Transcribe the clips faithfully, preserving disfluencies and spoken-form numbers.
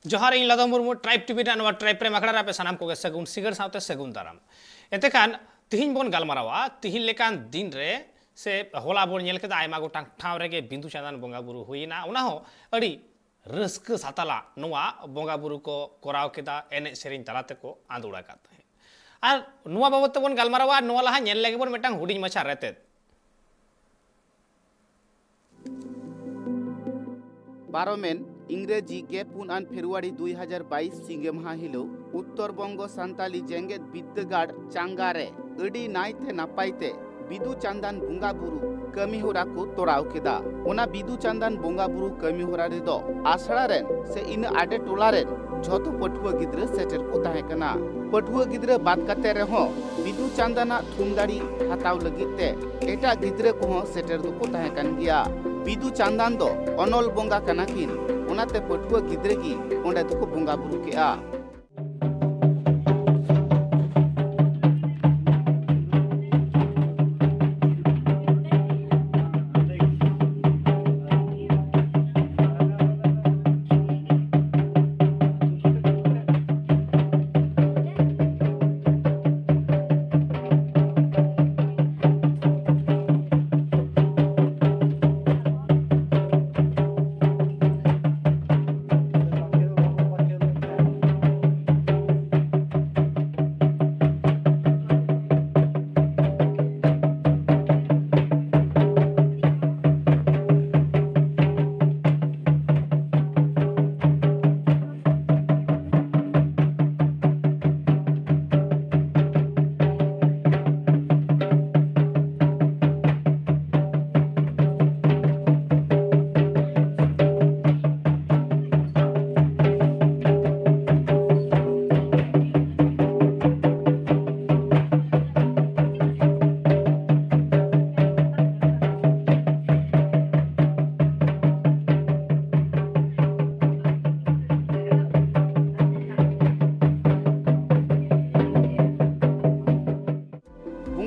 ᱡᱚᱦᱟᱨ, ᱤᱧ ᱞᱟᱫᱚ Murmu, tribe TV ᱨᱮᱱᱟᱜ ᱱᱚᱣᱟ ᱴᱨᱟᱭᱤᱵᱽ ᱨᱮ ᱟᱠᱷᱲᱟ ᱨᱮ ᱟᱯᱮ ᱥᱟᱱᱟᱢ ᱠᱚᱜᱮ ᱥᱟᱹᱜᱩᱱ ᱥᱤᱸᱜᱟᱹᱲ ᱥᱟᱶᱛᱮ ᱥᱟᱹᱜᱩᱱ ᱫᱟᱨᱟᱢ᱾ ᱮᱱᱛᱮ ᱠᱷᱟᱱ ᱛᱤᱦᱤᱧ ᱵᱚᱱ ᱜᱟᱞᱢᱟᱨᱟᱣᱟ, ᱛᱤᱦᱤᱧ ᱞᱮᱠᱟᱱ ᱫᱤᱱ ᱨᱮ ᱥᱮ ᱦᱚᱞᱟ ᱵᱚᱱ ᱧᱮᱞ ᱠᱮᱫᱟ, ᱟᱭᱢᱟ ᱜᱚᱴᱟᱝ ᱴᱷᱟᱶ ᱨᱮᱜᱮ ᱵᱤᱸᱫᱩ ᱪᱟᱸᱫᱟᱱ ᱵᱚᱸᱜᱟ ᱵᱩᱨᱩ ᱦᱩᱭᱮᱱᱟ, ᱚᱱᱟ ᱦᱚᱸ ᱟᱹᱰᱤ ᱨᱟᱹᱥᱠᱟᱹ ᱥᱟᱛᱟᱞᱟ ᱱᱚᱣᱟ ᱵᱚᱸᱜᱟ ᱵᱩᱨᱩ ᱠᱚ ᱠᱚᱨᱟᱣ ᱠᱮᱫᱟ, ᱮᱱᱮᱡ ᱥᱮᱨᱮᱧ ᱛᱟᱞᱟ ᱛᱮᱠᱚ ᱟᱸᱫᱳᱲ ᱟᱠᱟᱫ ᱛᱟᱦᱮᱸᱫ᱾ ᱟᱨ ᱱᱚᱣᱟ ᱵᱟᱵᱚᱫ ᱛᱮᱵᱚᱱ ᱜᱟᱞᱢᱟᱨᱟᱣᱟ, ᱱᱚᱣᱟ ᱞᱟᱦᱟ ᱧᱮᱞ ᱞᱮᱜᱮ ᱵᱚᱱ ᱢᱤᱫᱴᱟᱝ ᱦᱩᱰᱤᱧ ᱢᱟᱪᱷᱟ ᱨᱮᱛᱮᱫ᱾ ᱯᱟᱨᱚᱢᱮᱱ ᱤᱝᱨᱮᱡᱤ ᱜᱮᱞ ᱯᱩᱱ ᱟᱱ ᱯᱷᱮᱵᱽᱨᱩᱣᱟᱨᱤ ᱫᱩᱭ ᱦᱟᱡᱟᱨ ᱵᱟᱭᱤᱥ ᱥᱤᱸᱜᱮ ᱢᱟᱦᱟ ᱦᱤᱞᱳᱜ ᱩᱛᱛᱚᱨ ᱵᱚᱝᱜᱚ ᱥᱟᱱᱛᱟᱞᱤ ᱡᱮᱜᱮᱛ ᱵᱤᱫᱽᱫᱟᱹᱜᱟᱲ ᱪᱟᱸᱜᱟ ᱨᱮ ᱟᱹᱰᱤ ᱱᱟᱭᱛᱮ ᱱᱟᱯᱟᱭ ᱛᱮ ᱵᱤᱫᱩ ᱪᱟᱸᱫᱟᱱ ᱵᱚᱸᱜᱟ ᱵᱩᱨᱩ ᱠᱟᱹᱢᱤ ᱦᱚᱨᱟ ᱠᱚ ᱛᱚᱲᱟᱣ ᱠᱮᱫᱟ᱾ ᱚᱱᱟ ᱵᱤᱫᱩ ᱪᱟᱸᱫᱟᱱ ᱵᱚᱸᱜᱟ ᱵᱩᱨᱩ ᱠᱟᱹᱢᱤ ᱦᱚᱨᱟ ᱨᱮᱫᱚ ᱟᱥᱲᱟ ᱨᱮᱱ ᱥᱮ ᱤᱱᱟᱹ ᱟᱰᱮ ᱴᱚᱞᱟ ᱨᱮᱱ ᱡᱷᱚᱛᱚ ᱯᱟᱹᱴᱷᱩᱣᱟᱹ ᱜᱤᱫᱽᱨᱟᱹ ᱥᱮᱴᱮᱨ ᱠᱚ ᱛᱟᱦᱮᱸ ᱠᱟᱱᱟ᱾ ᱯᱟᱹᱴᱷᱩᱣᱟᱹ ᱜᱤᱫᱽᱨᱟᱹ ᱵᱟᱫ ᱠᱟᱛᱮ ᱨᱮᱦᱚᱸ ᱵᱤᱫᱩ ᱪᱟᱸᱫᱟᱱᱟᱜ ᱛᱷᱩᱢ ᱫᱟᱲᱮ ᱦᱟᱛᱟᱣ ᱞᱟᱹᱜᱤᱫ ᱛᱮ ᱮᱴᱟᱜ ᱜᱤᱫᱽᱨᱟᱹ ᱠᱚᱦᱚᱸ ᱥᱮᱴᱮᱨ ᱫᱚᱠᱚ ᱛᱟᱦᱮᱸ ᱠᱟᱱ ᱜᱮᱭᱟ᱾ ᱵᱤᱫᱩ ᱪᱟᱸᱫᱟᱱ ᱫᱚ ᱚᱱᱚᱞ ᱵᱚᱸᱜᱟ ᱠᱟᱱᱟ ᱠᱤᱱ, ᱚᱱᱟᱛᱮ ᱯᱟᱹᱴᱷᱩᱣᱟᱹ ᱜᱤᱫᱽᱨᱟᱹ ᱜᱮ ᱚᱸᱰᱮ ᱫᱚᱠᱚ ᱵᱚᱸᱜᱟ ᱵᱩᱨᱩ ᱠᱮᱜᱼᱟ᱾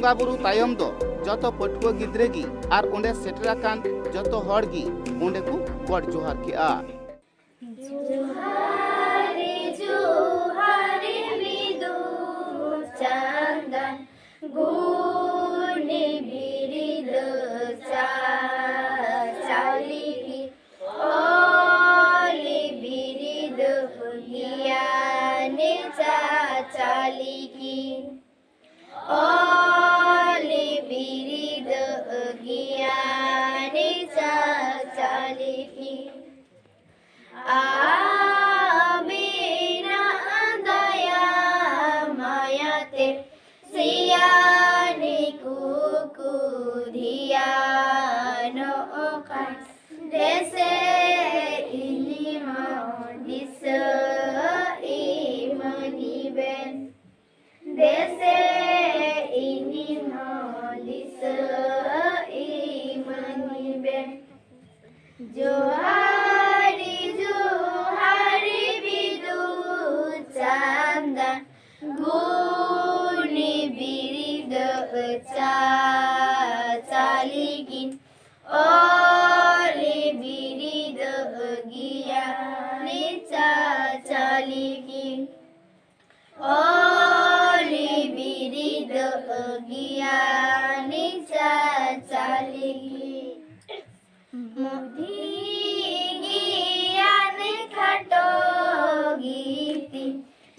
ᱵᱚᱸᱜᱟ ᱵᱩᱨᱩ ᱛᱟᱭᱚᱢ ᱫᱚ ᱡᱚᱛᱚ ᱯᱟᱹᱴᱷᱩᱣᱟᱹ ᱜᱤᱫᱽᱨᱟᱹ ᱜᱮ ᱟᱨ ᱚᱸᱰᱮ ᱥᱮᱴᱮᱨ ᱟᱠᱟᱱ ᱡᱚᱛᱚ ᱦᱚᱲ ᱜᱮ ᱚᱸᱰᱮ ᱠᱚ ᱜᱚᱰ ᱡᱚᱦᱟᱨ ᱠᱮᱜᱼᱟ᱾ ᱡᱚᱦᱟᱨ ᱜᱮᱭᱟᱱᱤ ᱪᱟᱪᱟᱞᱤᱠᱤᱱ, ᱚᱞᱤ ᱵᱤᱨᱤᱫ ᱜᱮᱭᱟᱱᱤ ᱪᱟᱪᱟᱞᱤᱠᱤᱱ᱾ ᱟᱹᱵᱤᱱᱟᱜ ᱫᱟᱭᱟ ᱢᱟᱭᱟᱛᱮ ᱥᱤᱭᱟᱱᱤ ᱠᱚᱠᱚ ᱫᱷᱮᱭᱟᱱᱚᱜ ᱠᱟᱱ, ᱫᱮᱥᱮ ᱤᱧ ᱦᱚᱸ ᱫᱤᱥᱟᱹ ᱤᱢᱟᱹᱧ ᱵᱮᱱ᱾ ᱫᱮᱥᱮ ᱤᱧ ᱦᱚᱸ ᱫᱤᱥᱟᱹ ᱤᱢᱟᱹᱧ ᱵᱮᱱ᱾ ᱡᱚᱦᱟᱨᱤ ᱡᱚᱦᱟᱨᱤ ᱵᱤᱫᱩ ᱪᱟᱸᱫᱟᱱ, ᱜᱩᱱᱤ ᱵᱤᱨᱤᱫ ᱪᱟᱪᱟᱞᱤᱠᱤᱱ, ᱚᱞᱤ ᱵᱤᱨᱤᱫ ᱜᱮᱭᱟᱱᱤ ᱪᱟᱪᱟᱞᱤᱠᱤᱱ᱾ ᱚᱞᱤ ᱵᱤᱨᱤᱫ ᱜᱮᱭᱟᱱᱤ ᱪᱟᱪᱟᱞᱤᱠᱤᱱ᱾ ᱢᱩᱫᱷᱤ ᱜᱮᱭᱟᱱ ᱠᱷᱟᱴᱚ ᱜᱤᱛᱤ,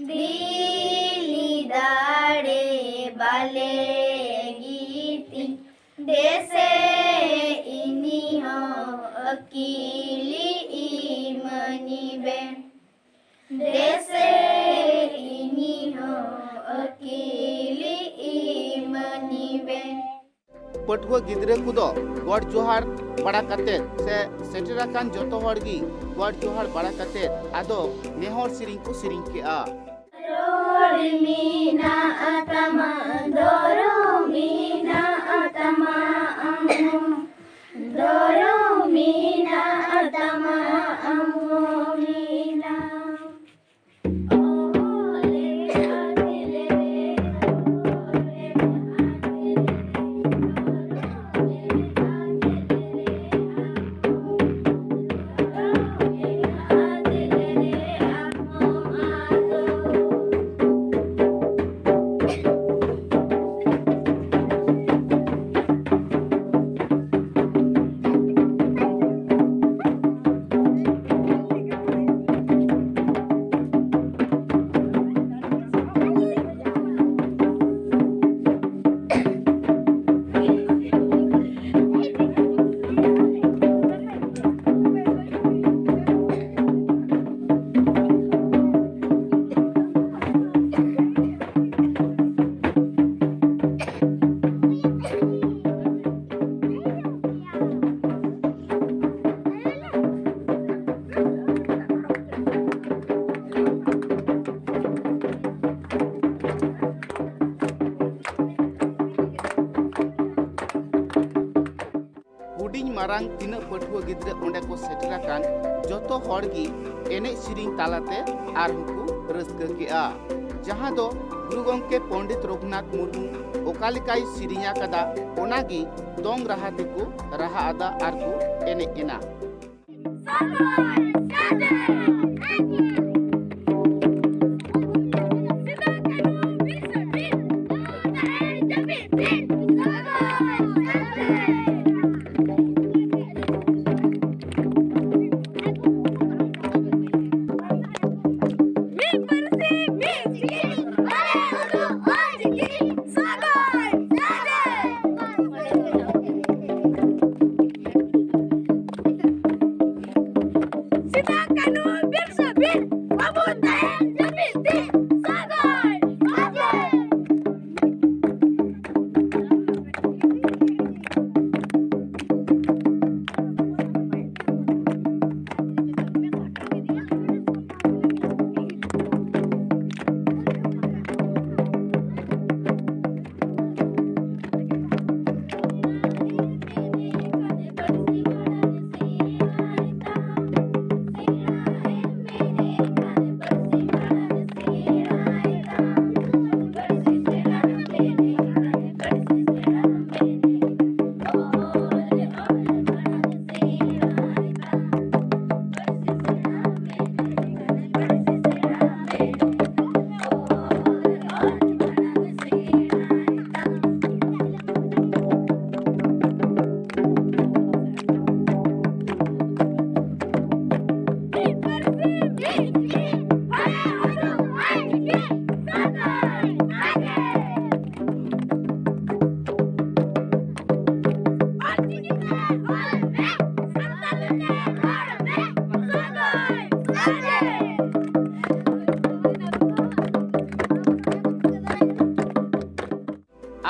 ᱫᱤᱞᱤ ᱫᱟᱲᱮ ᱵᱟᱞᱮ ᱜᱤᱛᱤ, ᱫᱮᱥᱮ ᱤᱧ ᱦᱚᱸ ᱟᱹᱠᱤᱞᱤ ᱤᱢᱟᱹᱧ ᱵᱮᱱ᱾ ᱫᱮᱥᱮ ᱤᱧ ᱦᱚᱸ ᱟᱹᱠᱤᱞᱤ ᱤᱢᱟᱹᱧ ᱵᱮᱱ᱾ ᱯᱟᱹᱴᱷᱩᱣᱟᱹ ᱜᱤᱫᱽᱨᱟᱹ ᱠᱚᱫᱚ ᱜᱚᱰ ᱡᱚᱦᱟᱨ ᱵᱟᱲᱟ ᱠᱟᱛᱮᱫ ᱥᱮ ᱥᱮᱴᱮᱨ ᱟᱠᱟᱱ ᱡᱚᱛᱚ ᱦᱚᱲ ᱜᱮ ᱜᱚᱰ ᱡᱚᱦᱟᱨ ᱵᱟᱲᱟ ᱠᱟᱛᱮᱫ ᱟᱫᱚ ᱱᱮᱦᱚᱨ ᱥᱮᱨᱮᱧ ᱠᱚ ᱥᱮᱨᱮᱧ ᱠᱮᱜᱼᱟ᱾ ᱨᱚᱲ ᱢᱮᱱᱟᱜ ᱛᱟᱢᱟ, ᱫᱷᱚᱨᱚᱢ ᱢᱮᱱᱟᱜ ᱛᱟᱢᱟ, ᱟᱢ ᱦᱚᱸ ᱫᱷᱚᱨᱚᱢ ᱢᱮᱱᱟᱜ ᱛᱟᱢᱟ, ᱟᱢ ᱦᱚᱸ ᱢᱮᱱᱟᱜ᱾ ᱢᱟᱨᱟᱝ ᱛᱤᱱᱟᱹᱜ ᱯᱟᱹᱴᱷᱩᱣᱟᱹ ᱜᱤᱫᱽᱨᱟᱹ ᱚᱸᱰᱮ ᱠᱚ ᱥᱮᱴᱮᱨ ᱟᱠᱟᱱ, ᱡᱚᱛᱚ ᱦᱚᱲ ᱜᱮ ᱮᱱᱮᱡ ᱥᱮᱨᱮᱧ ᱛᱟᱞᱟᱛᱮ ᱟᱨᱦᱚᱸ ᱠᱚ ᱨᱟᱹᱥᱠᱟᱹ ᱠᱮᱜᱼᱟ, ᱡᱟᱦᱟᱸ ᱫᱚ ᱜᱩᱨᱩ ᱜᱚᱢᱠᱮ ᱯᱚᱱᱰᱤᱛ ᱨᱚᱜᱷᱩᱱᱟᱛᱷ ᱢᱩᱨᱢᱩ ᱚᱠᱟ ᱞᱮᱠᱟᱭ ᱥᱮᱨᱮᱧ ᱟᱠᱟᱫᱟ, ᱚᱱᱟᱜᱮ ᱫᱚᱝ ᱨᱟᱦᱟ ᱛᱮᱠᱚ ᱨᱟᱦᱟ ᱟᱫᱟ ᱟᱨ ᱠᱚ ᱮᱱᱮᱡ ᱮᱱᱟ᱾ ᱥᱤᱫᱟ ᱠᱟᱹᱱᱦᱩ ᱵᱤᱨᱥᱟ ᱵᱤᱨ, ᱵᱟᱵᱚ ᱛᱟᱦᱮᱱ ᱡᱟᱹᱯᱤᱫ ᱛᱮ᱾ ᱥᱟᱜᱟᱲ, ᱥᱟᱜᱟᱲ᱾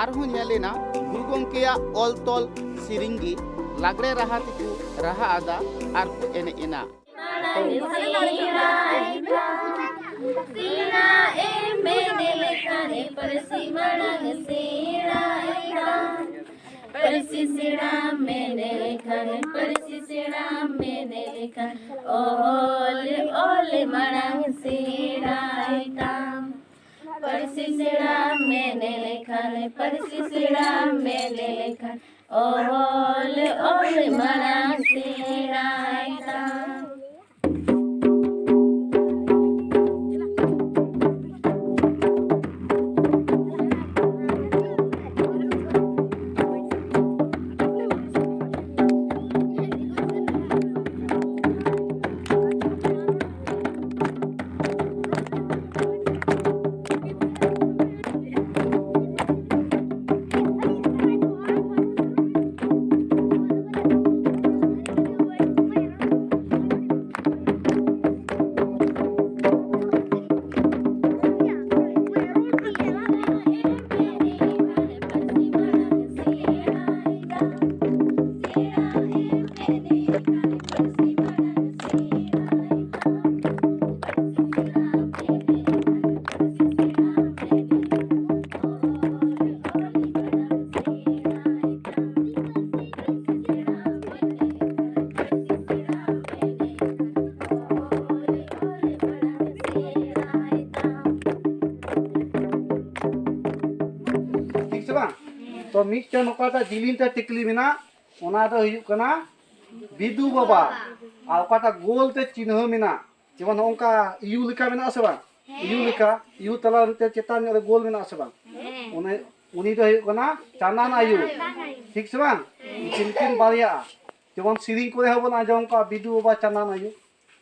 ᱟᱨᱦᱚᱸ ᱧᱮᱞ ᱮᱱᱟ, ᱜᱩᱨᱩ ᱜᱚᱢᱠᱮᱭᱟᱜ ᱚᱞ ᱛᱚᱞ ᱥᱮᱨᱮᱧ ᱜᱮ ᱞᱟᱜᱽᱲᱮ ᱨᱟᱦᱟ ᱛᱮᱠᱚ ᱨᱟᱦᱟ ᱟᱫᱟ ᱟᱨ ᱠᱚ ᱮᱱᱮᱡ ᱮᱱᱟ᱾ ᱥᱮᱬᱟ ᱮᱢ ᱢᱮᱱ ᱞᱮᱠᱷᱟᱱ ᱯᱟᱹᱨᱥᱤ ᱢᱟᱲᱟᱝ ᱥᱮᱬᱟᱭ ᱠᱷᱟᱱ, ᱯᱟᱹᱨᱥᱤ ᱥᱮᱬᱟ ᱢᱮᱱ ᱞᱮᱠᱷᱟᱱ ᱚᱞ ᱚᱞ ᱢᱟᱲᱟᱝ ᱥᱮᱬᱟᱭ ᱛᱟᱢ᱾ ᱯᱟᱹᱨᱥᱤ ᱥᱮᱬᱟ ᱢᱮᱱ ᱞᱮᱠᱷᱟᱱ, ᱯᱟᱹᱨᱥᱤ ᱥᱮᱬᱟ ᱢᱮᱱ ᱞᱮᱠᱷᱟᱱ, ᱚᱞ ᱚᱞ ᱢᱟᱲᱟᱝ ᱥᱮᱬᱟᱭ ᱛᱟᱢ᱾ ᱴᱷᱤᱠ ᱥᱮ ᱵᱟᱝ? ᱛᱚ, ᱢᱤᱫᱴᱮᱱ ᱚᱠᱟᱴᱟᱜ ᱡᱤᱞᱤᱧ ᱛᱮ ᱴᱤᱠᱞᱤ ᱢᱮᱱᱟᱜ, ᱚᱱᱟ ᱫᱚ ᱦᱩᱭᱩᱜ ᱠᱟᱱᱟ ᱵᱤᱫᱩ ᱵᱟᱵᱟ᱾ ᱟᱨ ᱚᱠᱟᱴᱟᱜ ᱜᱳᱞ ᱛᱮ ᱪᱤᱱᱦᱟᱹ ᱢᱮᱱᱟᱜ, ᱡᱮᱢᱚᱱ ᱱᱚᱜᱼᱚ ᱱᱚᱝᱠᱟ ᱤᱭᱩ ᱞᱮᱠᱟ ᱢᱮᱱᱟᱜ ᱥᱮ ᱵᱟᱝ? ᱤᱭᱩ ᱞᱮᱠᱟ, ᱤᱭᱩ ᱛᱟᱞᱟ ᱨᱮ ᱪᱮᱛᱟᱱ ᱧᱚᱜ ᱨᱮ ᱜᱳᱞ ᱢᱮᱱᱟᱜ ᱥᱮ ᱵᱟᱝ? ᱩᱱᱤ, ᱩᱱᱤ ᱫᱚ ᱦᱩᱭᱩᱜ ᱠᱟᱱᱟ ᱪᱟᱸᱫᱟᱱ ᱟᱭᱳ᱾ ᱴᱷᱤᱠ ᱥᱮ ᱵᱟᱝ? ᱩᱱᱠᱤᱱ ᱠᱤᱱ ᱵᱟᱨᱭᱟᱜᱼᱟ᱾ ᱡᱮᱢᱚᱱ ᱥᱮᱨᱮᱧ ᱠᱚᱨᱮ ᱦᱚᱸ ᱵᱚᱱ ᱟᱸᱡᱚᱢ ᱠᱟᱜᱼᱟ, ᱵᱤᱫᱩ ᱵᱟᱵᱟ ᱪᱟᱸᱫᱟᱱ ᱟᱭᱳ᱾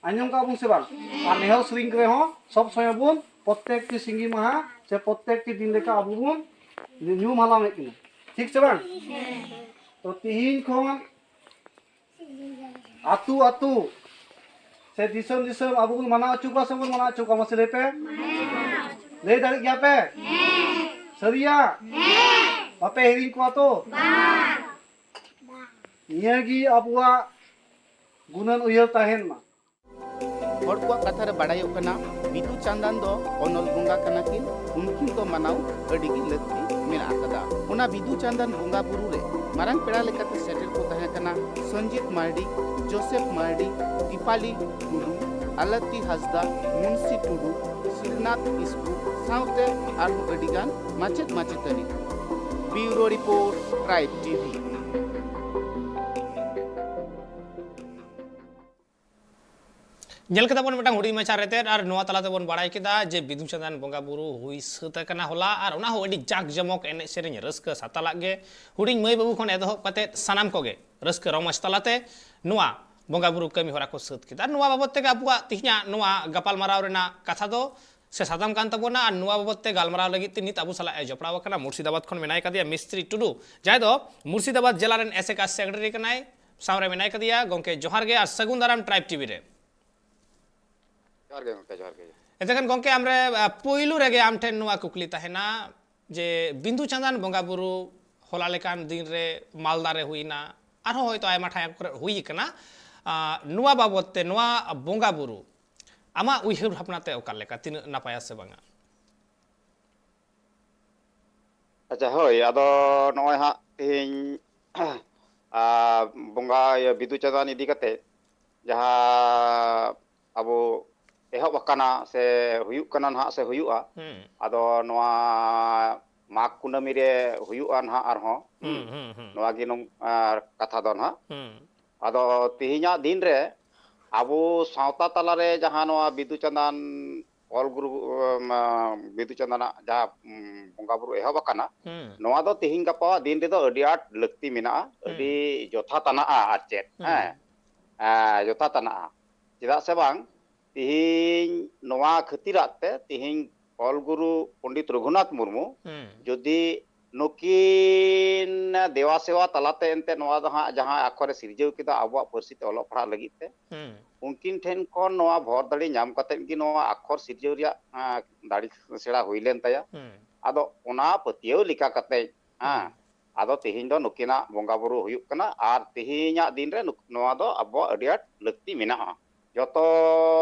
ᱟᱸᱡᱚᱢ ᱠᱟᱜᱼᱟ ᱵᱚᱱ ᱥᱮ ᱵᱟᱝ? ᱟᱨ ᱱᱮᱦᱚᱨ ᱥᱮᱨᱮᱧ ᱠᱚᱨᱮ ᱦᱚᱸ ᱥᱚᱵ ᱥᱚᱢᱚᱭ ᱵᱚᱱ ᱯᱨᱚᱛᱛᱮᱠᱴᱤ ᱥᱤᱸᱜᱤ ᱢᱟᱦᱟ ᱥᱮ ᱯᱨᱚᱛᱛᱮᱠᱴᱤ ᱫᱤᱱ ᱞᱮᱠᱟ ᱟᱵᱚ ᱵᱚᱱ ᱧᱩᱢ ᱦᱟᱞᱟᱝ ᱮᱫ ᱠᱤᱱᱟ᱾ ᱴᱷᱤᱠ ᱥᱮ ᱵᱟᱝ? ᱛᱚ, ᱛᱤᱦᱤᱧ ᱠᱷᱚᱱ ᱟᱹᱛᱩ ᱟᱹᱛᱩ ᱥᱮ ᱫᱤᱥᱚᱢ ᱫᱤᱥᱚᱢ ᱟᱵᱚ ᱵᱚᱱ ᱢᱟᱱᱟᱣ ᱦᱚᱪᱚ ᱠᱚᱣᱟ ᱥᱮ ᱵᱚᱱ ᱢᱟᱱᱟᱣ ᱦᱚᱪᱚ ᱠᱚᱣᱟ? ᱢᱟᱥᱮ ᱞᱟᱹᱭ ᱯᱮ᱾ ᱞᱟᱹᱭ ᱫᱟᱲᱮᱭᱟᱜ ᱜᱮᱭᱟ ᱯᱮ? ᱥᱟᱹᱨᱤᱭᱟ? ᱵᱟᱯᱮ ᱦᱤᱲᱤᱧ ᱠᱚᱣᱟ ᱛᱚ? ᱱᱤᱭᱟᱹᱜᱮ ᱟᱵᱚᱣᱟᱜ ᱜᱩᱱᱟᱹᱱ ᱩᱭᱦᱟᱹᱨ ᱛᱟᱦᱮᱱ ᱢᱟ᱾ ᱦᱚᱲ ᱠᱚᱣᱟᱜ ᱠᱟᱛᱷᱟ ᱨᱮ ᱵᱟᱲᱟᱭᱚᱜ ᱠᱟᱱᱟ, ᱵᱤᱫᱩ ᱪᱟᱸᱫᱟᱱ ᱫᱚ ᱚᱱᱚᱞ ᱵᱚᱸᱜᱟ ᱠᱟᱱᱟ ᱠᱤᱱ, ᱩᱱᱠᱤᱱ ᱫᱚ ᱢᱟᱱᱟᱣ ᱟᱹᱰᱤ ᱜᱮ ᱞᱟᱹᱠᱛᱤ ᱢᱮᱱᱟᱜ ᱟᱠᱟᱫᱟ᱾ ᱚᱱᱟ ᱵᱤᱫᱩ ᱪᱟᱸᱫᱟᱱ ᱵᱚᱸᱜᱟ ᱵᱩᱨᱩ ᱨᱮ ᱢᱟᱨᱟᱝ ᱯᱮᱲᱟ ᱞᱮᱠᱟᱛᱮ ᱥᱮᱴᱮᱨ ᱠᱚ ᱛᱟᱦᱮᱸ ᱠᱟᱱᱟ ᱥᱚᱧᱡᱤᱛ ᱢᱟᱨᱰᱤ, ᱡᱳᱥᱮᱯ ᱢᱟᱨᱰᱤ, ᱫᱤᱯᱟᱞᱤ ᱴᱩᱰᱩ, ᱟᱞᱟᱛᱤ ᱦᱟᱸᱥᱫᱟ, ᱢᱩᱱᱥᱤ ᱴᱩᱰᱩ, ᱥᱤᱞᱱᱟᱛᱷ ᱠᱤᱥᱠᱩ ᱥᱟᱶᱛᱮ ᱟᱨᱦᱚᱸ ᱟᱹᱰᱤ ᱜᱟᱱ ᱢᱟᱪᱮᱫ ᱢᱟᱪᱮᱛᱟᱹᱱᱤ ᱠᱚ᱾ ᱵᱤᱭᱩᱨᱳ ᱨᱤᱯᱳᱨᱴ, ᱴᱨᱟᱭᱤᱵᱽ ᱴᱤᱵᱷᱤ᱾ ᱧᱮᱞ ᱠᱮᱫᱟ ᱵᱚᱱ ᱢᱤᱫᱴᱟᱝ ᱦᱩᱰᱤᱧ ᱢᱟᱪᱷᱟ ᱨᱮᱛᱮᱫ, ᱟᱨ ᱱᱚᱣᱟ ᱛᱟᱞᱟ ᱛᱮᱵᱚᱱ ᱵᱟᱲᱟᱭ ᱠᱮᱫᱟ ᱡᱮ ᱵᱤᱫᱩ ᱪᱟᱸᱫᱟᱱ ᱵᱚᱸᱜᱟ ᱵᱩᱨᱩ ᱦᱩᱭ ᱥᱟᱹᱛ ᱟᱠᱟᱱᱟ ᱦᱚᱞᱟ, ᱟᱨ ᱚᱱᱟ ᱦᱚᱸ ᱟᱹᱰᱤ ᱡᱟᱠ ᱡᱚᱢᱚᱠ, ᱮᱱᱮᱡ ᱥᱮᱨᱮᱧ ᱨᱟᱹᱥᱠᱟᱹ ᱥᱟᱛᱟᱞᱟᱜ ᱜᱮ᱾ ᱦᱩᱰᱤᱧ ᱢᱟᱹᱭ ᱵᱟᱹᱵᱩ ᱠᱷᱚᱱ ᱮᱛᱚᱦᱚᱵ ᱠᱟᱛᱮ ᱥᱟᱱᱟᱢ ᱠᱚᱜᱮ ᱨᱟᱹᱥᱠᱟᱹ ᱨᱚᱢᱚᱡᱽ ᱛᱟᱞᱟᱛᱮ ᱱᱚᱣᱟ ᱵᱚᱸᱜᱟ ᱵᱩᱨᱩ ᱠᱟᱹᱢᱤ ᱦᱚᱨᱟ ᱠᱚ ᱥᱟᱹᱛ ᱠᱮᱫᱟ᱾ ᱟᱨ ᱱᱚᱣᱟ ᱵᱟᱵᱚᱛ ᱛᱮᱜᱮ ᱟᱵᱚᱣᱟᱜ ᱛᱤᱦᱤᱧᱟᱜ ᱱᱚᱣᱟ ᱜᱟᱯᱟᱞᱢᱟᱨᱟᱣ ᱨᱮᱱᱟᱜ ᱠᱟᱛᱷᱟ ᱫᱚ ᱥᱮ ᱥᱟᱛᱟᱢ ᱠᱟᱱ ᱛᱟᱵᱚᱱᱟ᱾ ᱟᱨ ᱱᱚᱣᱟ ᱵᱟᱵᱚᱛ ᱛᱮ ᱜᱟᱞᱢᱟᱨᱟᱣ ᱞᱟᱹᱜᱤᱫ ᱛᱮ ᱱᱤᱛ ᱟᱵᱚ ᱥᱟᱞᱟᱜ ᱮ ᱡᱚᱯᱲᱟᱣ ᱟᱠᱟᱱᱟ ᱢᱩᱨᱥᱤᱫᱟᱵᱟᱫᱽ ᱠᱷᱚᱱ ᱢᱮᱱᱟᱭ ᱠᱟᱫᱮᱭᱟ ᱢᱤᱥᱛᱨᱤ ᱴᱩᱰᱩ, ᱡᱟᱦᱟᱸᱭ ᱫᱚ ᱢᱩᱨᱥᱤᱫᱟᱵᱟᱫᱽ ᱡᱮᱞᱟ ᱨᱮᱱ ᱮᱥᱮᱠᱟ ᱥᱮᱠᱨᱮᱴᱟᱨᱤ ᱠᱟᱱᱟᱭ᱾ ᱥᱟᱶᱨᱮ ᱢᱮᱱᱟᱭ ᱠᱟᱫᱮᱭᱟ ᱜᱚᱝᱠᱮ, ᱡᱚᱦᱟᱨ ᱜᱮ ᱟᱨ ᱥᱟᱹᱜᱩᱱ ᱫᱟᱨᱟᱢ ᱴᱨᱟᱭᱤᱵᱽ ᱴᱤᱵᱷᱤ ᱨᱮ᱾ ᱡᱚᱦᱟᱨ ᱜᱮ ᱜᱚᱝᱠᱮ, ᱡᱚᱦᱟᱨ ᱜᱮ᱾ ᱮᱱᱛᱮᱠᱷᱟᱱ ᱜᱚᱝᱠᱮ, ᱟᱢᱨᱮ, ᱟ, ᱯᱩᱭᱞᱩ ᱨᱮᱜᱮ ᱟᱢ ᱴᱷᱮᱱ ᱱᱚᱣᱟ ᱠᱩᱠᱞᱤ ᱛᱟᱦᱮᱱᱟ ᱡᱮ ᱵᱤᱸᱫᱩ ᱪᱟᱸᱫᱟᱱ ᱵᱚᱸᱜᱟ ᱵᱩᱨᱩ ᱦᱚᱞᱟ ᱞᱮᱠᱟᱱ ᱫᱤᱱ ᱨᱮ ᱢᱟᱞᱫᱟ ᱨᱮ ᱦᱩᱭᱱᱟ, ᱟᱨᱦᱚᱸ ᱦᱚᱭᱛᱳ ᱟᱭᱢᱟ ᱴᱷᱟᱶ ᱠᱚᱨᱮ ᱦᱩᱭ ᱟᱠᱟᱱᱟ, ᱟ, ᱱᱚᱣᱟ ᱵᱟᱵᱚᱛ ᱛᱮ, ᱱᱚᱣᱟ ᱵᱚᱸᱜᱟ ᱵᱩᱨᱩ ᱟᱢᱟᱜ ᱩᱭᱦᱟᱹᱨ ᱵᱷᱟᱵᱽᱱᱟ ᱛᱮ ᱚᱠᱟ ᱞᱮᱠᱟ, ᱛᱤᱱᱟᱹᱜ ᱱᱟᱯᱟᱭᱟ ᱥᱮ ᱵᱟᱝᱟ? ᱟᱪᱪᱷᱟ, ᱦᱳᱭ, ᱟᱫᱚ ᱱᱚᱜᱼᱚᱭ ᱦᱟᱸᱜ ᱛᱮᱦᱮᱧ, ᱟ, ᱵᱚᱸᱜᱟ, ᱤᱭᱟᱹ, ᱵᱤᱫᱩ ᱪᱟᱸᱫᱟᱱ ᱤᱫᱤ ᱠᱟᱛᱮ ᱡᱟᱦᱟᱸ ᱟᱵᱚ ᱮᱦᱚᱵ ᱟᱠᱟᱱᱟ ᱥᱮ ᱦᱩᱭᱩᱜ ᱠᱟᱱᱟ ᱱᱟᱦᱟᱜ ᱥᱮ ᱦᱩᱭᱩᱜᱼᱟ, ᱦᱩᱸ᱾ ᱟᱫᱚ ᱱᱚᱣᱟ ᱢᱟᱜᱽ ᱠᱩᱱᱟᱹᱢᱤ ᱨᱮ ᱦᱩᱭᱩᱜᱼᱟ ᱱᱟᱦᱟᱜ ᱟᱨᱦᱚᱸ, ᱦᱩᱸ, ᱦᱩᱸ᱾ ᱦᱩᱸ, ᱦᱩᱸ᱾ ᱱᱚᱣᱟ ᱜᱮ ᱱᱚᱝ-, ᱟᱨ ᱠᱟᱛᱷᱟ ᱫᱚ ᱱᱟᱦᱟᱜ᱾ ᱦᱩᱸ᱾ ᱟᱫᱚ ᱛᱮᱦᱮᱧᱟᱜ ᱫᱤᱱ ᱨᱮ ᱟᱵᱚ ᱥᱟᱶᱛᱟ ᱛᱟᱞᱟᱨᱮ ᱡᱟᱦᱟᱸ ᱱᱚᱣᱟ ᱵᱤᱫᱩ ᱪᱟᱸᱫᱟᱱ ᱚᱞ ᱜᱩᱨᱩ, ᱟᱢ, ᱵᱤᱫᱩ ᱪᱟᱸᱫᱟᱱᱟᱜ ᱡᱟᱦᱟᱸ, ᱩᱢ, ᱵᱚᱸᱜᱟ ᱵᱩᱨᱩ ᱮᱦᱚᱵ ᱟᱠᱟᱱᱟ, ᱦᱩᱸ᱾ ᱱᱚᱣᱟ ᱫᱚ ᱛᱮᱦᱮᱧ ᱜᱟᱯᱟᱣᱟᱜ ᱫᱤᱱ ᱨᱮᱫᱚ ᱟᱹᱰᱤ ᱟᱸᱴ ᱞᱟᱹᱠᱛᱤ ᱢᱮᱱᱟᱜᱼᱟ, ᱦᱩᱸ᱾ ᱟᱹᱰᱤ ᱡᱚᱛᱷᱟᱛ ᱟᱱᱟᱜᱼᱟ ᱟᱨ ᱪᱮᱫ, ᱦᱩᱸ᱾ ᱦᱮᱸ, ᱮ, ᱡᱚᱛᱷᱟᱛ ᱟᱱᱟᱜᱼᱟ᱾ ᱪᱮᱫᱟᱜ ᱥᱮ ᱵᱟᱝ, ᱛᱮᱦᱮᱧ ᱱᱚᱣᱟ ᱠᱷᱟᱹᱛᱤᱨᱟᱜ ᱛᱮ ᱛᱮᱦᱮᱧ ᱚᱞ ᱜᱩᱨᱩ ᱯᱚᱱᱰᱤᱛ ᱨᱚᱜᱷᱩᱱᱟᱛᱷ ᱢᱩᱨᱢᱩ ᱦᱩᱸ᱾ ᱡᱩᱫᱤ ᱱᱩᱠᱤᱱ ᱫᱮᱣᱟ ᱥᱮᱣᱟ ᱛᱟᱞᱟᱛᱮ ᱮᱱᱛᱮ ᱱᱚᱣᱟ ᱫᱚ ᱦᱟᱸᱜ ᱡᱟᱦᱟᱸ ᱟᱠᱷᱚᱨᱮ ᱥᱤᱨᱡᱟᱹᱣ ᱠᱮᱫᱟ ᱟᱵᱚᱣᱟᱜ ᱯᱟᱹᱨᱥᱤ ᱛᱮ ᱚᱞᱚᱜ ᱯᱟᱲᱦᱟᱜ ᱞᱟᱹᱜᱤᱫ ᱛᱮ, ᱦᱩᱸ᱾ ᱩᱱᱠᱤᱱ ᱴᱷᱮᱱ ᱠᱷᱚᱱ ᱱᱚᱣᱟ ᱵᱷᱚᱨ ᱫᱟᱲᱮ ᱧᱟᱢ ᱠᱟᱛᱮᱫ ᱜᱮ ᱱᱚᱣᱟ ᱟᱠᱷᱚᱨ ᱥᱤᱨᱡᱟᱹᱣ ᱨᱮᱭᱟᱜ, ᱟᱸ, ᱫᱟᱲᱮ ᱥᱮᱬᱟ ᱦᱩᱭ ᱞᱮᱱ ᱛᱟᱭᱟ᱾ ᱦᱩᱸ᱾ ᱟᱫᱚ ᱚᱱᱟ ᱯᱟᱹᱛᱭᱟᱹᱣ ᱞᱮᱠᱟ ᱠᱟᱛᱮᱫ, ᱦᱮᱸ, ᱦᱩᱸ᱾ ᱟᱫᱚ ᱛᱮᱦᱮᱧ ᱫᱚ ᱱᱩᱠᱤᱱᱟᱜ ᱵᱚᱸᱜᱟ ᱵᱩᱨᱩ ᱦᱩᱭᱩᱜ ᱠᱟᱱᱟ ᱟᱨ ᱛᱮᱦᱮᱧᱟᱜ ᱫᱤᱱ ᱨᱮ ᱱᱩᱠ-, ᱱᱚᱣᱟ ᱫᱚ ᱟᱵᱚᱣᱟᱜ ᱟᱹᱰᱤ ᱟᱸᱴ ᱞᱟᱹᱠᱛᱤ ᱢᱮᱱᱟᱜᱼᱟ᱾ ᱡᱚᱛᱚ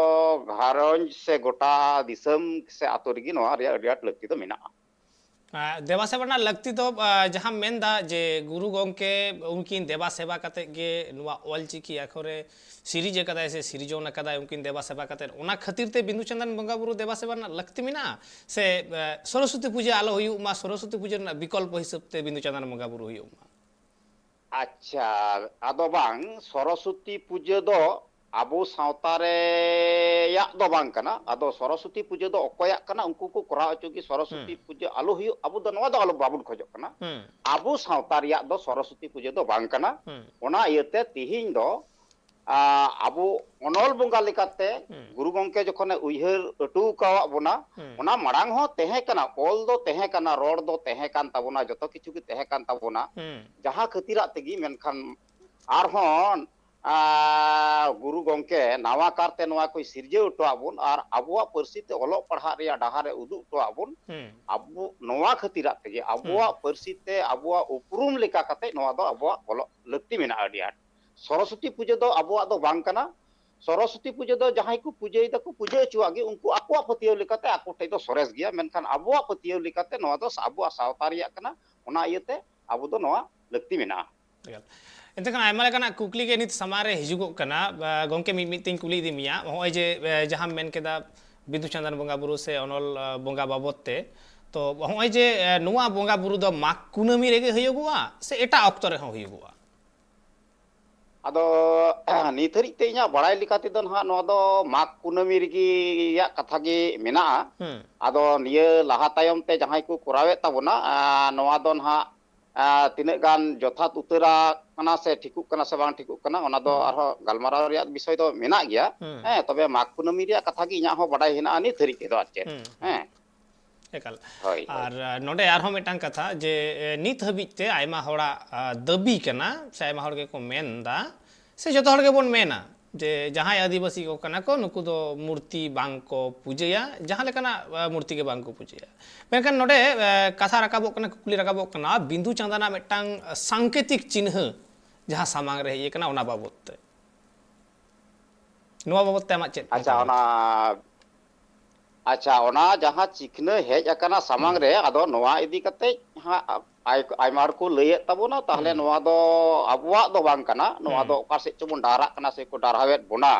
ᱜᱷᱟᱨᱚᱸᱡᱽ ᱥᱮ ᱜᱚᱴᱟ ᱫᱤᱥᱚᱢ ᱥᱮ ᱟᱛᱳ ᱨᱮᱜᱮ ᱱᱚᱣᱟ ᱨᱮᱭᱟᱜ ᱟᱹᱰᱤ ᱟᱸᱴ ᱞᱟᱹᱠᱛᱤ ᱫᱚ ᱢᱮᱱᱟᱜᱼᱟ᱾ ᱟᱨ ᱫᱮᱵᱟ ᱥᱮᱵᱟ ᱨᱮᱱᱟᱜ ᱞᱟᱹᱠᱛᱤ ᱫᱚ, ᱟᱨ ᱡᱟᱦᱟᱸᱢ ᱢᱮᱱᱫᱟ ᱡᱮ ᱜᱩᱨᱩ ᱜᱚᱢᱠᱮ ᱩᱱᱠᱤᱱ ᱫᱮᱵᱟ ᱥᱮᱵᱟ ᱠᱟᱛᱮᱫ ᱜᱮ ᱱᱚᱣᱟ ᱚᱞᱪᱤᱠᱤ ᱟᱠᱷᱚᱨᱮ ᱥᱤᱨᱤᱡᱽ ᱟᱠᱟᱫᱟᱭ ᱥᱮ ᱥᱤᱨᱡᱚᱱ ᱟᱠᱟᱫᱟᱭ, ᱩᱱᱠᱤᱱ ᱫᱮᱵᱟ ᱥᱮᱵᱟ ᱠᱟᱛᱮᱫ, ᱚᱱᱟ ᱠᱷᱟᱹᱛᱤᱨ ᱛᱮ ᱵᱤᱸᱫᱩ ᱪᱟᱸᱫᱟᱱ ᱵᱚᱸᱜᱟ ᱵᱩᱨᱩ ᱫᱮᱵᱟ ᱥᱮᱵᱟ ᱨᱮᱱᱟᱜ ᱞᱟᱹᱠᱛᱤ ᱢᱮᱱᱟᱜᱼᱟ? ᱥᱮ, ᱮ, ᱥᱚᱨᱚᱥᱚᱛᱤ ᱯᱩᱡᱟᱹ ᱟᱞᱚ ᱦᱩᱭᱩᱜ ᱢᱟ, ᱥᱚᱨᱚᱥᱚᱛᱤ ᱯᱩᱡᱟᱹ ᱨᱮᱱᱟᱜ ᱵᱤᱠᱚᱞᱯᱚ ᱦᱤᱥᱟᱹᱵ ᱛᱮ ᱵᱤᱸᱫᱩ ᱪᱟᱸᱫᱟᱱ ᱵᱚᱸᱜᱟ ᱵᱩᱨᱩ ᱦᱩᱭᱩᱜ ᱢᱟ? ᱟᱪᱪᱷᱟ, ᱟᱫᱚ ᱵᱟᱝ, ᱥᱚᱨᱚᱥᱚᱛᱤ ᱯᱩᱡᱟᱹ ᱫᱚ ᱟᱵᱚ ᱥᱟᱶᱛᱟ ᱨᱮᱭᱟᱜ ᱫᱚ ᱵᱟᱝ ᱠᱟᱱᱟ᱾ ᱟᱫᱚ ᱥᱚᱨᱚᱥᱚᱛᱤ ᱯᱩᱡᱟᱹ ᱫᱚ ᱚᱠᱚᱭᱟᱜ ᱠᱟᱱᱟ? ᱩᱱᱠᱩ ᱠᱚ ᱠᱚᱨᱟᱣ ᱦᱚᱪᱚ ᱜᱮ᱾ ᱥᱚᱨᱚᱥᱚᱛᱤ ᱦᱩᱸ᱾ ᱯᱩᱡᱟᱹ ᱟᱞᱚ ᱦᱩᱭᱩᱜ, ᱟᱵᱚ ᱫᱚ ᱱᱚᱣᱟ ᱫᱚ ᱟᱞᱚ, ᱵᱟᱵᱚᱱ ᱠᱷᱚᱡᱚᱜ ᱠᱟᱱᱟ᱾ ᱦᱩᱸ᱾ ᱟᱵᱚ ᱥᱟᱶᱛᱟ ᱨᱮᱭᱟᱜ ᱫᱚ ᱥᱚᱨᱚᱥᱚᱛᱤ ᱯᱩᱡᱟᱹ ᱫᱚ ᱵᱟᱝ ᱠᱟᱱᱟ᱾ ᱦᱩᱸ᱾ ᱚᱱᱟ ᱤᱭᱟᱹᱛᱮ ᱛᱤᱦᱤᱧ ᱫᱚ, ᱟ, ᱟᱵᱚ ᱚᱱᱚᱞ ᱵᱚᱸᱜᱟ ᱞᱮᱠᱟᱛᱮ ᱦᱩᱸ᱾ ᱜᱩᱨᱩ ᱜᱚᱢᱠᱮ ᱡᱚᱠᱷᱚᱱᱮ ᱩᱭᱦᱟᱹᱨ ᱦᱚᱴᱚ ᱟᱠᱟᱣᱟᱫ ᱵᱚᱱᱟ, ᱦᱩᱸ᱾ ᱚᱱᱟ ᱢᱟᱲᱟᱝ ᱦᱚᱸ ᱛᱟᱦᱮᱸ ᱠᱟᱱᱟ, ᱚᱞ ᱫᱚ ᱛᱟᱦᱮᱸ ᱠᱟᱱᱟ, ᱨᱚᱲ ᱫᱚ ᱛᱟᱦᱮᱸ ᱠᱟᱱ ᱛᱟᱵᱚᱱᱟ, ᱡᱚᱛᱚ ᱠᱤᱪᱷᱩ ᱜᱮ ᱛᱟᱦᱮᱸ ᱠᱟᱱ ᱛᱟᱵᱚᱱᱟ᱾ ᱦᱩᱸ᱾ ᱡᱟᱦᱟᱸ ᱠᱷᱟᱹᱛᱤᱨᱟᱜ ᱛᱮᱜᱮ, ᱢᱮᱱᱠᱷᱟᱱ ᱟᱨᱦᱚᱸ, ᱟ, ᱜᱩᱨᱩ ᱜᱚᱢᱠᱮ ᱱᱟᱣᱟ ᱠᱟᱨᱛᱮ ᱱᱚᱣᱟ ᱠᱚᱭ ᱥᱤᱨᱡᱟᱹᱣ ᱦᱚᱴᱚᱣᱟᱜ ᱵᱚᱱ ᱟᱨ ᱟᱵᱚᱣᱟᱜ ᱯᱟᱹᱨᱥᱤ ᱛᱮ ᱚᱞᱚᱜ ᱯᱟᱲᱦᱟᱜ ᱨᱮᱭᱟᱜ ᱰᱟᱦᱟᱨ ᱮ ᱩᱫᱩᱜ ᱦᱚᱴᱚᱣᱟᱜ ᱵᱚᱱ᱾ ᱦᱩᱸ᱾ ᱟᱵᱚ ᱱᱚᱣᱟ ᱠᱷᱟᱹᱛᱤᱨᱟᱜ ᱛᱮᱜᱮ ᱟᱵᱚᱣᱟᱜ ᱦᱩᱸ᱾ ᱯᱟᱹᱨᱥᱤ ᱛᱮ ᱟᱵᱚᱣᱟᱜ ᱩᱯᱨᱩᱢ ᱞᱮᱠᱟ ᱠᱟᱛᱮ ᱱᱚᱣᱟ ᱫᱚ ᱟᱵᱚᱣᱟᱜ ᱚᱞᱚᱜ ᱞᱟᱹᱠᱛᱤ ᱢᱮᱱᱟᱜᱼᱟ ᱟᱹᱰᱤ ᱟᱸᱴ᱾ ᱥᱚᱨᱚᱥᱚᱛᱤ ᱯᱩᱡᱟᱹ ᱫᱚ ᱟᱵᱚᱣᱟᱜ ᱫᱚ ᱵᱟᱝ ᱠᱟᱱᱟ᱾ ᱥᱚᱨᱚᱥᱚᱛᱤ ᱯᱩᱡᱟᱹ ᱫᱚ ᱡᱟᱦᱟᱸᱭ ᱠᱚ ᱯᱩᱡᱟᱹᱭ ᱫᱟᱠᱚ, ᱯᱩᱡᱟᱹ ᱦᱚᱪᱚᱣᱟᱜ ᱜᱮ, ᱩᱱᱠᱩ ᱟᱠᱚᱣᱟᱜ ᱯᱟᱹᱛᱭᱟᱹᱣ ᱞᱮᱠᱟᱛᱮ ᱟᱠᱚ ᱴᱷᱮᱡ ᱫᱚ ᱥᱚᱨᱮᱥ ᱜᱮᱭᱟ, ᱢᱮᱱᱠᱷᱟᱱ ᱟᱵᱚᱣᱟᱜ ᱯᱟᱹᱛᱭᱟᱹᱣ ᱞᱮᱠᱟᱛᱮ ᱱᱚᱣᱟ ᱫᱚ ᱟᱵᱚᱣᱟᱜ ᱥᱟᱶᱛᱟ ᱨᱮᱭᱟᱜ ᱠᱟᱱᱟ᱾ ᱚᱱᱟ ᱤᱭᱟᱹᱛᱮ ᱟᱵᱚ ᱫᱚ ᱱᱚᱣᱟ ᱞᱟᱹᱠᱛᱤ ᱢᱮᱱᱟᱜᱼᱟ᱾ ᱮᱠᱟᱞ᱾ ᱮᱱᱛᱮ ᱠᱷᱟᱱ ᱟᱭᱢᱟ ᱞᱮᱠᱟᱱᱟᱜ ᱠᱩᱠᱞᱤ ᱜᱮ ᱱᱤᱛ ᱥᱟᱢᱟᱝ ᱨᱮ ᱦᱤᱡᱩᱜᱚᱜ ᱠᱟᱱᱟ᱾ ᱟ, ᱜᱚᱢᱠᱮ, ᱢᱤᱫ ᱢᱤᱫ ᱛᱮᱧ ᱠᱩᱞᱤ ᱤᱫᱤ ᱢᱮᱭᱟ᱾ ᱱᱚᱜᱼᱚᱭ ᱡᱮ, ᱮ, ᱡᱟᱦᱟᱸᱢ ᱢᱮᱱ ᱠᱮᱫᱟ ᱵᱤᱫᱩ ᱪᱟᱸᱫᱟᱱ ᱵᱚᱸᱜᱟ ᱵᱩᱨᱩ ᱥᱮ ᱚᱱᱚᱞ, ᱟ, ᱵᱚᱸᱜᱟ ᱵᱟᱵᱚᱫ ᱛᱮ, ᱛᱚ ᱱᱚᱜᱼᱚᱭ ᱡᱮ, ᱮ, ᱱᱚᱣᱟ ᱵᱚᱸᱜᱟ ᱵᱩᱨᱩ ᱫᱚ ᱢᱟᱜᱽ ᱠᱩᱱᱟᱹᱢᱤ ᱨᱮᱜᱮ ᱦᱩᱭᱩᱜᱚᱜᱼᱟ ᱥᱮ ᱮᱴᱟᱜ ᱚᱠᱛᱚ ᱨᱮᱦᱚᱸ ᱦᱩᱭᱩᱜᱚᱜᱼᱟ? ᱟᱫᱚ ᱱᱤᱛ ᱦᱟᱹᱨᱤᱡ ᱛᱮ ᱤᱧᱟᱹᱜ ᱵᱟᱲᱟᱭ ᱞᱮᱠᱟ ᱛᱮᱫᱚ ᱱᱟᱦᱟᱜ ᱱᱚᱣᱟ ᱫᱚ ᱢᱟᱜᱽ ᱠᱩᱱᱟᱹᱢᱤ ᱨᱮᱜᱮ ᱨᱮᱭᱟᱜ ᱠᱟᱛᱷᱟ ᱜᱮ ᱢᱮᱱᱟᱜᱼᱟ᱾ ᱦᱩᱸ᱾ ᱟᱫᱚ ᱱᱤᱭᱟᱹ ᱞᱟᱦᱟ ᱛᱟᱭᱚᱢ ᱛᱮ ᱡᱟᱦᱟᱸᱭ ᱠᱚ ᱠᱚᱨᱟᱣᱮᱫ ᱛᱟᱵᱚᱱᱟ, ᱟ, ᱱᱚᱣᱟ ᱫᱚ ᱱᱟᱦᱟᱜ, ᱟ, ᱛᱤᱱᱟᱹᱜ ᱜᱟᱱ ᱡᱚᱛᱷᱟᱛ ᱩᱛᱟᱹᱨᱟ ᱠᱟᱱᱟ ᱥᱮ ᱴᱷᱤᱠᱚᱜ ᱠᱟᱱᱟ ᱥᱮ ᱵᱟᱝ ᱴᱷᱤᱠᱚᱜ ᱠᱟᱱᱟ, ᱚᱱᱟ ᱫᱚ ᱦᱩᱸ᱾ ᱟᱨᱦᱚᱸ ᱜᱟᱞᱢᱟᱨᱟᱣ ᱨᱮᱭᱟᱜ ᱵᱤᱥᱚᱭ ᱫᱚ ᱢᱮᱱᱟᱜ ᱜᱮᱭᱟ᱾ ᱦᱩᱸ᱾ ᱦᱮᱸ, ᱛᱚᱵᱮ ᱢᱟᱜᱽ ᱠᱩᱱᱟᱹᱢᱤ ᱨᱮᱭᱟᱜ ᱠᱟᱛᱷᱟ ᱜᱮ ᱤᱧᱟᱹᱜ ᱦᱚᱸ ᱵᱟᱰᱟᱭ ᱦᱮᱱᱟᱜᱼᱟ ᱱᱤᱛ ᱦᱟᱹᱨᱤᱡ ᱛᱮᱫᱚ, ᱟᱨ ᱪᱮᱫ᱾ ᱦᱩᱸ, ᱦᱩᱸ᱾ ᱦᱮᱸ᱾ ᱮᱠᱟᱞ᱾ ᱦᱳᱭ, ᱦᱳᱭ᱾ ᱟᱨ, ᱟ, ᱱᱚᱰᱮ ᱟᱨᱦᱚᱸ ᱢᱤᱫᱴᱟᱝ ᱠᱟᱛᱷᱟ ᱡᱮ, ᱮ, ᱱᱤᱛ ᱦᱟᱹᱵᱤᱡ ᱛᱮ ᱟᱭᱢᱟ ᱦᱚᱲᱟᱜ, ᱟ, ᱫᱟᱹᱵᱤ ᱠᱟᱱᱟ ᱥᱮ ᱟᱭᱢᱟ ᱦᱚᱲ ᱜᱮᱠᱚ ᱢᱮᱱ ᱮᱫᱟ ᱥᱮ ᱡᱚᱛᱚ ᱦᱚᱲ ᱜᱮᱵᱚᱱ ᱢᱮᱱᱟ ᱡᱮ ᱡᱟᱦᱟᱸᱭ ᱟᱹᱫᱤᱵᱟᱹᱥᱤ ᱠᱚ ᱠᱟᱱᱟ ᱠᱚ, ᱱᱩᱠᱩ ᱫᱚ ᱢᱩᱨᱛᱤ ᱵᱟᱝ ᱠᱚ ᱯᱩᱡᱟᱹᱭᱟ, ᱡᱟᱦᱟᱸ ᱞᱮᱠᱟᱱᱟᱜ, ᱟ, ᱢᱩᱨᱛᱤ ᱜᱮ ᱵᱟᱝ ᱠᱚ ᱯᱩᱡᱟᱹᱭᱟ᱾ ᱢᱮᱱᱠᱷᱟᱱ ᱱᱚᱰᱮ, ᱮ, ᱠᱟᱛᱷᱟ ᱨᱟᱠᱟᱵᱚᱜ ᱠᱟᱱᱟ, ᱠᱩᱠᱞᱤ ᱨᱟᱠᱟᱵᱚᱜ ᱠᱟᱱᱟ, ᱵᱤᱸᱫᱩ ᱪᱟᱸᱫᱟᱱᱟᱜ ᱢᱤᱫᱴᱟᱝ ᱥᱟᱝᱠᱮᱛᱤᱠ ᱪᱤᱱᱦᱟᱹ ᱡᱟᱦᱟᱸ ᱥᱟᱢᱟᱝ ᱨᱮ ᱦᱮᱡ ᱟᱠᱟᱱᱟ, ᱚᱱᱟ ᱵᱟᱵᱚᱫ ᱛᱮ᱾ ᱱᱚᱣᱟ ᱵᱟᱵᱚᱫ ᱛᱮ ᱟᱢᱟᱜ ᱪᱮᱫ ᱟᱪᱪᱷᱟ, ᱢᱚᱛᱟᱢᱚᱛ? ᱚᱱᱟ ᱟᱪᱪᱷᱟ, ᱚᱱᱟ ᱡᱟᱦᱟᱸ ᱪᱤᱠᱷᱱᱟᱹ ᱦᱮᱡ ᱟᱠᱟᱱᱟ ᱥᱟᱢᱟᱝ ᱨᱮ, ᱟᱫᱚ ᱱᱚᱣᱟ ᱤᱫᱤ ᱠᱟᱛᱮ ᱦᱟᱸᱜ ᱟᱭ-, ᱟᱭᱢᱟ ᱦᱚᱲ ᱠᱚ ᱞᱟᱹᱭᱮᱫ ᱛᱟᱵᱚᱱᱟ, ᱛᱟᱦᱚᱞᱮ ᱱᱚᱣᱟ ᱫᱚ ᱟᱵᱚᱣᱟᱜ ᱫᱚ ᱵᱟᱝ ᱠᱟᱱᱟ, ᱱᱚᱣᱟ ᱫᱚ ᱚᱠᱟ ᱥᱮᱫ ᱪᱚᱵᱚᱱ ᱰᱟᱨᱦᱟᱜ ᱠᱟᱱᱟ ᱥᱮᱠᱚ ᱰᱟᱨᱦᱟᱣᱮᱫ ᱵᱚᱱᱟ᱾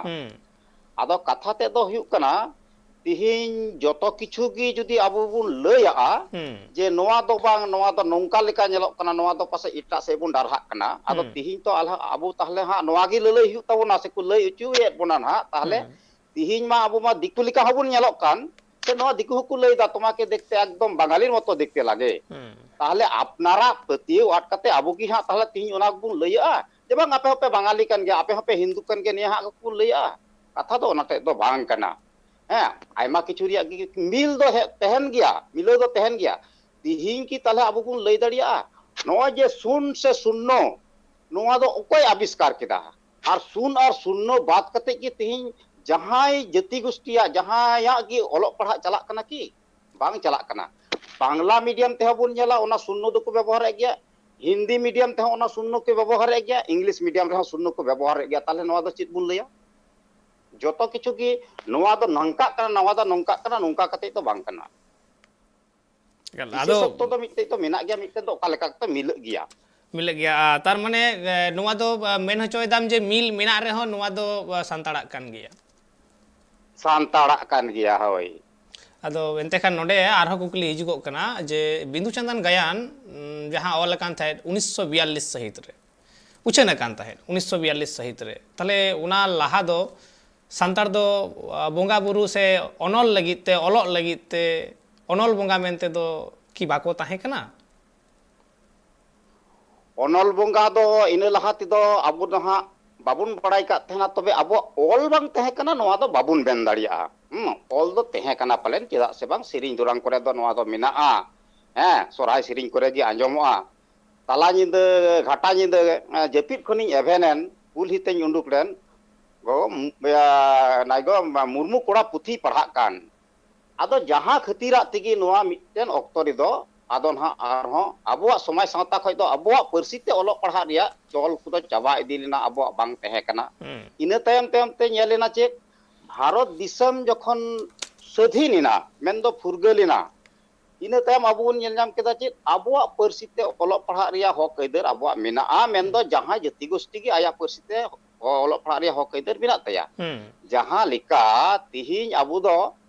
ᱟᱫᱚ ᱠᱟᱛᱷᱟ ᱛᱮᱫ ᱫᱚ ᱦᱩᱭᱩᱜ ᱠᱟᱱᱟ, ᱛᱤᱦᱤᱧ ᱡᱚᱛᱚ ᱠᱤᱪᱷᱩ ᱜᱮ ᱡᱩᱫᱤ ᱟᱵᱚ ᱵᱚᱱ ᱞᱟᱹᱭᱟᱜᱼᱟ ᱡᱮ ᱱᱚᱣᱟ ᱫᱚ ᱵᱟᱝ, ᱱᱚᱣᱟ ᱫᱚ ᱱᱚᱝᱠᱟ ᱞᱮᱠᱟ ᱧᱮᱞᱚᱜ ᱠᱟᱱᱟ, ᱱᱚᱣᱟ ᱫᱚ ᱯᱟᱥᱮᱡ ᱮᱴᱟᱜ ᱥᱮᱫ ᱵᱚᱱ ᱰᱟᱨᱦᱟᱜ ᱠᱟᱱᱟ᱾ ᱟᱫᱚ ᱛᱤᱦᱤᱧ ᱛᱚ ᱟᱞᱦᱟ-, ᱟᱵᱚ ᱛᱟᱦᱚᱞᱮ ᱦᱟᱸᱜ ᱱᱚᱣᱟ ᱜᱮ ᱞᱟᱹᱞᱟᱹᱭ ᱦᱩᱭᱩᱜ ᱛᱟᱵᱚᱱᱟ, ᱥᱮᱠᱚ ᱞᱟᱹᱭ ᱦᱚᱪᱚᱭᱮᱫ ᱵᱚᱱᱟ ᱱᱟᱦᱟᱜ, ᱛᱟᱦᱚᱞᱮ ᱛᱤᱦᱤᱧ ᱢᱟ ᱟᱵᱚ ᱢᱟ ᱫᱤᱠᱩ ᱞᱮᱠᱟ ᱦᱚᱸᱵᱚᱱ ᱧᱮᱞᱚᱜ ᱠᱟᱱ, ᱥᱮ ᱱᱚᱣᱟ ᱫᱤᱠᱩ ᱦᱚᱸᱠᱚ ᱞᱟᱹᱭ ᱮᱫᱟ, "ᱛᱚᱢᱟᱠᱮ ᱫᱮᱠᱷᱛᱮ ᱮᱠᱫᱚᱢ ᱵᱟᱝᱟᱞᱤᱨ ᱢᱚᱛᱚ ᱫᱤᱠᱷᱛᱮ ᱞᱟᱜᱮ᱾" ᱛᱟᱦᱚᱞᱮ ᱟᱯᱱᱟᱨᱟᱜ ᱯᱟᱹᱛᱭᱟᱹᱣ ᱟᱫ ᱠᱟᱛᱮ ᱟᱵᱚ ᱜᱮ ᱦᱟᱸᱜ ᱛᱟᱦᱚᱞᱮ ᱛᱤᱦᱤᱧ ᱚᱱᱟ ᱜᱮᱵᱚᱱ ᱞᱟᱹᱭᱟᱹᱜᱼᱟ ᱡᱮ, "ᱵᱟᱝ, ᱟᱯᱮ ᱦᱚᱸᱯᱮ ᱵᱟᱝᱟᱞᱤ ᱠᱟᱱ ᱜᱮᱭᱟ, ᱟᱯᱮ ᱦᱚᱸᱯᱮ ᱦᱤᱱᱫᱩ ᱠᱟᱱ ᱜᱮᱭᱟ", ᱱᱤᱭᱟᱹ ᱦᱟᱸᱜ ᱜᱮᱠᱚ ᱞᱟᱹᱭᱟᱹᱜᱼᱟ᱾ ᱠᱟᱛᱷᱟ ᱫᱚ ᱚᱱᱟ ᱴᱷᱮᱡ ᱫᱚ ᱵᱟᱝ ᱠᱟᱱᱟ᱾ ᱦᱮᱸ, ᱟᱭᱢᱟ ᱠᱤᱪᱷᱩ ᱨᱮᱭᱟᱜ ᱜᱮ ᱢᱤᱞ ᱫᱚ ᱦᱮ-, ᱛᱟᱦᱮᱱ ᱜᱮᱭᱟ, ᱢᱤᱞᱟᱹᱣ ᱫᱚ ᱛᱟᱦᱮᱱ ᱜᱮᱭᱟ᱾ ᱛᱤᱦᱤᱧ ᱠᱤ ᱛᱟᱦᱚᱞᱮ ᱟᱵᱚ ᱵᱚᱱ ᱞᱟᱹᱭ ᱫᱟᱲᱮᱭᱟᱜᱼᱟ, ᱱᱚᱜᱼᱚᱭ ᱡᱮ ᱥᱩᱱ ᱥᱮ ᱥᱩᱱᱱᱚ, ᱱᱚᱣᱟ ᱫᱚ ᱚᱠᱚᱭ ᱟᱵᱤᱥᱠᱟᱨ ᱠᱮᱫᱟ? ᱟᱨ ᱥᱩᱱ ᱟᱨ ᱥᱩᱱᱱᱚ ᱵᱟᱫ ᱠᱟᱛᱮ ᱜᱮ ᱛᱤᱦᱤᱧ ᱡᱟᱦᱟᱸᱭ ᱡᱟᱹᱛᱤ ᱜᱳᱥᱴᱤᱭᱟᱜ, ᱡᱟᱦᱟᱸᱭᱟᱜ ᱜᱮ ᱚᱞᱚᱜ ᱯᱟᱲᱦᱟᱜ ᱪᱟᱞᱟᱜ ᱠᱟᱱᱟ ᱠᱤ? ᱵᱟᱝ ᱪᱟᱞᱟᱜ ᱠᱟᱱᱟ᱾ ᱵᱟᱝᱞᱟ medium ᱛᱮᱦᱚᱸ ᱵᱚᱱ ᱧᱮᱞᱟ, ᱚᱱᱟ ᱥᱩᱱᱱᱚ ᱫᱚᱠᱚ ᱵᱮᱵᱚᱦᱟᱨᱮᱫ ᱜᱮᱭᱟ, ᱦᱤᱱᱫᱤ medium ᱛᱮᱦᱚᱸ ᱚᱱᱟ ᱥᱩᱱᱱᱚ ᱠᱚ ᱵᱮᱵᱚᱦᱟᱨᱮᱫ ᱜᱮᱭᱟ, English medium ᱨᱮᱦᱚᱸ ᱥᱩᱱᱱᱚ ᱠᱚ ᱵᱮᱵᱚᱦᱟᱨᱮᱫ ᱜᱮᱭᱟ᱾ ᱛᱟᱦᱚᱞᱮ ᱱᱚᱣᱟ ᱫᱚ ᱪᱮᱫ ᱵᱚᱱ ᱞᱟᱹᱭᱟ? ᱡᱚᱛᱚ ᱠᱤᱪᱷᱩ ᱜᱮ ᱱᱚᱣᱟ ᱫᱚ ᱱᱚᱝᱠᱟᱜ ᱠᱟᱱᱟ, ᱱᱚᱣᱟ ᱫᱚ ᱱᱚᱝᱠᱟᱜ ᱠᱟᱱᱟ, ᱱᱚᱝᱠᱟ ᱠᱟᱛᱮ ᱫᱚ ᱵᱟᱝ ᱠᱟᱱᱟ᱾ ᱮᱠᱟᱞ, ᱟᱫᱚ ᱵᱤᱥᱮᱥᱚᱛᱛᱚ ᱫᱚ ᱢᱤᱫᱴᱮᱡ ᱫᱚ ᱢᱮᱱᱟᱜ ᱜᱮᱭᱟ, ᱢᱤᱫᱴᱮᱡ ᱫᱚ ᱚᱠᱟ ᱞᱮᱠᱟ ᱠᱟᱛᱮ ᱢᱤᱞᱟᱹᱜ ᱜᱮᱭᱟ᱾ ᱢᱤᱞᱟᱹᱜ ᱜᱮᱭᱟ᱾ ᱟᱨ ᱛᱟᱨ ᱢᱟᱱᱮ, ᱮ, ᱱᱚᱣᱟ ᱫᱚ, ᱟ, ᱢᱮᱱ ᱦᱚᱪᱚᱭᱮᱫᱟᱢ ᱡᱮ ᱢᱤᱞ ᱢᱮᱱᱟᱜ ᱨᱮᱦᱚᱸ ᱱᱚᱣᱟ ᱫᱚ, ᱟ, ᱥᱟᱱᱛᱟᱲᱟᱜ ᱠᱟᱱ ᱜᱮᱭᱟ᱾ ᱥᱟᱱᱛᱟᱲᱟᱜ ᱠᱟᱱ ᱜᱮᱭᱟ, ᱦᱳᱭ᱾ ᱟᱫᱚ ᱮᱱᱛᱮ ᱠᱷᱟᱱ ᱱᱚᱰᱮ ᱟᱨᱦᱚᱸ ᱠᱩᱠᱞᱤ ᱦᱤᱡᱩᱜᱚᱜ ᱠᱟᱱᱟ ᱡᱮ ᱵᱤᱫᱩ ᱪᱟᱸᱫᱟᱱ ᱜᱟᱭᱟᱱ, ᱩᱢ, ᱡᱟᱦᱟᱸ ᱚᱞ ᱟᱠᱟᱱ ᱛᱟᱦᱮᱸᱫ ᱩᱱᱤᱥᱥᱚ ᱵᱤᱭᱟᱞᱞᱤᱥ ᱥᱟᱹᱦᱤᱛ ᱨᱮ, ᱩᱪᱷᱟᱹᱱ ᱟᱠᱟᱱ ᱛᱟᱦᱮᱸᱫ ᱩᱱᱤᱥᱥᱚ ᱵᱤᱭᱟᱞᱞᱤᱥ ᱥᱟᱹᱦᱤᱛ ᱨᱮ, ᱛᱟᱦᱞᱮ ᱚᱱᱟ ᱞᱟᱦᱟ ᱫᱚ ᱥᱟᱱᱛᱟᱲ ᱫᱚ, ᱟ, ᱵᱚᱸᱜᱟ ᱵᱩᱨᱩ ᱥᱮ ᱚᱱᱚᱞ ᱞᱟᱹᱜᱤᱫ ᱛᱮ, ᱚᱞᱚᱜ ᱞᱟᱹᱜᱤᱫ ᱛᱮ, ᱚᱱᱚᱞ ᱵᱚᱸᱜᱟ ᱢᱮᱱᱛᱮ ᱫᱚ ᱠᱤ ᱵᱟᱠᱚ ᱛᱟᱦᱮᱸ ᱠᱟᱱᱟ? ᱚᱱᱚᱞ ᱵᱚᱸᱜᱟ ᱫᱚ ᱤᱱᱟᱹ ᱞᱟᱦᱟ ᱛᱮᱫᱚ ᱟᱵᱚ ᱫᱚ ᱦᱟᱸᱜ ᱵᱟᱵᱚᱱ ᱵᱟᱲᱟᱭ ᱠᱟᱜ ᱛᱟᱦᱮᱱᱟ, ᱛᱚᱵᱮ ᱟᱵᱚᱣᱟᱜ ᱚᱞ ᱵᱟᱝ ᱛᱟᱦᱮᱸ ᱠᱟᱱᱟ, ᱱᱚᱣᱟ ᱫᱚ ᱵᱟᱵᱚᱱ ᱢᱮᱱ ᱫᱟᱲᱮᱭᱟᱜᱼᱟ᱾ ᱦᱩᱸ, ᱚᱞ ᱫᱚ ᱛᱟᱦᱮᱸ ᱠᱟᱱᱟ ᱯᱟᱞᱮᱱ, ᱪᱮᱫᱟᱜ ᱥᱮ ᱵᱟᱝ, ᱥᱮᱨᱮᱧ ᱫᱩᱨᱟᱝ ᱠᱚᱨᱮ ᱫᱚ ᱱᱚᱣᱟ ᱫᱚ ᱢᱮᱱᱟᱜᱼᱟ᱾ ᱦᱮᱸ, ᱥᱚᱨᱦᱟᱭ ᱥᱮᱨᱮᱧ ᱠᱚᱨᱮ ᱜᱮ ᱟᱸᱡᱚᱢᱚᱜᱼᱟ᱾ ᱛᱟᱞᱟ ᱧᱤᱫᱟᱹ, ᱜᱷᱟᱴᱟ ᱧᱤᱫᱟᱹ, ᱮᱸ, ᱡᱟᱹᱯᱤᱫ ᱠᱷᱚᱱᱤᱧ ᱮᱵᱷᱮᱱᱮᱱ, ᱠᱩᱞᱦᱤ ᱛᱮᱧ ᱩᱰᱩᱠ ᱞᱮᱱ, ᱜᱚ, ᱢ-, ᱭᱟ, ᱱᱟᱭ ᱜᱚ, ᱢ-, ᱢᱩᱨᱢᱩ ᱠᱚᱲᱟ ᱯᱩᱛᱷᱤ ᱯᱟᱲᱦᱟᱜ ᱠᱟᱱ᱾ ᱟᱫᱚ ᱡᱟᱦᱟᱸ ᱠᱷᱟᱹᱛᱤᱨᱟᱜ ᱛᱮᱜᱮ ᱱᱚᱣᱟ ᱢᱤᱫᱴᱮᱱ ᱚᱠᱛᱚ ᱨᱮᱫᱚ ᱟᱫᱚ ᱱᱟᱦᱟᱜ ᱟᱨᱦᱚᱸ ᱟᱵᱚᱣᱟᱜ ᱥᱚᱢᱟᱡᱽ ᱥᱟᱶᱛᱟ ᱠᱷᱚᱱ ᱫᱚ ᱟᱵᱚᱣᱟᱜ ᱯᱟᱹᱨᱥᱤ ᱛᱮ ᱚᱞᱚᱜ ᱯᱟᱲᱦᱟᱜ ᱨᱮᱭᱟᱜ ᱪᱚᱞ ᱠᱚᱫᱚ ᱪᱟᱵᱟ ᱤᱫᱤ ᱞᱮᱱᱟ, ᱟᱵᱚᱣᱟᱜ ᱵᱟᱝ ᱛᱟᱦᱮᱸ ᱠᱟᱱᱟ᱾ ᱦᱩᱸ᱾ ᱤᱱᱟᱹ ᱛᱟᱭᱚᱢ ᱛᱟᱭᱚᱢ ᱛᱮ ᱧᱮᱞ ᱮᱱᱟ ᱪᱮᱫ, ᱵᱷᱟᱨᱚᱛ ᱫᱤᱥᱚᱢ ᱡᱚᱠᱷᱚᱱ ᱥᱟᱹᱫᱷᱤᱱ ᱮᱱᱟ, ᱢᱮᱱᱫᱚ ᱯᱷᱩᱨᱜᱟᱹᱞ ᱮᱱᱟ, ᱤᱱᱟᱹ ᱛᱟᱭᱚᱢ ᱟᱵᱚ ᱵᱚᱱ ᱧᱮᱞ ᱧᱟᱢ ᱠᱮᱫᱟ ᱪᱮᱫ, ᱟᱵᱚᱣᱟᱜ ᱯᱟᱹᱨᱥᱤ ᱛᱮ ᱚᱞᱚᱜ ᱯᱟᱲᱦᱟᱜ ᱨᱮᱭᱟᱜ ᱦᱚᱠ ᱟᱹᱭᱫᱟᱹᱨ ᱟᱵᱚᱣᱟᱜ ᱢᱮᱱᱟᱜᱼᱟ, ᱢᱮᱱᱫᱚ ᱡᱟᱦᱟᱸᱭ ᱡᱟᱹᱛᱤ ᱜᱳᱥᱴᱤ ᱜᱮ ᱟᱭᱟᱜ ᱯᱟᱹᱨᱥᱤ ᱛᱮ ᱚᱞᱚᱜ ᱯᱟᱲᱦᱟᱜ ᱨᱮᱭᱟᱜ ᱦᱚᱠ ᱟᱹᱭᱫᱟᱹᱨ ᱢᱮᱱᱟᱜ ᱛᱟᱭᱟ᱾ ᱦᱩᱸ᱾ ᱡᱟᱦᱟᱸ ᱞᱮᱠᱟ ᱛᱤᱦᱤᱧ ᱟᱵᱚ ᱫᱚ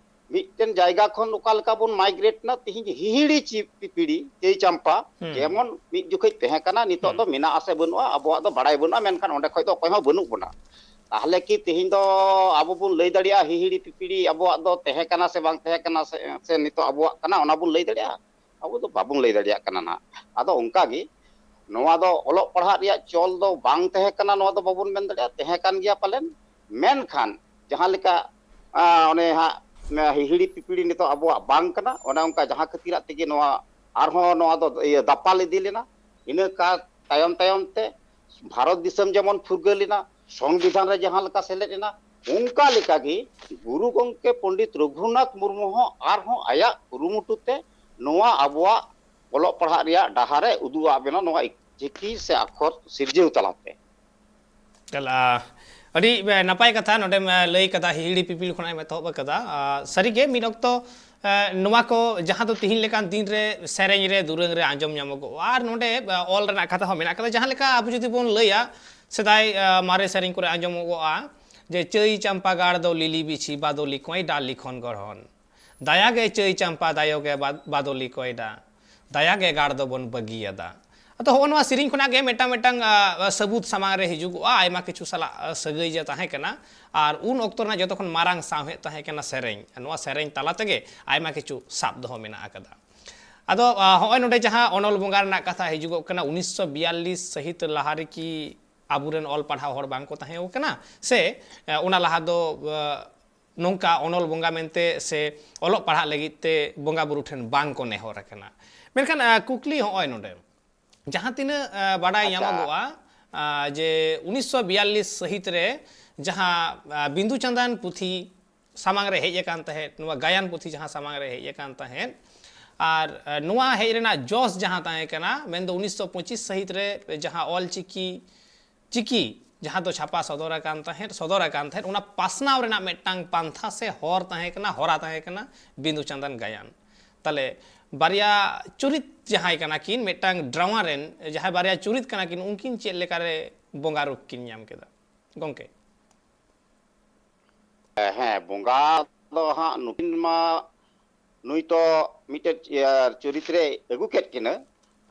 ᱢᱤᱫᱴᱮᱱ ᱡᱟᱭᱜᱟ ᱠᱷᱚᱱ ᱚᱠᱟ ᱞᱮᱠᱟ ᱵᱚᱱ migrate ᱮᱱᱟ, ᱛᱤᱦᱤᱧ ᱦᱤᱦᱤᱲᱤ ᱪᱤ-, ᱯᱤᱯᱤᱲᱤ, ᱪᱟᱹᱭ ᱪᱟᱢᱯᱟ, ᱦᱩᱸ᱾ ᱡᱮᱢᱚᱱ ᱢᱤᱫ ᱡᱚᱠᱷᱚᱡ ᱛᱟᱦᱮᱸ ᱠᱟᱱᱟ, ᱱᱤᱛᱚᱜ ᱦᱩᱸ᱾ ᱫᱚ ᱢᱮᱱᱟᱜ ᱟᱥᱮ ᱵᱟᱹᱱᱩᱜᱼᱟ, ᱟᱵᱚᱣᱟᱜ ᱫᱚ ᱵᱟᱲᱟᱭ ᱵᱟᱹᱱᱩᱜᱼᱟ, ᱢᱮᱱᱠᱷᱟᱱ ᱚᱸᱰᱮ ᱠᱷᱚᱡ ᱫᱚ ᱚᱠᱚᱭ ᱦᱚᱸ ᱵᱟᱹᱱᱩᱜ ᱵᱚᱱᱟ᱾ ᱛᱟᱦᱞᱮ ᱠᱤ ᱛᱤᱦᱤᱧ ᱫᱚ ᱟᱵᱚ ᱵᱚᱱ ᱞᱟᱹᱭ ᱫᱟᱲᱮᱭᱟᱜᱼᱟ, ᱦᱤᱦᱤᱲᱤ ᱯᱤᱯᱤᱲᱤ ᱟᱵᱚᱣᱟᱜ ᱫᱚ ᱛᱟᱦᱮᱸ ᱠᱟᱱᱟ ᱥᱮ ᱵᱟᱝ ᱛᱟᱦᱮᱸ ᱠᱟᱱᱟ, ᱥᱮ, ᱥᱮ ᱱᱤᱛᱚᱜ ᱟᱵᱚᱣᱟᱜ ᱠᱟᱱᱟ, ᱚᱱᱟ ᱵᱚᱱ ᱞᱟᱹᱭ ᱫᱟᱲᱮᱭᱟᱜᱼᱟ? ᱟᱵᱚ ᱫᱚ ᱵᱟᱵᱚᱱ ᱞᱟᱹᱭ ᱫᱟᱲᱮᱭᱟᱜ ᱠᱟᱱᱟ ᱱᱟᱦᱟᱜ᱾ ᱟᱫᱚ ᱚᱱᱠᱟ ᱜᱮ ᱱᱚᱣᱟ ᱫᱚ ᱚᱞᱚᱜ ᱯᱟᱲᱦᱟᱜ ᱨᱮᱭᱟᱜ ᱪᱚᱞ ᱫᱚ ᱵᱟᱝ ᱛᱟᱦᱮᱸ ᱠᱟᱱᱟ, ᱱᱚᱣᱟ ᱫᱚ ᱵᱟᱵᱚᱱ ᱢᱮᱱ ᱫᱟᱲᱮᱭᱟᱜᱼᱟ, ᱛᱟᱦᱮᱸ ᱠᱟᱱ ᱜᱮᱭᱟ ᱯᱟᱞᱮᱱ᱾ ᱢᱮᱱᱠᱷᱟᱱ ᱡᱟᱦᱟᱸ ᱞᱮᱠᱟ, ᱟ, ᱚᱱᱮ ᱦᱟᱸᱜ, ᱟ, ᱦᱤᱦᱤᱲᱤ ᱯᱤᱯᱤᱲᱤ ᱱᱤᱛᱚᱜ ᱟᱵᱚᱣᱟᱜ ᱵᱟᱝ ᱠᱟᱱᱟ, ᱚᱱᱮ ᱚᱱᱠᱟ ᱡᱟᱦᱟᱸ ᱠᱷᱟᱹᱛᱤᱨᱟᱜ ᱛᱮᱜᱮ ᱱᱚᱣᱟ ᱟᱨᱦᱚᱸ ᱱᱚᱣᱟ ᱫᱚ, ᱤᱭᱟᱹ, ᱫᱟᱯᱟᱞ ᱤᱫᱤ ᱞᱮᱱᱟ᱾ ᱤᱱᱟᱹ ᱠᱟ-, ᱛᱟᱭᱚᱢ ᱛᱟᱭᱚᱢ ᱛᱮ ᱵᱷᱟᱨᱚᱛ ᱫᱤᱥᱚᱢ ᱡᱮᱢᱚᱱ ᱯᱷᱩᱨᱜᱟᱹᱞ ᱮᱱᱟ, ᱥᱚᱝᱵᱤᱫᱷᱟᱱ ᱨᱮ ᱡᱟᱦᱟᱸ ᱞᱮᱠᱟ ᱥᱮᱞᱮᱫ ᱮᱱᱟ, ᱚᱱᱠᱟ ᱞᱮᱠᱟᱜᱮ ᱜᱩᱨᱩ ᱜᱚᱢᱠᱮ ᱯᱚᱱᱰᱤᱛ ᱨᱚᱜᱷᱩᱱᱟᱛᱷ ᱢᱩᱨᱢᱩ ᱦᱚᱸ ᱟᱨᱦᱚᱸ ᱟᱭᱟᱜ ᱠᱩᱨᱩᱢᱩᱴᱩ ᱛᱮ ᱱᱚᱣᱟ ᱟᱵᱚᱣᱟᱜ ᱚᱞᱚᱜ ᱯᱟᱲᱦᱟᱜ ᱨᱮᱭᱟᱜ ᱰᱟᱦᱟᱨ ᱮ ᱩᱫᱩᱜ ᱟᱫ ᱵᱚᱱᱟ, ᱱᱚᱣᱟ ᱪᱤᱠᱤ ᱥᱮ ᱟᱠᱷᱚᱨ ᱥᱤᱨᱡᱟᱹᱣ ᱛᱟᱞᱟᱛᱮ᱾ ᱪᱟᱞᱟᱜᱼᱟ᱾ ᱟᱹᱰᱤ, ᱮ, ᱱᱟᱯᱟᱭ ᱠᱟᱛᱷᱟ ᱱᱚᱰᱮᱢ, ᱮ, ᱞᱟᱹᱭ ᱠᱟᱫᱟ, ᱦᱤᱦᱤᱲᱤ ᱯᱤᱯᱤᱲ ᱠᱷᱚᱱᱟᱜ ᱮᱢ ᱮᱛᱚᱦᱚᱵ ᱟᱠᱟᱫᱟ᱾ ᱟ, ᱥᱟᱹᱨᱤᱜᱮ ᱢᱤᱫ ᱚᱠᱛᱚ, ᱮ, ᱱᱚᱣᱟ ᱠᱚ ᱡᱟᱦᱟᱸ ᱫᱚ ᱛᱤᱦᱤᱧ ᱞᱮᱠᱟᱱ ᱫᱤᱱ ᱨᱮ ᱥᱮᱨᱮᱧ ᱨᱮ, ᱫᱩᱨᱟᱹᱝ ᱨᱮ ᱟᱸᱡᱚᱢ ᱧᱟᱢᱚᱜᱚᱜᱼᱟ᱾ ᱟᱨ ᱱᱚᱰᱮ, ᱮ, ᱚᱞ ᱨᱮᱱᱟᱜ ᱠᱟᱛᱷᱟ ᱦᱚᱸ ᱢᱮᱱᱟᱜ ᱠᱟᱫᱟ, ᱡᱟᱦᱟᱸ ᱞᱮᱠᱟ ᱟᱵᱚ ᱡᱩᱫᱤ ᱵᱚᱱ ᱞᱟᱹᱭᱟ, ᱥᱮᱫᱟᱭ, ᱮ, ᱢᱟᱨᱮ ᱥᱮᱨᱮᱧ ᱠᱚᱨᱮ ᱟᱸᱡᱚᱢᱚᱜᱚᱜᱼᱟ ᱡᱮ, "ᱪᱟᱹᱭ ᱪᱟᱢᱯᱟ ᱜᱟᱲ ᱫᱚ ᱞᱤᱞᱤ ᱵᱤᱪᱷᱤ ᱵᱟᱫᱚᱞᱤ ᱠᱚᱸᱭᱰᱟ ᱞᱤᱠᱷᱚᱱ ᱜᱚᱲᱦᱚᱱ᱾ ᱫᱟᱭᱟ ᱜᱮ ᱪᱟᱹᱭ ᱪᱟᱢᱯᱟ, ᱫᱟᱭᱚ ᱜᱮ ᱵᱟ-, ᱵᱟᱫᱚᱞᱤ ᱠᱚᱸᱭᱰᱟ, ᱫᱟᱭᱟ ᱜᱮ ᱜᱟᱲ ᱫᱚᱵᱚᱱ ᱵᱟᱹᱜᱤᱭᱟᱫᱟ᱾" ᱟᱫᱚ ᱦᱚᱸᱜᱼᱚ ᱱᱚᱣᱟ ᱥᱮᱨᱮᱧ ᱠᱷᱚᱱᱟᱜ ᱜᱮ ᱢᱤᱫᱴᱟᱝ, ᱢᱤᱫᱴᱟᱝ, ᱟ, ᱥᱟᱹᱵᱩᱫ ᱥᱟᱢᱟᱝ ᱨᱮ ᱦᱤᱡᱩᱜᱚᱜᱼᱟ, ᱟᱭᱢᱟ ᱠᱤᱪᱷᱩ ᱥᱟᱞᱟᱜ, ᱟ, ᱥᱟᱹᱜᱟᱹᱭ ᱡᱮ ᱛᱟᱦᱮᱸ ᱠᱟᱱᱟ᱾ ᱟᱨ ᱩᱱ ᱚᱠᱛᱚ ᱨᱮᱱᱟᱜ ᱡᱚᱛᱚ ᱠᱷᱚᱱ ᱢᱟᱨᱟᱝ ᱥᱟᱶᱦᱮᱫ ᱛᱟᱦᱮᱸ ᱠᱟᱱᱟ ᱥᱮᱨᱮᱧ᱾ ᱱᱚᱣᱟ ᱥᱮᱨᱮᱧ ᱛᱟᱞᱟ ᱛᱮᱜᱮ ᱟᱭᱢᱟ ᱠᱤᱪᱷᱩ ᱥᱟᱵ ᱫᱚᱦᱚ ᱢᱮᱱᱟᱜ ᱟᱠᱟᱫᱟ᱾ ᱟᱫᱚ, ᱟ, ᱦᱚᱸᱜᱼᱚᱭ ᱱᱚᱰᱮ ᱡᱟᱦᱟᱸ ᱚᱱᱚᱞ ᱵᱚᱸᱜᱟ ᱨᱮᱱᱟᱜ ᱠᱟᱛᱷᱟ ᱦᱤᱡᱩᱜᱚᱜ ᱠᱟᱱᱟ, ᱩᱱᱤᱥᱥᱚ ᱵᱤᱭᱟᱞᱞᱤᱥ ᱥᱟᱹᱦᱤᱛ ᱞᱟᱦᱟ ᱨᱮᱠᱤ ᱟᱵᱚᱨᱮᱱ ᱚᱞ ᱯᱟᱲᱦᱟᱣ ᱦᱚᱲ ᱵᱟᱝ ᱠᱚ ᱛᱟᱦᱮᱸ ᱠᱟᱱᱟ? ᱥᱮ, ᱟ, ᱚᱱᱟ ᱞᱟᱦᱟ ᱫᱚ, ᱟ, ᱱᱚᱝᱠᱟ ᱚᱱᱚᱞ ᱵᱚᱸᱜᱟ ᱢᱮᱱᱛᱮ ᱥᱮ ᱚᱞᱚᱜ ᱯᱟᱲᱦᱟᱜ ᱞᱟᱹᱜᱤᱫ ᱛᱮ ᱵᱚᱸᱜᱟ ᱵᱩᱨᱩ ᱴᱷᱮᱱ ᱵᱟᱝ ᱠᱚ ᱱᱮᱦᱚᱨ ᱟᱠᱟᱱᱟ? ᱢᱮᱱᱠᱷᱟᱱ, ᱟ, ᱠᱩᱠᱞᱤ ᱦᱚᱸᱜᱼᱚᱭ ᱱᱚᱰᱮ, ᱡᱟᱦᱟᱸ ᱛᱤᱱᱟᱹᱜ, ᱟ, ᱵᱟᱰᱟᱭ ᱟᱪᱪᱷᱟ᱾ ᱧᱟᱢᱚᱜᱚᱜᱼᱟ, ᱟ, ᱡᱮ ᱩᱱᱤᱥᱥᱚ ᱵᱤᱭᱟᱞᱞᱤᱥ ᱥᱟᱹᱦᱤᱛ ᱨᱮ ᱡᱟᱦᱟᱸ, ᱟ, ᱵᱤᱱᱫᱩ ᱪᱟᱸᱫᱟᱱ ᱯᱩᱛᱷᱤ ᱥᱟᱢᱟᱝ ᱨᱮ ᱦᱮᱡ ᱟᱠᱟᱱ ᱛᱟᱦᱮᱸᱫ, ᱱᱚᱣᱟ ᱜᱟᱭᱟᱱ ᱯᱩᱛᱷᱤ ᱡᱟᱦᱟᱸ ᱥᱟᱢᱟᱝ ᱨᱮ ᱦᱮᱡ ᱟᱠᱟᱱ ᱛᱟᱦᱮᱸᱫ, ᱟᱨ, ᱟ, ᱱᱚᱣᱟ ᱦᱮᱡ ᱨᱮᱱᱟᱜ ᱡᱚᱥ ᱡᱟᱦᱟᱸ ᱛᱟᱦᱮᱸ ᱠᱟᱱᱟ, ᱢᱮᱱᱫᱚ ᱩᱱᱤᱥᱥᱚ ᱯᱚᱸᱪᱤᱥ ᱥᱟᱹᱦᱤᱛ ᱨᱮ ᱡᱟᱦᱟᱸ ᱚᱞ ᱪᱤᱠᱤ, ᱪᱤᱠᱤ ᱡᱟᱦᱟᱸ ᱫᱚ ᱪᱷᱟᱯᱟ ᱥᱚᱫᱚᱨ ᱟᱠᱟᱱ ᱛᱟᱦᱮᱸᱫ, ᱥᱚᱫᱚᱨ ᱟᱠᱟᱱ ᱛᱟᱦᱮᱸᱫ, ᱚᱱᱟ ᱯᱟᱥᱱᱟᱣ ᱨᱮᱱᱟᱜ ᱢᱤᱫᱴᱟᱝ ᱯᱟᱱᱛᱷᱟ ᱥᱮ ᱦᱚᱨ ᱛᱟᱦᱮᱸ ᱠᱟᱱᱟ, ᱦᱚᱨᱟ ᱛᱟᱦᱮᱸ ᱠᱟᱱᱟ ᱵᱤᱸᱫᱩ ᱪᱟᱸᱫᱟᱱ ᱜᱟᱭᱟᱱ᱾ ᱛᱟᱦᱞᱮ ᱵᱟᱨᱭᱟ ᱪᱩᱨᱤᱛ ᱡᱟᱦᱟᱸᱭ ᱠᱟᱱᱟ ᱠᱤᱱ, ᱢᱤᱫᱴᱟᱝ ᱰᱨᱟᱢᱟ ᱨᱮᱱ ᱡᱟᱦᱟᱸᱭ ᱵᱟᱨᱭᱟ ᱪᱩᱨᱤᱛ ᱠᱟᱱᱟ ᱠᱤᱱ, ᱩᱱᱠᱤᱱ ᱪᱮᱫ ᱞᱮᱠᱟᱨᱮ ᱵᱚᱸᱜᱟ ᱨᱩᱯ ᱠᱤᱱ ᱧᱟᱢ ᱠᱮᱫᱟ ᱜᱚᱝᱠᱮ? ᱦᱮᱸ, ᱵᱚᱸᱜᱟ ᱫᱚ ᱦᱟᱸᱜ ᱱᱩᱠᱤᱱ ᱢᱟ, ᱱᱩᱭ ᱛᱚ ᱢᱤᱫᱴᱮᱡ, ᱤᱭᱟᱹ, ᱪᱚᱨᱤᱛ ᱨᱮ ᱟᱹᱜᱩ ᱠᱮᱫ ᱠᱤᱱᱟᱹ᱾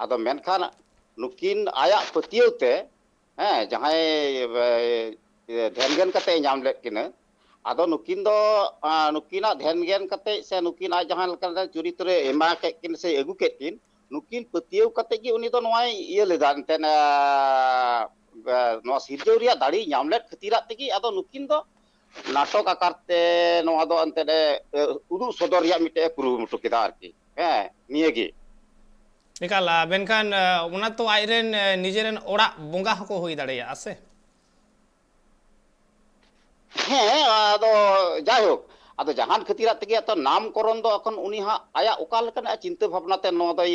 ᱟᱫᱚ ᱢᱮᱱᱠᱷᱟᱱ ᱱᱩᱠᱤᱱ ᱟᱭᱟᱜ ᱯᱟᱹᱛᱭᱟᱹᱣ ᱛᱮ, ᱦᱮᱸ, ᱡᱟᱦᱟᱸᱭ, ᱮ, ᱫᱷᱮᱱ ᱜᱮᱱ ᱠᱟᱛᱮ ᱧᱟᱢ ᱞᱮᱫ ᱠᱤᱱᱟᱹ᱾ ᱟᱫᱚ ᱱᱩᱠᱤᱱ ᱫᱚ, ᱟ, ᱱᱩᱠᱤᱱᱟᱜ ᱫᱷᱮᱱ ᱜᱮᱱ ᱠᱟᱛᱮ ᱥᱮ ᱱᱩᱠᱤᱱ ᱟᱡ ᱡᱟᱦᱟᱸ ᱞᱮᱠᱟ ᱪᱚᱨᱤᱛ ᱨᱮ ᱮᱢᱟ ᱠᱮᱫ ᱠᱤᱱ ᱥᱮ ᱟᱹᱜᱩ ᱠᱮᱫ ᱠᱤᱱ, ᱱᱩᱠᱤᱱ ᱯᱟᱹᱛᱭᱟᱹᱣ ᱠᱟᱛᱮ ᱜᱮ ᱩᱱᱤ ᱫᱚ ᱱᱚᱣᱟᱭ ᱤᱭᱟᱹ ᱞᱮᱫᱟ ᱮᱱᱛᱮᱫ, ᱮ, ᱮ, ᱱᱚᱣᱟ ᱥᱤᱨᱡᱟᱹᱣ ᱨᱮᱭᱟᱜ ᱫᱟᱲᱮᱭ ᱧᱟᱢ ᱞᱮᱫ ᱠᱷᱟᱹᱛᱤᱨᱟᱜ ᱛᱮᱜᱮ ᱟᱫᱚ ᱱᱩᱠᱤᱱ ᱫᱚ ᱱᱟᱴᱚᱠ ᱟᱠᱟᱨ ᱛᱮ ᱱᱚᱣᱟ ᱫᱚ ᱮᱱᱛᱮᱫ ᱮ, ᱮ, ᱩᱫᱩᱜ ᱥᱚᱫᱚᱨ ᱨᱮᱭᱟᱜ ᱢᱤᱫᱴᱮᱡ ᱮ ᱠᱩᱨᱩᱢᱩᱴᱩ ᱠᱮᱫᱟ ᱟᱨᱠᱤ᱾ ᱦᱮᱸ, ᱱᱤᱭᱟᱹᱜᱮ᱾ ᱮᱠᱟᱞ, ᱟ, ᱢᱮᱱᱠᱷᱟᱱ, ᱟ, ᱚᱱᱟ ᱛᱚ ᱟᱡᱨᱮᱱ, ᱟ, ᱱᱤᱡᱮᱨᱮᱱ ᱚᱲᱟᱜ ᱵᱚᱸᱜᱟ ᱦᱚᱸᱠᱚ ᱦᱩᱭ ᱫᱟᱲᱮᱭᱟᱜᱼᱟ ᱥᱮ? ᱦᱮᱸ, ᱟᱫᱚ ᱡᱟᱭᱦᱳᱠ, ᱟᱫᱚ ᱡᱟᱦᱟᱱ ᱠᱷᱟᱹᱛᱤᱨᱟᱜ ᱛᱮᱜᱮ ᱛᱚ ᱱᱟᱢᱠᱚᱨᱚᱱ ᱫᱚ ᱮᱠᱷᱚᱱ ᱩᱱᱤ ᱦᱟᱸᱜ ᱟᱭᱟᱜ ᱚᱠᱟ ᱞᱮᱠᱟᱱᱟᱜ ᱪᱤᱱᱛᱟᱹ ᱵᱷᱟᱵᱽᱱᱟ ᱛᱮ ᱱᱚᱣᱟ ᱫᱚᱭ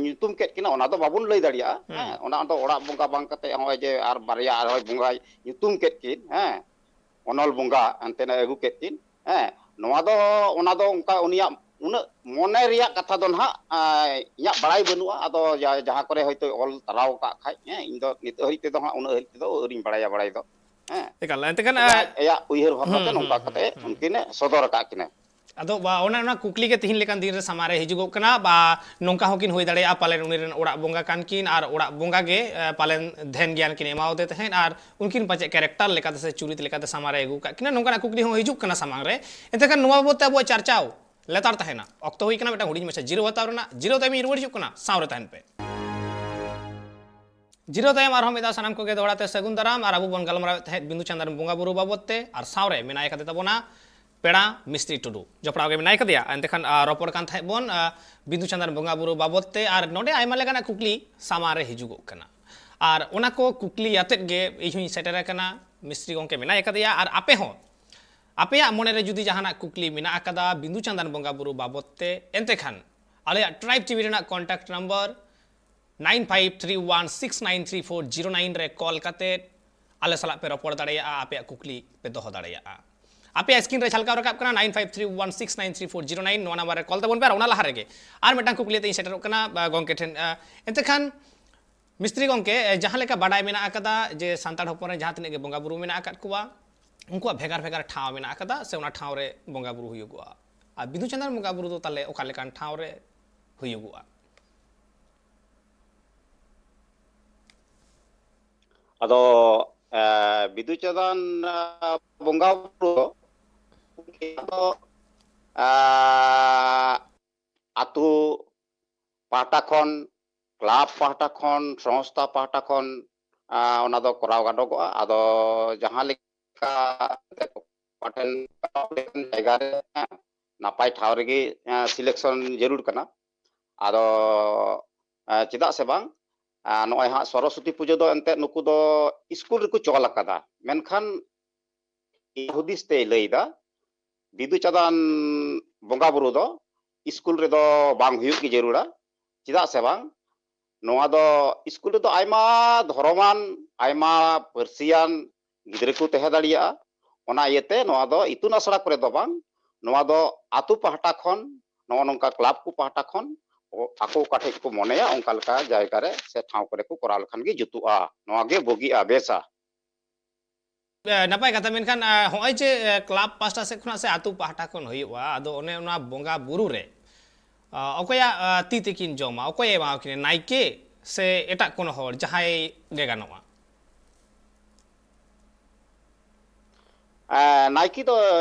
ᱧᱩᱛᱩᱢ ᱠᱮᱫ ᱠᱤᱱᱟ, ᱚᱱᱟ ᱫᱚ ᱵᱟᱵᱚᱱ ᱞᱟᱹᱭ ᱫᱟᱲᱮᱭᱟᱜᱼᱟ᱾ ᱦᱩᱸ᱾ ᱦᱮᱸ, ᱚᱱᱟ ᱫᱚ ᱚᱲᱟᱜ ᱵᱚᱸᱜᱟ ᱵᱟᱝ ᱠᱟᱛᱮ ᱱᱚᱜᱼᱚᱭ ᱡᱮ ᱟᱨ ᱵᱟᱨᱭᱟ ᱟᱨᱦᱚᱸᱭ ᱵᱚᱸᱜᱟᱭ ᱧᱩᱛᱩᱢ ᱠᱮᱫ ᱠᱤᱱ, ᱦᱮᱸ, ᱚᱱᱚᱞ ᱵᱚᱸᱜᱟ ᱮᱱᱛᱮ ᱟᱹᱜᱩ ᱠᱮᱫ ᱠᱤᱱ, ᱦᱮᱸ, ᱱᱚᱣᱟ ᱫᱚ, ᱚᱱᱟ ᱫᱚ ᱚᱱᱠᱟ ᱩᱱᱤᱭᱟᱜ ᱩᱱᱟᱹᱜ ᱢᱚᱱᱮ ᱨᱮᱭᱟᱜ ᱠᱟᱛᱷᱟ ᱫᱚ ᱱᱟᱦᱟᱜ, ᱟ, ᱤᱧᱟᱹᱜ ᱵᱟᱲᱟᱭ ᱵᱟᱹᱱᱩᱜᱼᱟ᱾ ᱟᱫᱚ ᱡᱟ-, ᱡᱟᱦᱟᱸ ᱠᱚᱨᱮ ᱦᱚᱭᱛᱳ ᱚᱞ ᱛᱟᱨᱟᱣ ᱟᱠᱟᱫ ᱠᱷᱟᱡ, ᱦᱮᱸ, ᱤᱧ ᱫᱚ ᱱᱤᱛᱚᱜ ᱦᱟᱹᱨᱤᱡ ᱛᱮᱫᱚ ᱦᱟᱸᱜ ᱩᱱᱟᱹᱜ ᱦᱟᱹᱨᱤᱡ ᱛᱮᱫᱚ ᱟᱹᱣᱨᱤᱧ ᱵᱟᱲᱟᱭᱟ ᱵᱟᱲᱟᱭ ᱫᱚ᱾ ᱦᱮᱸ᱾ ᱮᱠᱟᱞ, ᱮᱱᱛᱮ ᱠᱷᱟᱱ, ᱛᱚᱵᱮ ᱟ, ᱟᱡ ᱟᱭᱟᱜ ᱩᱭᱦᱟᱹᱨ ᱵᱷᱟᱵᱽᱱᱟ ᱛᱮ ᱦᱩᱸ, ᱦᱩᱸ, ᱱᱚᱝᱠᱟ ᱦᱩᱸ, ᱠᱟᱛᱮ ᱦᱩᱸ᱾ ᱩᱱᱠᱤᱱᱮ ᱥᱚᱫᱚᱨ ᱟᱠᱟᱫ ᱠᱤᱱᱟ᱾ ᱟᱫᱚ ᱵᱟ, ᱚᱱᱮ ᱚᱱᱟ ᱠᱩᱠᱞᱤ ᱜᱮ ᱛᱤᱦᱤᱧ ᱞᱮᱠᱟᱱ ᱫᱤᱱ ᱨᱮ ᱥᱟᱢᱟᱝ ᱨᱮ ᱦᱤᱡᱩᱜᱚᱜ ᱠᱟᱱᱟ, ᱵᱟ ᱱᱚᱝᱠᱟ ᱦᱚᱸᱠᱤᱱ ᱦᱩᱭ ᱫᱟᱲᱮᱭᱟᱜᱼᱟ, ᱯᱟᱞᱮᱱ ᱩᱱᱤ ᱨᱮᱱ ᱚᱲᱟᱜ ᱵᱚᱸᱜᱟ ᱠᱟᱱ ᱠᱤᱱ ᱟᱨ ᱚᱲᱟᱜ ᱵᱚᱸᱜᱟ ᱜᱮ, ᱮ, ᱯᱟᱞᱮᱱ ᱫᱷᱮᱱ ᱜᱮᱭᱟᱱ ᱠᱤᱱ ᱮᱢᱟᱣᱟᱫᱮ ᱛᱟᱦᱮᱸᱫ ᱟᱨ ᱩᱱᱠᱤᱱ ᱯᱟᱪᱮᱫ character ᱞᱮᱠᱟᱛᱮ ᱥᱮ ᱪᱩᱨᱤᱛ ᱞᱮᱠᱟᱛᱮ ᱥᱟᱢᱟᱝ ᱨᱮ ᱟᱹᱜᱩ ᱠᱟᱜ ᱠᱤᱱᱟ, ᱱᱚᱝᱠᱟᱱᱟᱜ ᱠᱩᱠᱞᱤ ᱦᱚᱸ ᱦᱤᱡᱩᱜ ᱠᱟᱱᱟ ᱥᱟᱢᱟᱝ ᱨᱮ᱾ ᱮᱱᱛᱮ ᱠᱷᱟᱱ ᱱᱚᱣᱟ ᱵᱟᱵᱚᱫ ᱛᱮ ᱟᱵᱚᱣᱟᱜ ᱪᱟᱨᱪᱟᱣ ᱞᱮᱛᱟᱲ ᱛᱟᱦᱮᱱᱟ᱾ ᱚᱠᱛᱚ ᱦᱩᱭ ᱠᱟᱱᱟ ᱢᱤᱫᱴᱟᱝ ᱦᱩᱰᱤᱧ ᱢᱟᱪᱷᱟ ᱡᱤᱨᱟᱹᱣ ᱦᱟᱛᱟᱣ ᱨᱮᱱᱟᱜ᱾ ᱡᱤᱨᱟᱹᱣ ᱛᱟᱭᱚᱢ ᱤᱧ ᱨᱩᱣᱟᱹᱲ ᱦᱤᱡᱩᱜ ᱠᱟᱱᱟ, ᱥᱟᱶ ᱨᱮ ᱛᱟᱦᱮᱱ ᱯᱮ᱾ ᱡᱤᱨᱟᱹᱣ ᱛᱟᱭᱚᱢ ᱟᱨᱦᱚᱸ ᱢᱤᱫ ᱫᱷᱟᱣ ᱥᱟᱱᱟᱢ ᱠᱚᱜᱮ ᱫᱚᱦᱲᱟ ᱛᱮ ᱥᱟᱹᱜᱩᱱ ᱫᱟᱨᱟᱢ᱾ ᱟᱨ ᱟᱵᱚ ᱵᱚᱱ ᱜᱟᱞᱢᱟᱨᱟᱣᱮᱫ ᱛᱟᱦᱮᱸᱫ ᱵᱤᱸᱫᱩ ᱪᱟᱸᱫᱟᱱ ᱵᱚᱸᱜᱟ ᱵᱩᱨᱩ ᱵᱟᱵᱚᱫ ᱛᱮ, ᱟᱨ ᱥᱟᱶ ᱨᱮ ᱢᱮᱱᱟᱭ ᱠᱟᱫᱮ ᱛᱟᱵᱚᱱᱟ ᱯᱮᱲᱟ ᱢᱤᱥᱛᱨᱤ ᱴᱩᱰᱩ᱾ ᱡᱚᱯᱲᱟᱣ ᱜᱮ ᱢᱮᱱᱟᱭ ᱠᱟᱫᱮᱭᱟ᱾ ᱮᱱᱛᱮ ᱠᱷᱟᱱ, ᱟ, ᱨᱚᱯᱚᱲ ᱠᱟᱱ ᱛᱟᱦᱮᱸᱫ ᱵᱚᱱ, ᱟ, ᱵᱤᱸᱫᱩ ᱪᱟᱸᱫᱟᱱ ᱵᱚᱸᱜᱟ ᱵᱩᱨᱩ ᱵᱟᱵᱚᱫ ᱛᱮ, ᱟᱨ ᱱᱚᱰᱮ ᱟᱭᱢᱟ ᱞᱮᱠᱟᱱᱟᱜ ᱠᱩᱠᱞᱤ ᱥᱟᱢᱟᱝ ᱨᱮ ᱦᱤᱡᱩᱜᱚᱜ ᱠᱟᱱᱟ᱾ ᱟᱨ ᱚᱱᱟ ᱠᱚ ᱠᱩᱠᱞᱤ ᱟᱛᱮᱫ ᱜᱮ ᱤᱧ ᱦᱚᱸᱧ ᱥᱮᱴᱮᱨ ᱟᱠᱟᱱᱟ᱾ ᱢᱤᱥᱛᱨᱤ ᱜᱚᱢᱠᱮ ᱢᱮᱱᱟᱭ ᱠᱟᱫᱮᱭᱟ, ᱟᱨ ᱟᱯᱮ ᱦᱚᱸ ᱟᱯᱮᱭᱟᱜ ᱢᱚᱱᱮ ᱨᱮ ᱡᱩᱫᱤ ᱡᱟᱦᱟᱱᱟᱜ ᱠᱩᱠᱞᱤ ᱢᱮᱱᱟᱜ ᱟᱠᱟᱫᱟ ᱵᱤᱸᱫᱩ ᱪᱟᱸᱫᱟᱱ ᱵᱚᱸᱜᱟ ᱵᱩᱨᱩ ᱵᱟᱵᱚᱫ ᱛᱮ, ᱮᱱᱛᱮ ᱠᱷᱟᱱ ᱟᱞᱮᱭᱟᱜ Tribe TV ᱨᱮᱱᱟᱜ contact number nine five three one six nine three four zero nine ᱨᱮ call ᱠᱟᱛᱮ ᱟᱞᱮ ᱥᱟᱞᱟᱜ ᱯᱮ ᱨᱚᱯᱚᱲ ᱫᱟᱲᱮᱭᱟᱜᱼᱟ, ᱟᱯᱮᱭᱟᱜ ᱠᱩᱠᱞᱤ ᱯᱮ ᱫᱚᱦᱚ ᱫᱟᱲᱮᱭᱟᱜᱼᱟ᱾ ᱟᱯᱮᱭᱟᱜ screen ᱨᱮ ᱡᱷᱟᱞᱠᱟᱣ ᱨᱟᱠᱟᱵ ᱠᱟᱱᱟ nine five three one six nine three four zero nine, ᱱᱚᱣᱟ ᱱᱟᱢᱵᱟᱨ ᱨᱮ ᱠᱚᱞ ᱛᱟᱵᱚᱱ ᱯᱮ᱾ ᱟᱨ ᱚᱱᱟ ᱞᱟᱦᱟ ᱨᱮᱜᱮ ᱟᱨ ᱢᱤᱫᱴᱟᱝ ᱠᱩᱠᱞᱤ ᱟᱛᱮ ᱤᱧ ᱥᱮᱴᱮᱨᱚᱜ ᱠᱟᱱᱟ, ᱟ, ᱜᱚᱢᱠᱮ ᱴᱷᱮᱱ᱾ ᱟ, ᱮᱱᱛᱮ ᱠᱷᱟᱱ ᱢᱤᱥᱛᱨᱤ ᱜᱚᱢᱠᱮ, ᱮ, ᱡᱟᱦᱟᱸ ᱞᱮᱠᱟ ᱵᱟᱰᱟᱭ ᱢᱮᱱᱟᱜ ᱟᱠᱟᱫᱟ ᱡᱮ ᱥᱟᱱᱛᱟᱲ ᱦᱚᱯᱚᱱ ᱨᱮ ᱡᱟᱦᱟᱸ ᱛᱤᱱᱟᱹᱜ ᱜᱮ ᱵᱚᱸᱜᱟ ᱵᱩᱨᱩ ᱢᱮᱱᱟᱜ ᱟᱠᱟᱫ ᱠᱚᱣᱟ, ᱩᱱᱠᱩᱣᱟᱜ ᱵᱷᱮᱜᱟᱨ ᱵᱷᱮᱜᱟᱨ ᱴᱷᱟᱶ ᱢᱮᱱᱟᱜ ᱟᱠᱟᱫᱟ, ᱥᱮ ᱚᱱᱟ ᱴᱷᱟᱶ ᱨᱮ ᱵᱚᱸᱜᱟ ᱵᱩᱨᱩ ᱦᱩᱭᱩᱜᱚᱜᱼᱟ᱾ ᱟᱨ ᱵᱤᱫᱩ ᱪᱟᱸᱫᱟᱱ ᱵᱚᱸᱜᱟ ᱵᱩᱨᱩ ᱫᱚ ᱛᱟᱦᱚᱞᱮ ᱚᱠᱟ ᱞᱮᱠᱟᱱ ᱴᱷᱟᱶ ᱨᱮ ᱦᱩᱭᱩᱜᱚᱜᱼᱟ? ᱟᱫᱚ, ᱮ, ᱵᱤᱫᱩ ᱪᱟᱸᱫᱟᱱ, ᱮ, ᱵᱚᱸᱜᱟ ᱵᱩᱨᱩ ᱫᱚ, ᱮ, ᱟᱛᱳ ᱯᱟᱦᱴᱟ ᱠᱷᱚᱱ, ᱠᱞᱟᱵᱽ ᱯᱟᱦᱴᱟ ᱠᱷᱚᱱ, ᱥᱚᱝᱥᱛᱷᱟ ᱯᱟᱦᱴᱟ ᱠᱷᱚᱱ, ᱟ, ᱚᱱᱟ ᱫᱚ ᱠᱚᱨᱟᱣ ᱜᱟᱱᱚᱜᱚᱜᱼᱟ᱾ ᱟᱫᱚ ᱡᱟᱦᱟᱸ ᱞᱮᱠᱟ ᱚᱠᱟ ᱴᱷᱮᱱ ᱡᱟᱭᱜᱟ ᱨᱮ, ᱱᱟᱯᱟᱭ ᱴᱷᱟᱶ ᱨᱮᱜᱮ, ᱮ, selection ᱡᱟᱹᱨᱩᱲ ᱠᱟᱱᱟ᱾ ᱟᱫᱚ, ᱮ, ᱪᱮᱫᱟᱜ ᱥᱮ ᱵᱟᱝ, ᱮ, ᱱᱚᱜᱼᱚᱭ ᱦᱟᱸᱜ ᱥᱚᱨᱚᱥᱚᱛᱤ ᱯᱩᱡᱟᱹ ᱫᱚ ᱮᱱᱛᱮᱫ ᱱᱩᱠᱩ ᱫᱚ ᱥᱠᱩᱞ ᱨᱮᱠᱚ ᱪᱚᱞ ᱟᱠᱟᱫᱟ, ᱢᱮᱱᱠᱷᱟᱱ ᱤᱧᱟᱹᱜ ᱦᱩᱫᱤᱥ ᱛᱮᱭ ᱞᱟᱹᱭ ᱮᱫᱟ, ᱵᱤᱫᱩ ᱪᱟᱸᱫᱟᱱ ᱵᱚᱸᱜᱟ ᱵᱩᱨᱩ ᱫᱚ ᱥᱠᱩᱞ ᱨᱮᱫᱚ ᱵᱟᱝ ᱦᱩᱭᱩᱜ ᱜᱮ ᱡᱟᱹᱨᱩᱲᱟ᱾ ᱪᱮᱫᱟᱜ ᱥᱮ ᱵᱟᱝ, ᱱᱚᱣᱟ ᱫᱚ ᱥᱠᱩᱞ ᱨᱮᱫᱚ ᱟᱭᱢᱟ ᱫᱷᱚᱨᱚᱢᱟᱱ, ᱟᱭᱢᱟ ᱯᱟᱹᱨᱥᱤᱭᱟᱱ ᱜᱤᱫᱽᱨᱟᱹ ᱠᱚ ᱛᱟᱦᱮᱸ ᱫᱟᱲᱮᱭᱟᱜᱼᱟ᱾ ᱚᱱᱟ ᱤᱭᱟᱹᱛᱮ ᱱᱚᱣᱟ ᱫᱚ ᱤᱛᱩᱱ ᱟᱥᱲᱟ ᱠᱚᱨᱮ ᱫᱚ ᱵᱟᱝ, ᱱᱚᱣᱟ ᱫᱚ ᱟᱛᱳ ᱯᱟᱦᱴᱟ ᱠᱷᱚᱱ, ᱱᱚᱜᱼᱚ ᱱᱚᱝᱠᱟ ᱠᱞᱟᱵᱽ ᱠᱚ ᱯᱟᱦᱴᱟ ᱠᱷᱚᱱ ᱚ-, ᱟᱠᱚ ᱚᱠᱟ ᱴᱷᱮᱡ ᱠᱚ ᱢᱚᱱᱮᱭᱟ ᱚᱱᱠᱟ ᱞᱮᱠᱟ ᱡᱟᱭᱜᱟ ᱨᱮ ᱥᱮ ᱴᱷᱟᱶ ᱠᱚᱨᱮ ᱠᱚ ᱠᱚᱨᱟᱣ ᱞᱮᱠᱷᱟᱱ ᱜᱮ ᱡᱩᱛᱩᱜᱼᱟ, ᱱᱚᱣᱟ ᱜᱮ ᱵᱩᱜᱤᱜᱼᱟ, ᱵᱮᱥᱟ᱾ ᱮ, ᱱᱟᱯᱟᱭ ᱠᱟᱛᱷᱟ, ᱢᱮᱱᱠᱷᱟᱱ, ᱮ, ᱦᱚᱸᱜᱼᱚᱭ ᱡᱮ, ᱮ, ᱠᱞᱟᱵᱽ ᱯᱟᱦᱴᱟ ᱥᱮᱫ ᱠᱷᱚᱱᱟᱜ ᱥᱮ ᱟᱛᱳ ᱯᱟᱦᱴᱟ ᱠᱷᱚᱱ ᱦᱩᱭᱩᱜᱼᱟ, ᱟᱫᱚ ᱚᱱᱮ ᱚᱱᱟ ᱵᱚᱸᱜᱟ ᱵᱩᱨᱩ ᱨᱮ, ᱟ, ᱚᱠᱚᱭᱟᱜ, ᱟ, ᱛᱤ ᱛᱮᱠᱤᱱ ᱡᱚᱢᱟ, ᱚᱠᱚᱭᱮ ᱮᱢᱟᱣᱟᱠᱤᱱᱟ, ᱱᱟᱭᱠᱮ ᱥᱮ ᱮᱴᱟᱜ ᱠᱳᱱᱳ ᱦᱚᱲ, ᱡᱟᱦᱟᱸᱭ ᱜᱮ ᱜᱟᱱᱚᱜᱼᱟ? ᱮ, ᱱᱟᱭᱠᱮ ᱫᱚ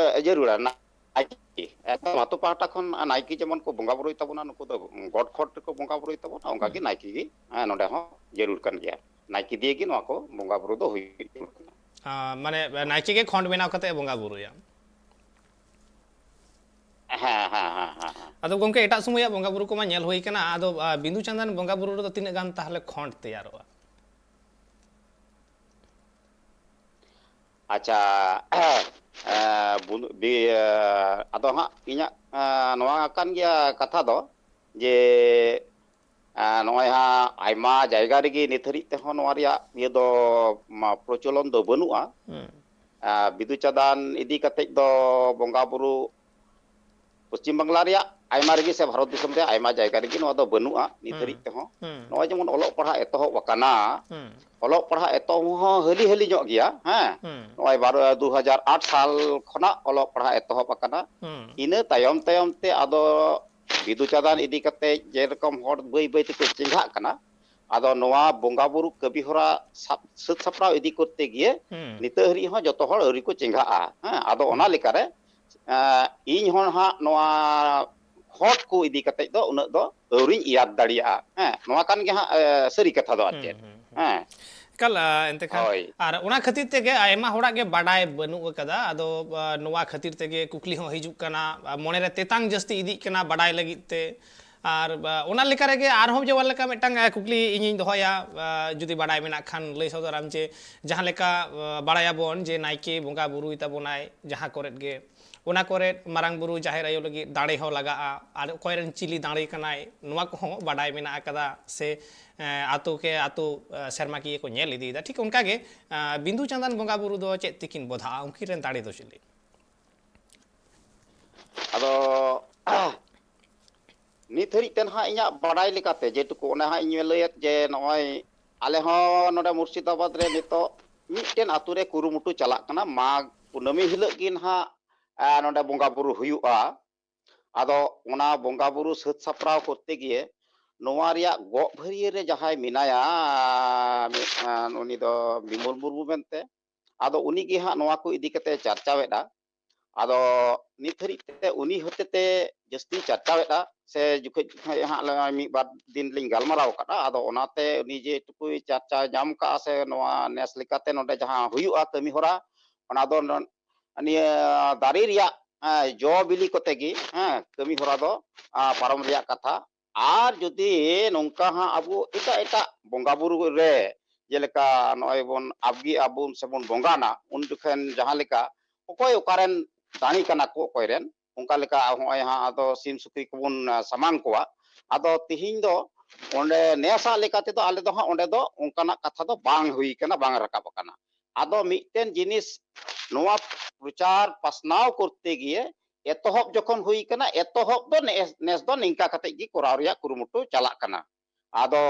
ᱡᱟᱹᱨᱩᱲᱟ, ᱱᱟᱭᱠᱮ᱾ ᱮᱠᱫᱚᱢ ᱟᱛᱳ ᱯᱟᱦᱴᱟ ᱠᱷᱚᱱ ᱱᱟᱭᱠᱮ ᱡᱮᱢᱚᱱ ᱠᱚ ᱵᱚᱸᱜᱟ ᱵᱩᱨᱩᱭ ᱛᱟᱵᱚᱱᱟ, ᱱᱩᱠᱩ ᱫᱚ ᱜᱚᱴ ᱠᱷᱚᱴ ᱨᱮᱠᱚ ᱵᱚᱸᱜᱟ ᱵᱩᱨᱩᱭ ᱛᱟᱵᱚᱱᱟ, ᱚᱱᱠᱟ ᱜᱮ ᱱᱟᱭᱠᱮ ᱜᱮ, ᱮ, ᱱᱚᱰᱮ ᱦᱚᱸ ᱡᱟᱹᱨᱩᱲ ᱠᱟᱱ ᱜᱮᱭᱟ᱾ ᱱᱟᱭᱠᱮ ᱫᱤᱭᱮ ᱜᱮ ᱱᱚᱣᱟ ᱠᱚ ᱵᱚᱸᱜᱟ ᱵᱩᱨᱩ ᱫᱚ ᱦᱩᱭᱩᱜ ᱡᱟᱹᱨᱩᱲ ᱠᱟᱱᱟ᱾ ᱟ, ᱢᱟᱱᱮ, ᱱᱟᱭᱠᱮ ᱜᱮ ᱠᱷᱚᱸᱰ ᱵᱮᱱᱟᱣ ᱠᱟᱛᱮ ᱮ ᱵᱚᱸᱜᱟ ᱵᱩᱨᱩᱭᱟ᱾ ᱦᱮᱸ, ᱦᱮᱸ, ᱦᱮᱸ, ᱦᱮᱸ, ᱦᱮᱸ᱾ ᱟᱫᱚ ᱜᱚᱢᱠᱮ, ᱮᱴᱟᱜ ᱥᱚᱢᱚᱭᱟᱜ ᱵᱚᱸᱜᱟ ᱵᱩᱨᱩ ᱠᱚᱢᱟ ᱧᱮᱞ ᱦᱩᱭ ᱠᱟᱱᱟ, ᱟᱫᱚ, ᱟ, ᱵᱤᱸᱫᱩ ᱪᱟᱸᱫᱟᱱ ᱵᱚᱸᱜᱟ ᱵᱩᱨᱩ ᱨᱮᱫᱚ ᱛᱤᱱᱟᱹᱜ ᱜᱟᱱ ᱛᱟᱦᱚᱞᱮ ᱠᱷᱚᱸᱰ ᱛᱮᱭᱟᱨᱚᱜᱼᱟ? ᱟᱪᱪᱷᱟ, ᱮ, ᱵᱩᱱ-, ᱵᱤ-, ᱮ, ᱟᱫᱚ ᱦᱟᱸᱜ ᱤᱧᱟᱹᱜ, ᱮ, ᱱᱚᱣᱟ ᱠᱟᱱ ᱜᱮᱭᱟ ᱠᱟᱛᱷᱟ ᱫᱚ ᱡᱮ, ᱱᱚᱜᱼᱚᱭ ᱦᱟᱸᱜ ᱟᱭᱢᱟ ᱡᱟᱭᱜᱟ ᱨᱮᱜᱮ ᱱᱤᱛ ᱦᱟᱹᱨᱤᱡ ᱛᱮᱦᱚᱸ ᱱᱚᱣᱟ ᱨᱮᱭᱟᱜ ᱤᱭᱟᱹ ᱫᱚ ᱢᱟ, ᱯᱨᱚᱪᱚᱞᱚᱱ ᱫᱚ ᱵᱟᱹᱱᱩᱜᱼᱟ᱾ ᱦᱩᱸ᱾ ᱟᱨ ᱵᱤᱫᱩ ᱪᱟᱸᱫᱟᱱ ᱤᱫᱤ ᱠᱟᱛᱮ ᱫᱚ ᱵᱚᱸᱜᱟ ᱵᱩᱨᱩ ᱯᱚᱥᱪᱤᱢ ᱵᱟᱝᱞᱟ ᱨᱮᱭᱟᱜ ᱟᱭᱢᱟ ᱨᱮᱜᱮ ᱥᱮ ᱵᱷᱟᱨᱚᱛ ᱫᱤᱥᱚᱢ ᱨᱮᱭᱟᱜ ᱟᱭᱢᱟ ᱡᱟᱭᱜᱟ ᱨᱮᱜᱮ ᱱᱚᱣᱟ ᱫᱚ ᱵᱟᱹᱱᱩᱜᱼᱟ ᱱᱤᱛ ᱦᱩᱸ᱾ ᱦᱟᱹᱨᱤᱡ ᱛᱮᱦᱚᱸ᱾ ᱦᱩᱸ᱾ ᱱᱚᱜᱼᱚᱭ ᱡᱮᱢᱚᱱ ᱚᱞᱚᱜ ᱯᱟᱲᱦᱟᱜ ᱮᱛᱚᱦᱚᱵ ᱟᱠᱟᱱᱟ, ᱦᱩᱸ᱾ ᱚᱞᱚᱜ ᱯᱟᱲᱦᱟᱜ ᱮᱛᱚᱦᱚᱵ ᱦᱚᱸ ᱦᱟᱹᱞᱤ ᱦᱟᱹᱞᱤ ᱧᱚᱜ ᱜᱮᱭᱟ, ᱦᱮᱸ᱾ ᱦᱩᱸ᱾ ᱱᱚᱜᱼᱚᱭ ᱵᱟᱨᱚ, ᱫᱩ ᱦᱟᱡᱟᱨ ᱟᱴ ᱥᱟᱞ ᱠᱷᱚᱱᱟᱜ ᱚᱞᱚᱜ ᱯᱟᱲᱦᱟᱜ ᱮᱛᱚᱦᱚᱵ ᱟᱠᱟᱱᱟ᱾ ᱦᱩᱸ᱾ ᱤᱱᱟᱹ ᱛᱟᱭᱚᱢ ᱛᱟᱭᱚᱢ ᱛᱮ ᱟᱫᱚ ᱵᱤᱫᱩ ᱪᱟᱸᱫᱟᱱ ᱤᱫᱤ ᱠᱟᱛᱮ ᱡᱮᱨᱚᱠᱚᱢ ᱦᱚᱲ ᱵᱟᱹᱭ ᱵᱟᱹᱭ ᱛᱮᱠᱚ ᱪᱮᱸᱜᱷᱟᱜ ᱠᱟᱱᱟ, ᱟᱫᱚ ᱱᱚᱣᱟ ᱵᱚᱸᱜᱟ ᱵᱩᱨᱩ ᱠᱟᱹᱢᱤ ᱦᱚᱨᱟ ᱥᱟᱵ, ᱥᱟᱹᱛ ᱥᱟᱯᱲᱟᱣ ᱤᱫᱤ ᱠᱚᱨᱛᱮ ᱜᱤᱭᱮ ᱦᱩᱸ᱾ ᱱᱤᱛᱚᱜ ᱦᱟᱹᱨᱤᱡ ᱦᱚᱸ ᱡᱚᱛᱚ ᱦᱚᱲ ᱟᱹᱣᱨᱤ ᱠᱚ ᱪᱮᱸᱜᱷᱟᱜᱼᱟ, ᱦᱮᱸ᱾ ᱟᱫᱚ ᱚᱱᱟ ᱦᱩᱸ᱾ ᱞᱮᱠᱟᱨᱮ, ᱮᱸ, ᱤᱧ ᱦᱚᱸ ᱦᱟᱸᱜ ᱱᱚᱣᱟ ᱦᱚᱴ ᱠᱚ ᱤᱫᱤ ᱠᱟᱛᱮ ᱫᱚ ᱩᱱᱟᱹᱜ ᱫᱚ ᱟᱹᱣᱨᱤᱧ ᱤᱭᱟᱫ ᱫᱟᱲᱮᱭᱟᱜᱼᱟ, ᱦᱮᱸ᱾ ᱱᱚᱣᱟ ᱠᱟᱱ ᱜᱮ ᱦᱟᱸᱜ, ᱮ, ᱥᱟᱹᱨᱤ ᱠᱟᱛᱷᱟ ᱫᱚ ᱟᱨ ᱦᱩᱸ, ᱪᱮᱫ, ᱦᱩᱸ, ᱦᱩᱸ᱾ ᱦᱮᱸ᱾ ᱮᱠᱟᱞ, ᱟ, ᱮᱱᱛᱮ ᱠᱷᱟᱱ, ᱦᱳᱭ᱾ ᱟᱨ ᱚᱱᱟ ᱠᱷᱟᱹᱛᱤᱨ ᱛᱮᱜᱮ ᱟᱭᱢᱟ ᱦᱚᱲᱟᱜ ᱜᱮ ᱵᱟᱰᱟᱭ ᱵᱟᱹᱱᱩᱜ ᱟᱠᱟᱫᱟ᱾ ᱟᱫᱚ, ᱟ, ᱱᱚᱣᱟ ᱠᱷᱟᱹᱛᱤᱨ ᱛᱮᱜᱮ ᱠᱩᱠᱞᱤ ᱦᱚᱸ ᱦᱤᱡᱩᱜ ᱠᱟᱱᱟ, ᱟ, ᱢᱚᱱᱮᱨᱮ ᱛᱮᱛᱟᱝ ᱡᱟᱹᱥᱛᱤ ᱤᱫᱤᱜ ᱠᱟᱱᱟ ᱵᱟᱰᱟᱭ ᱞᱟᱹᱜᱤᱫ ᱛᱮ᱾ ᱟᱨ, ᱟ, ᱚᱱᱟ ᱞᱮᱠᱟ ᱨᱮᱜᱮ ᱟᱨᱦᱚᱸ ᱡᱮᱢᱚᱱ ᱞᱮᱠᱟ ᱢᱤᱫᱴᱟᱝ, ᱟ, ᱠᱩᱠᱞᱤ ᱤᱧᱤᱧ ᱫᱚᱦᱚᱭᱟ, ᱟ, ᱡᱩᱫᱤ ᱵᱟᱰᱟᱭ ᱢᱮᱱᱟᱜ ᱠᱷᱟᱱ ᱞᱟᱹᱭ ᱥᱚᱫᱚᱨᱟᱢ ᱡᱮ ᱡᱟᱦᱟᱸ ᱞᱮᱠᱟ, ᱟ, ᱵᱟᱲᱟᱭᱟᱵᱚᱱ ᱡᱮ ᱱᱟᱭᱠᱮ ᱵᱚᱸᱜᱟ ᱵᱩᱨᱩᱭ ᱛᱟᱵᱚᱱᱟᱭ ᱡᱟᱦᱟᱸ ᱠᱚᱨᱮᱫ ᱜᱮ, ᱚᱱᱟ ᱠᱚᱨᱮᱫ ᱢᱟᱨᱟᱝ ᱵᱩᱨᱩ ᱡᱟᱦᱮᱨ ᱟᱭᱳ ᱞᱟᱹᱜᱤᱫ ᱫᱟᱲᱮ ᱦᱚᱸ ᱞᱟᱜᱟᱜᱼᱟ, ᱟᱨ ᱚᱠᱚᱭ ᱨᱮᱱ ᱪᱤᱞᱤ ᱫᱟᱲᱮ ᱠᱟᱱᱟᱭ ᱱᱚᱣᱟ ᱠᱚᱦᱚᱸ ᱵᱟᱰᱟᱭ ᱢᱮᱱᱟᱜ ᱟᱠᱟᱫᱟ, ᱥᱮ, ᱮᱸ, ᱟᱛᱳ ᱠᱮ ᱟᱛᱳ, ᱮᱸ, ᱥᱮᱨᱢᱟᱠᱤᱭᱟᱹ ᱠᱚ ᱧᱮᱞ ᱤᱫᱤᱭᱮᱫᱟ᱾ ᱴᱷᱤᱠ ᱚᱱᱠᱟᱜᱮ, ᱮᱸ, ᱵᱤᱸᱫᱩ ᱪᱟᱸᱫᱟᱱ ᱵᱚᱸᱜᱟ ᱵᱩᱨᱩ ᱫᱚ ᱪᱮᱫ ᱛᱮᱠᱤᱱ ᱵᱚᱫᱷᱟᱜᱼᱟ? ᱩᱱᱠᱤᱱ ᱨᱮᱱ ᱫᱟᱲᱮ ᱫᱚ ᱪᱤᱞᱤ? ᱟᱫᱚ ᱱᱤᱛ ᱦᱟᱹᱨᱤᱡ ᱛᱮ ᱱᱟᱦᱟᱜ ᱤᱧᱟᱹᱜ ᱵᱟᱰᱟᱭ ᱞᱮᱠᱟᱛᱮ ᱡᱮᱴᱩᱠᱩ ᱚᱱᱟ ᱦᱟᱸᱜ ᱤᱧ ᱞᱟᱹᱭᱮᱫ ᱡᱮ ᱱᱚᱜᱼᱚᱭ ᱟᱞᱮ ᱦᱚᱸ ᱱᱚᱰᱮ ᱢᱩᱨᱥᱤᱫᱟᱵᱟᱫᱽ ᱨᱮ ᱱᱤᱛᱚᱜ ᱢᱤᱫᱴᱮᱱ ᱟᱛᱳ ᱨᱮ ᱠᱩᱨᱩᱢᱩᱴᱩ ᱪᱟᱞᱟᱜ ᱠᱟᱱᱟ, ᱢᱟᱜᱽ ᱠᱩᱱᱟᱹᱢᱤ ᱦᱤᱞᱳᱜ ᱜᱮ ᱱᱟᱦᱟᱜ, ᱟ, ᱱᱚᱰᱮ ᱵᱚᱸᱜᱟ ᱵᱩᱨᱩ ᱦᱩᱭᱩᱜᱼᱟ᱾ ᱟᱫᱚ ᱚᱱᱟ ᱵᱚᱸᱜᱟ ᱵᱩᱨᱩ ᱥᱟᱹᱛ ᱥᱟᱯᱲᱟᱣ ᱠᱚᱨᱛᱮ ᱜᱮ ᱱᱚᱣᱟ ᱨᱮᱭᱟᱜ ᱜᱚᱜ ᱵᱷᱟᱹᱨᱭᱟᱹ ᱨᱮ ᱡᱟᱦᱟᱸᱭ ᱢᱮᱱᱟᱭᱟ, ᱢᱤᱫ, ᱟ, ᱩᱱᱤ ᱫᱚ ᱵᱤᱢᱚᱞ ᱢᱩᱨᱢᱩ ᱢᱮᱱᱛᱮ᱾ ᱟᱫᱚ ᱩᱱᱤ ᱜᱮ ᱦᱟᱸᱜ ᱱᱚᱣᱟ ᱠᱚ ᱤᱫᱤ ᱠᱟᱛᱮ ᱪᱟᱨᱪᱟᱣᱮᱫᱼᱟ᱾ ᱟᱫᱚ ᱱᱤᱛ ᱦᱟᱹᱨᱤᱡ ᱛᱮ ᱩᱱᱤ ᱦᱚᱛᱮ ᱛᱮ ᱡᱟᱹᱥᱛᱤ ᱪᱟᱨᱪᱟᱣᱮᱫᱼᱟ, ᱥᱮ ᱡᱚᱠᱷᱚᱡ ᱦᱟᱸᱜ ᱞᱮ ᱢᱤᱫ ᱵᱟᱨ ᱫᱤᱱ ᱞᱤᱧ ᱜᱟᱞᱢᱟᱨᱟᱣ ᱟᱠᱟᱫᱼᱟ᱾ ᱟᱫᱚ ᱚᱱᱟᱛᱮ ᱩᱱᱤ ᱡᱮᱴᱩᱠᱩᱭ ᱪᱟᱨᱪᱟ ᱧᱟᱢ ᱠᱟᱜᱼᱟ, ᱥᱮ ᱱᱚᱣᱟ ᱱᱮᱥ ᱞᱮᱠᱟᱛᱮ ᱱᱚᱰᱮ ᱡᱟᱦᱟᱸ ᱦᱩᱭᱩᱜᱼᱟ ᱠᱟᱹᱢᱤ ᱦᱚᱨᱟ, ᱚᱱᱟ ᱫᱚ ᱱᱚ-, ᱱᱤᱭᱟᱹ ᱫᱟᱨᱮ ᱨᱮᱭᱟᱜ, ᱮᱸ, ᱡᱚ ᱵᱤᱞᱤ ᱠᱚᱛᱮ ᱜᱮ, ᱦᱮᱸ, ᱠᱟᱹᱢᱤ ᱦᱚᱨᱟ ᱫᱚ, ᱟ, ᱯᱟᱨᱚᱢ ᱨᱮᱭᱟᱜ ᱠᱟᱛᱷᱟ᱾ ᱟᱨ ᱡᱩᱫᱤ ᱱᱚᱝᱠᱟ ᱦᱟᱸᱜ ᱟᱵᱚ ᱮᱴᱟᱜ ᱮᱴᱟᱜ ᱵᱚᱸᱜᱟ ᱵᱩᱨᱩ ᱨᱮ, ᱡᱮᱞᱮᱠᱟ ᱱᱚᱜᱼᱚᱭ ᱵᱚᱱ ᱟᱵᱜᱤ ᱟᱵᱚᱱ ᱥᱮᱵᱚᱱ ᱵᱚᱸᱜᱟᱱᱟ, ᱩᱱ ᱡᱚᱠᱷᱚᱱ ᱡᱟᱦᱟᱸ ᱞᱮᱠᱟ ᱚᱠᱚᱭ ᱚᱠᱟᱨᱮᱱ ᱫᱟᱲᱮ ᱠᱟᱱᱟ ᱠᱚ ᱚᱠᱚᱭ ᱨᱮᱱ, ᱚᱱᱠᱟ ᱞᱮᱠᱟ ᱦᱚᱸᱜᱼᱚᱭ ᱦᱟᱸᱜ ᱟᱫᱚ ᱥᱤᱢ ᱥᱩᱠᱨᱤ ᱠᱚᱵᱚᱱ, ᱟ, ᱥᱟᱢᱟᱝ ᱠᱚᱣᱟ᱾ ᱟᱫᱚ ᱛᱤᱦᱤᱧ ᱫᱚ ᱚᱸᱰᱮ ᱱᱮᱥᱟᱜ ᱞᱮᱠᱟ ᱛᱮᱫᱚ ᱟᱞᱮ ᱫᱚ ᱦᱟᱸᱜ ᱚᱸᱰᱮ ᱫᱚ ᱚᱱᱠᱟᱱᱟᱜ ᱠᱟᱛᱷᱟ ᱫᱚ ᱵᱟᱝ ᱦᱩᱭ ᱠᱟᱱᱟ, ᱵᱟᱝ ᱨᱟᱠᱟᱵ ᱟᱠᱟᱱᱟ᱾ ᱟᱫᱚ ᱢᱤᱫᱴᱮᱱ ᱡᱤᱱᱤᱥ ᱱᱚᱣᱟ ᱯᱨᱚᱪᱟᱨ ᱯᱟᱥᱱᱟᱣ ᱠᱚᱨᱛᱮ ᱜᱤᱭᱮ ᱮᱛᱚᱦᱚᱵ ᱡᱚᱠᱷᱚᱱ ᱦᱩᱭ ᱠᱟᱱᱟ, ᱮᱛᱚᱦᱚᱵ ᱫᱚ ᱱᱮᱥ, ᱱᱮᱥ ᱫᱚ ᱱᱤᱝᱠᱟ ᱠᱟᱛᱮ ᱜᱮ ᱠᱚᱨᱟᱣ ᱨᱮᱭᱟᱜ ᱠᱩᱨᱩᱢᱩᱴᱩ ᱪᱟᱞᱟᱜ ᱠᱟᱱᱟ᱾ ᱟᱫᱚ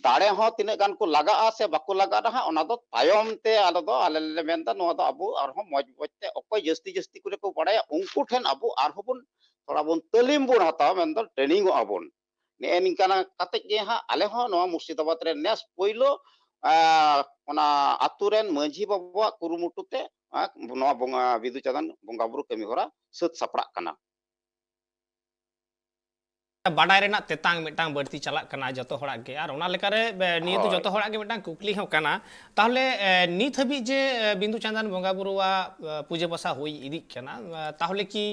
ᱫᱟᱲᱮ ᱦᱚᱸ ᱛᱤᱱᱟᱹᱜ ᱜᱟᱱ ᱠᱚ ᱞᱟᱜᱟᱜᱼᱟ ᱥᱮ ᱵᱟᱠᱚ ᱞᱟᱜᱟᱜᱼᱟ ᱦᱟᱸᱜ, ᱚᱱᱟ ᱫᱚ ᱛᱟᱭᱚᱢ ᱛᱮ ᱟᱞᱮ ᱫᱚ, ᱟᱞᱮ ᱞᱮ ᱢᱮᱱᱫᱟ, ᱱᱚᱣᱟ ᱫᱚ ᱟᱵᱚ ᱟᱨᱦᱚᱸ ᱢᱚᱡᱽ ᱢᱚᱡᱽ ᱛᱮ ᱚᱠᱚᱭ ᱡᱟᱹᱥᱛᱤ ᱡᱟᱹᱥᱛᱤ ᱠᱚᱨᱮ ᱠᱚ ᱵᱟᱲᱟᱭᱟ, ᱩᱱᱠᱩ ᱴᱷᱮᱱ ᱟᱵᱚ ᱟᱨᱦᱚᱸ ᱵᱚᱱ ᱛᱷᱚᱲᱟ ᱵᱚᱱ ᱛᱟᱹᱞᱤᱢ ᱵᱚᱱ ᱦᱟᱛᱟᱣᱟ, ᱢᱮᱱᱫᱚ ᱴᱨᱮᱱᱤᱝᱚᱜᱼᱟ ᱵᱚᱱ᱾ ᱱᱮᱜᱼᱮ ᱱᱤᱝᱠᱟᱱᱟᱜ ᱠᱟᱛᱮ ᱜᱮ ᱦᱟᱸᱜ ᱟᱞᱮ ᱦᱚᱸ ᱱᱚᱣᱟ ᱢᱩᱨᱥᱤᱫᱟᱵᱟᱫᱽ ᱨᱮ ᱱᱮᱥ ᱯᱳᱭᱞᱳ, ᱟᱸ, ᱚᱱᱟ ᱟᱛᱳ ᱨᱮᱱ ᱢᱟᱹᱡᱷᱤ ᱵᱟᱵᱟᱣᱟᱜ ᱠᱩᱨᱩᱢᱩᱴᱩ ᱛᱮ, ᱟᱸ, ᱱᱚᱣᱟ ᱵᱚᱸᱜᱟ, ᱵᱤᱫᱩ ᱪᱟᱸᱫᱟᱱ ᱵᱚᱸᱜᱟ ᱵᱩᱨᱩ ᱠᱟᱹᱢᱤ ᱦᱚᱨᱟ ᱥᱟᱹᱛ ᱥᱟᱯᱲᱟᱜ ᱠᱟᱱᱟ᱾ ᱵᱟᱰᱟᱭ ᱨᱮᱱᱟᱜ ᱛᱮᱛᱟᱝ ᱢᱤᱫᱴᱟᱝ ᱵᱟᱹᱲᱛᱤ ᱪᱟᱞᱟᱜ ᱠᱟᱱᱟ ᱡᱚᱛᱚ ᱦᱚᱲᱟᱜ ᱜᱮ᱾ ᱟᱨ ᱚᱱᱟ ᱞᱮᱠᱟᱨᱮ, ᱮ, ᱱᱤᱭᱟᱹ ᱫᱚ ᱦᱳᱭ᱾ ᱡᱚᱛᱚ ᱦᱚᱲᱟᱜ ᱜᱮ ᱢᱤᱫᱴᱟᱝ ᱠᱩᱠᱞᱤ ᱦᱚᱸ ᱠᱟᱱᱟ᱾ ᱛᱟᱦᱚᱞᱮ, ᱮ, ᱱᱤᱛ ᱦᱟᱹᱵᱤᱡ ᱡᱮ, ᱮ, ᱵᱤᱸᱫᱩ ᱪᱟᱸᱫᱟᱱ ᱵᱚᱸᱜᱟ ᱵᱩᱨᱩᱣᱟᱜ, ᱮ, ᱯᱩᱡᱟᱹ ᱯᱟᱥᱟ ᱦᱩᱭ ᱤᱫᱤᱜ ᱠᱟᱱᱟ, ᱮ, ᱛᱟᱦᱚᱞᱮ ᱠᱤ,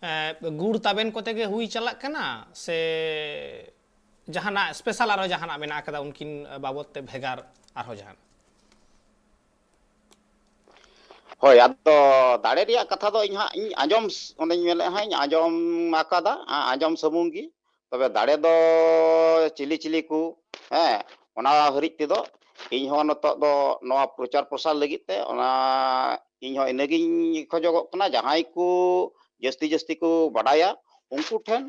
ᱮ, ᱜᱩᱲ ᱛᱟᱵᱮᱱ ᱠᱚᱛᱮ ᱜᱮ ᱦᱩᱭ ᱪᱟᱞᱟᱜ ᱠᱟᱱᱟ, ᱥᱮ ᱡᱟᱦᱟᱱᱟᱜ ᱥᱯᱮᱥᱟᱞ ᱟᱨᱦᱚᱸ ᱡᱟᱦᱟᱱᱟᱜ ᱢᱮᱱᱟᱜ ᱟᱠᱟᱫᱟ ᱩᱱᱠᱤᱱ ᱵᱟᱵᱚᱫ ᱛᱮ ᱵᱷᱮᱜᱟᱨ ᱟᱨᱦᱚᱸ ᱡᱟᱦᱟᱱᱟᱜ? ᱦᱳᱭ, ᱟᱫᱚ ᱫᱟᱲᱮ ᱨᱮᱭᱟᱜ ᱠᱟᱛᱷᱟ ᱫᱚ ᱤᱧ ᱦᱟᱸᱜ ᱤᱧ ᱟᱸᱡᱚᱢ, ᱚᱱᱮᱧ ᱢᱮᱱᱮᱫ ᱦᱟᱸᱜ, ᱤᱧ ᱟᱸᱡᱚᱢ ᱟᱠᱟᱫᱟ, ᱟ-, ᱟᱸᱡᱚᱢ ᱥᱩᱢᱩᱝ ᱜᱮ᱾ ᱛᱚᱵᱮ ᱫᱟᱲᱮ ᱫᱚ ᱪᱤᱞᱤ ᱪᱤᱞᱤ ᱠᱚ, ᱦᱮᱸ, ᱚᱱᱟ ᱦᱟᱹᱨᱤᱡ ᱛᱮᱫᱚ ᱤᱧ ᱦᱚᱸ ᱱᱤᱛᱚᱜ ᱫᱚ ᱱᱚᱣᱟ ᱯᱨᱚᱪᱟᱨ ᱯᱨᱚᱥᱟᱨ ᱞᱟᱹᱜᱤᱫ ᱛᱮ ᱚᱱᱟ ᱤᱧ ᱦᱚᱸ ᱤᱱᱟᱹᱜᱤᱧ ᱠᱷᱚᱡᱚᱜᱚᱜ ᱠᱟᱱᱟ, ᱡᱟᱦᱟᱸᱭ ᱠᱚ ᱡᱟᱹᱥᱛᱤ ᱡᱟᱹᱥᱛᱤ ᱠᱚ ᱵᱟᱰᱟᱭᱟ, ᱩᱱᱠᱩ ᱴᱷᱮᱱ,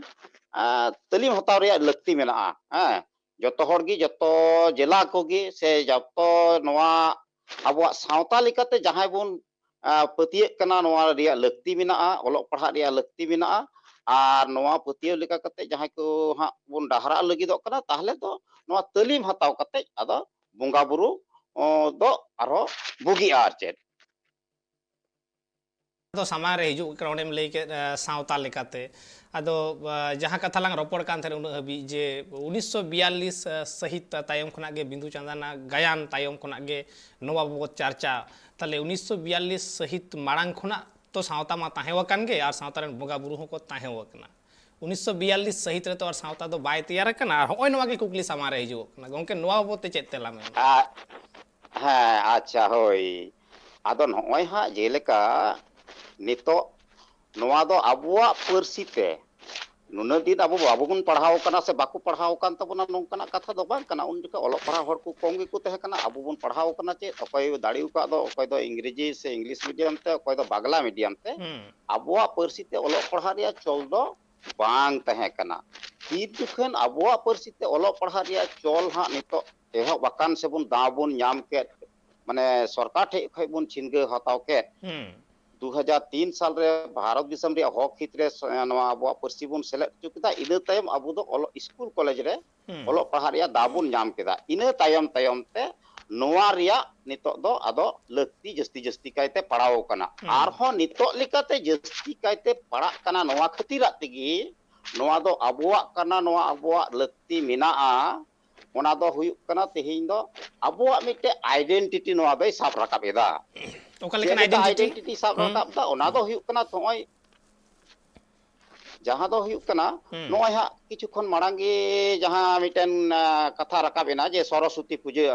ᱟ, ᱛᱟᱹᱞᱤᱢ ᱦᱟᱛᱟᱣ ᱨᱮᱭᱟᱜ ᱞᱟᱹᱠᱛᱤ ᱢᱮᱱᱟᱜᱼᱟ, ᱦᱮᱸ᱾ ᱡᱚᱛᱚ ᱦᱚᱲ ᱜᱮ, ᱡᱚᱛᱚ ᱡᱮᱞᱟ ᱠᱚᱜᱮ, ᱥᱮ ᱡᱚᱛᱚ ᱱᱚᱣᱟ ᱟᱵᱚᱣᱟᱜ ᱥᱟᱶᱛᱟ ᱞᱮᱠᱟᱛᱮ ᱡᱟᱦᱟᱸᱭ ᱵᱚᱱ, ᱟ, ᱯᱟᱹᱛᱭᱟᱹᱜ ᱠᱟᱱᱟ, ᱱᱚᱣᱟ ᱨᱮᱭᱟᱜ ᱞᱟᱹᱠᱛᱤ ᱢᱮᱱᱟᱜᱼᱟ, ᱚᱞᱚᱜ ᱯᱟᱲᱦᱟᱜ ᱨᱮᱭᱟᱜ ᱞᱟᱹᱠᱛᱤ ᱢᱮᱱᱟᱜᱼᱟ᱾ ᱟᱨ ᱱᱚᱣᱟ ᱯᱟᱹᱛᱭᱟᱹᱣ ᱞᱮᱠᱟ ᱠᱟᱛᱮ ᱡᱟᱦᱟᱸᱭ ᱠᱚ ᱦᱟᱸᱜ ᱵᱚᱱ ᱰᱟᱦᱨᱟᱜ ᱞᱟᱹᱜᱤᱫᱚᱜ ᱠᱟᱱᱟ, ᱛᱟᱦᱚᱞᱮ ᱫᱚ ᱱᱚᱣᱟ ᱛᱟᱹᱞᱤᱢ ᱦᱟᱛᱟᱣ ᱠᱟᱛᱮ ᱟᱫᱚ ᱵᱚᱸᱜᱟ ᱵᱩᱨᱩ, ᱚ, ᱫᱚ ᱟᱨᱦᱚᱸ ᱵᱩᱜᱤᱜᱼᱟ ᱟᱨ ᱪᱮᱫ᱾ ᱫᱚ ᱥᱟᱢᱟᱝ ᱨᱮ ᱦᱤᱡᱩᱜ ᱠᱟᱱᱟ, ᱚᱸᱰᱮᱢ ᱞᱟᱹᱭ ᱠᱮᱫ, ᱮ, ᱥᱟᱶᱛᱟ ᱞᱮᱠᱟᱛᱮ᱾ ᱟᱫᱚ, ᱮ, ᱡᱟᱦᱟᱸ ᱠᱟᱛᱷᱟ ᱞᱟᱝ ᱨᱚᱯᱚᱲ ᱠᱟᱱ ᱛᱟᱦᱮᱸᱫ ᱩᱱᱟᱹᱜ ᱦᱟᱹᱵᱤᱡ ᱡᱮ ᱩᱱᱤᱥᱥᱚ ᱵᱤᱭᱟᱞᱞᱤᱥ, ᱮ, ᱥᱟᱹᱦᱤᱛ ᱛᱟᱭᱚᱢ ᱠᱷᱚᱱᱟᱜ ᱜᱮ ᱵᱤᱸᱫᱩ ᱪᱟᱸᱫᱟᱱᱟᱜ ᱜᱟᱭᱟᱱ ᱛᱟᱭᱚᱢ ᱠᱷᱚᱱᱟᱜ ᱜᱮ ᱱᱚᱣᱟ ᱵᱟᱵᱚᱛ ᱪᱟᱨᱪᱟ᱾ ᱛᱟᱦᱞᱮ ᱩᱱᱤᱥᱥᱚ ᱵᱤᱭᱟᱞᱞᱤᱥ ᱥᱟᱹᱦᱤᱛ ᱢᱟᱲᱟᱝ ᱠᱷᱚᱱᱟᱜ ᱛᱚ ᱥᱟᱶᱛᱟ ᱢᱟ ᱛᱟᱦᱮᱸ ᱟᱠᱟᱱ ᱜᱮ, ᱟᱨ ᱥᱟᱶᱛᱟ ᱨᱮᱱ ᱵᱚᱸᱜᱟ ᱵᱩᱨᱩ ᱦᱚᱸᱠᱚ ᱛᱟᱦᱮᱸ ᱟᱠᱟᱱᱟ᱾ ᱩᱱᱤᱥᱥᱚ ᱵᱤᱭᱟᱞᱞᱤᱥ ᱥᱟᱹᱦᱤᱛ ᱨᱮᱛᱚ ᱟᱨ ᱥᱟᱶᱛᱟ ᱫᱚ ᱵᱟᱭ ᱛᱮᱭᱟᱨ ᱟᱠᱟᱱᱟ᱾ ᱟᱨ ᱦᱚᱸᱜᱼᱚᱭ ᱱᱚᱣᱟ ᱜᱮ ᱠᱩᱠᱞᱤ ᱥᱟᱢᱟᱝ ᱨᱮ ᱦᱤᱡᱩᱜᱚᱜ ᱠᱟᱱᱟ, ᱜᱚᱢᱠᱮ, ᱱᱚᱣᱟ ᱵᱟᱵᱚᱛ ᱛᱮ ᱪᱮᱫ ᱛᱮᱞᱟ ᱢᱮᱱᱟᱜᱼᱟ? ᱟ-, ᱦᱮᱸ, ᱟᱪᱪᱷᱟ, ᱦᱳᱭ᱾ ᱟᱫᱚ ᱱᱚᱜᱼᱚᱭ ᱦᱟᱸᱜ ᱡᱮᱞᱮᱠᱟ ᱱᱤᱛᱚᱜ ᱱᱚᱣᱟ ᱫᱚ ᱟᱵᱚᱣᱟᱜ ᱯᱟᱹᱨᱥᱤ ᱛᱮ ᱱᱩᱱᱟᱹᱜ ᱫᱤᱱ ᱟᱵᱚ ᱵᱟᱵᱚ ᱵᱚᱱ ᱯᱟᱲᱦᱟᱣ ᱟᱠᱟᱱᱟ ᱥᱮ ᱵᱟᱠᱚ ᱯᱟᱲᱦᱟᱣ ᱟᱠᱟᱱ ᱛᱟᱵᱚᱱᱟ, ᱱᱚᱝᱠᱟᱱᱟᱜ ᱠᱟᱛᱷᱟ ᱫᱚ ᱵᱟᱝ ᱠᱟᱱᱟ᱾ ᱩᱱ ᱡᱚᱠᱷᱚᱱ ᱚᱞᱚᱜ ᱯᱟᱲᱦᱟᱣ ᱦᱚᱲ ᱠᱚ ᱠᱚᱢ ᱜᱮᱠᱚ ᱛᱟᱦᱮᱸ ᱠᱟᱱᱟ᱾ ᱟᱵᱚ ᱵᱚᱱ ᱯᱟᱲᱦᱟᱣ ᱟᱠᱟᱱᱟ ᱪᱮᱫ, ᱚᱠᱚᱭ ᱫᱟᱲᱮ ᱟᱠᱟᱫ ᱫᱚ, ᱚᱠᱚᱭ ᱫᱚ ᱤᱝᱨᱮᱡᱤ ᱥᱮ ᱤᱝᱞᱤᱥ ᱢᱤᱰᱤᱭᱟᱢ ᱛᱮ, ᱚᱠᱚᱭ ᱫᱚ ᱵᱟᱝᱞᱟ ᱢᱤᱰᱤᱭᱟᱢ ᱛᱮ᱾ ᱦᱩᱸ᱾ ᱟᱵᱚᱣᱟᱜ ᱯᱟᱹᱨᱥᱤ ᱛᱮ ᱚᱞᱚᱜ ᱯᱟᱲᱦᱟᱜ ᱨᱮᱭᱟᱜ ᱪᱚᱞ ᱫᱚ ᱵᱟᱝ ᱛᱟᱦᱮᱸ ᱠᱟᱱᱟ᱾ ᱛᱤᱱ ᱡᱚᱠᱷᱚᱱ ᱟᱵᱚᱣᱟᱜ ᱯᱟᱹᱨᱥᱤ ᱛᱮ ᱚᱞᱚᱜ ᱯᱟᱲᱦᱟᱜ ᱨᱮᱭᱟᱜ ᱪᱚᱞ ᱦᱟᱸᱜ ᱱᱤᱛᱚᱜ ᱮᱦᱚᱵ ᱟᱠᱟᱱ ᱥᱮᱵᱚᱱ ᱫᱟᱣ ᱵᱚᱱ ᱧᱟᱢ ᱠᱮᱫ, ᱢᱟᱱᱮ ᱥᱚᱨᱠᱟᱨ ᱴᱷᱮᱡ ᱠᱷᱚᱡ ᱵᱚᱱ ᱪᱷᱤᱱᱜᱟᱹ ᱦᱟᱛᱟᱣ ᱠᱮᱫ, ᱦᱩᱸ᱾ ᱫᱩ ᱦᱟᱡᱟᱨ ᱛᱤᱱ ᱥᱟᱞ ᱨᱮ ᱵᱷᱟᱨᱚᱛ ᱫᱤᱥᱚᱢ ᱨᱮᱭᱟᱜ ᱦᱚᱠ ᱦᱤᱛ ᱨᱮ ᱥ-, ᱱᱚᱣᱟ ᱟᱵᱚᱣᱟᱜ ᱯᱟᱹᱨᱥᱤ ᱵᱚᱱ ᱥᱮᱞᱮᱫ ᱦᱚᱪᱚ ᱠᱮᱫᱟ, ᱤᱱᱟᱹ ᱛᱟᱭᱚᱢ ᱟᱵᱚ ᱫᱚ ᱚᱞᱚᱜ, ᱥᱠᱩᱞ ᱠᱚᱞᱮᱡᱽ ᱨᱮ ᱦᱩᱸ᱾ ᱚᱞᱚᱜ ᱯᱟᱲᱦᱟᱜ ᱨᱮᱭᱟᱜ ᱫᱟᱣ ᱵᱚᱱ ᱧᱟᱢ ᱠᱮᱫᱟ᱾ ᱤᱱᱟᱹ ᱛᱟᱭᱚᱢ ᱛᱟᱭᱚᱢ ᱛᱮ ᱱᱚᱣᱟ ᱨᱮᱭᱟᱜ ᱱᱤᱛᱚᱜ ᱫᱚ ᱟᱫᱚ ᱞᱟᱹᱠᱛᱤ ᱡᱟᱹᱥᱛᱤ ᱡᱟᱹᱥᱛᱤ ᱠᱟᱭᱛᱮ ᱯᱟᱲᱟᱣ ᱠᱟᱱᱟ᱾ ᱦᱩᱸ᱾ ᱟᱨᱦᱚᱸ ᱱᱤᱛᱚᱜ ᱞᱮᱠᱟᱛᱮ ᱡᱟᱹᱥᱛᱤ ᱠᱟᱭᱛᱮ ᱯᱟᱲᱟᱜ ᱠᱟᱱᱟ ᱱᱚᱣᱟ ᱠᱷᱟᱹᱛᱤᱨᱟᱜ ᱛᱮᱜᱮ, ᱱᱚᱣᱟ ᱫᱚ ᱟᱵᱚᱣᱟᱜ ᱠᱟᱱᱟ, ᱱᱚᱣᱟ ᱟᱵᱚᱣᱟᱜ ᱞᱟᱹᱠᱛᱤ ᱢᱮᱱᱟᱜᱼᱟ᱾ ᱚᱱᱟ ᱫᱚ ᱦᱩᱭᱩᱜ ᱠᱟᱱᱟ ᱛᱮᱦᱮᱧ ᱫᱚ ᱟᱵᱚᱣᱟᱜ ᱢᱤᱫᱴᱮᱡ identity ᱱᱚᱣᱟ ᱫᱚᱭ ᱥᱟᱵ ᱨᱟᱠᱟᱵ ᱮᱫᱟ᱾ ᱚᱠᱟ ᱪᱮᱫ ᱞᱮᱠᱟᱱ ᱞᱮᱠᱟ identity? Identity ᱥᱟᱵ ᱦᱩᱸ᱾ ᱨᱟᱠᱟᱵ ᱮᱫᱟ? ᱚᱱᱟ ᱫᱚ ᱦᱩᱭᱩᱜ ᱠᱟᱱᱟ ᱱᱚᱜᱼᱚᱭ ᱡᱟᱦᱟᱸ ᱫᱚ ᱦᱩᱭᱩᱜ ᱠᱟᱱᱟ, ᱦᱩᱸ᱾ ᱱᱚᱜᱼᱚᱭ ᱦᱟᱸᱜ ᱠᱤᱪᱷᱩ ᱠᱷᱚᱱ ᱢᱟᱲᱟᱝ ᱜᱮ ᱡᱟᱦᱟᱸ ᱢᱤᱫᱴᱮᱱ, ᱟ, ᱠᱟᱛᱷᱟ ᱨᱟᱠᱟᱵ ᱮᱱᱟ ᱡᱮ ᱥᱚᱨᱚᱥᱚᱛᱤ ᱯᱩᱡᱟᱹ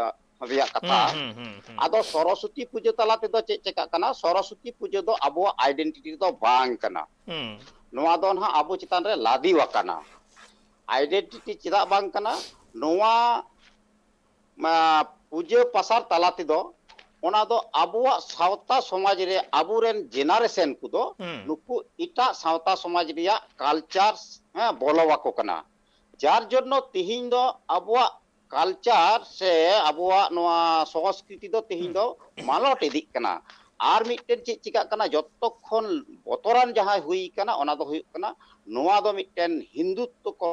ᱨᱮᱭᱟᱜ ᱠᱟᱛᱷᱟ᱾ ᱦᱩᱸ, ᱦᱩᱸ, ᱦᱩᱸ, ᱦᱩᱸ᱾ ᱟᱫᱚ ᱥᱚᱨᱚᱥᱚᱛᱤ ᱯᱩᱡᱟᱹ ᱛᱟᱞᱟ ᱛᱮᱫᱚ ᱪᱮᱫ ᱪᱮᱠᱟᱜ ᱠᱟᱱᱟ? ᱥᱚᱨᱚᱥᱚᱛᱤ ᱯᱩᱡᱟᱹ ᱫᱚ ᱟᱵᱚᱣᱟᱜ identity ᱫᱚ ᱵᱟᱝ ᱠᱟᱱᱟ᱾ ᱦᱩᱸ᱾ ᱱᱚᱣᱟ ᱫᱚ ᱱᱟᱦᱟᱜ ᱟᱵᱚ ᱪᱮᱛᱟᱱ ᱨᱮ ᱞᱟᱫᱮᱣ ᱟᱠᱟᱱᱟ᱾ Identity ᱪᱮᱫᱟᱜ ᱵᱟᱝ ᱠᱟᱱᱟ? ᱱᱚᱣᱟ, ᱢᱟ, ᱯᱩᱡᱟᱹ ᱯᱟᱥᱟᱨ ᱛᱟᱞᱟ ᱛᱮᱫᱚ ᱚᱱᱟ ᱫᱚ ᱟᱵᱚᱣᱟᱜ ᱥᱟᱶᱛᱟ ᱥᱚᱢᱟᱡᱽ ᱨᱮ ᱟᱵᱚᱨᱮᱱ generation ᱠᱚᱫᱚ ᱦᱩᱸ᱾ ᱱᱩᱠᱩ ᱮᱴᱟᱜ ᱥᱟᱶᱛᱟ ᱥᱚᱢᱟᱡᱽ ᱨᱮᱭᱟᱜ culture, ᱦᱮᱸ, ᱵᱚᱞᱚ ᱟᱠᱚ ᱠᱟᱱᱟ᱾ ᱡᱟᱨ ᱡᱚᱱᱱᱚ ᱛᱤᱦᱤᱧ ᱫᱚ ᱟᱵᱚᱣᱟᱜ culture ᱥᱮ ᱟᱵᱚᱣᱟᱜ ᱱᱚᱣᱟ ᱥᱚᱝᱥᱠᱨᱤᱛᱤ ᱫᱚ ᱛᱤᱦᱤᱧ ᱦᱩᱸ᱾ ᱫᱚ ᱢᱟᱞᱚᱴ ᱤᱫᱤᱜ ᱠᱟᱱᱟ᱾ ᱟᱨ ᱢᱤᱫᱴᱮᱱ ᱪᱮᱫ ᱪᱤᱠᱟᱜ ᱠᱟᱱᱟ, ᱡᱚᱛᱚ ᱠᱷᱚᱱ ᱵᱚᱛᱚᱨᱟᱱ ᱡᱟᱦᱟᱸ ᱦᱩᱭ ᱠᱟᱱᱟ, ᱚᱱᱟ ᱫᱚ ᱦᱩᱭᱩᱜ ᱠᱟᱱᱟ, ᱱᱚᱣᱟ ᱫᱚ ᱢᱤᱫᱴᱮᱱ ᱦᱤᱱᱫᱩᱛᱛᱚ ᱠᱚ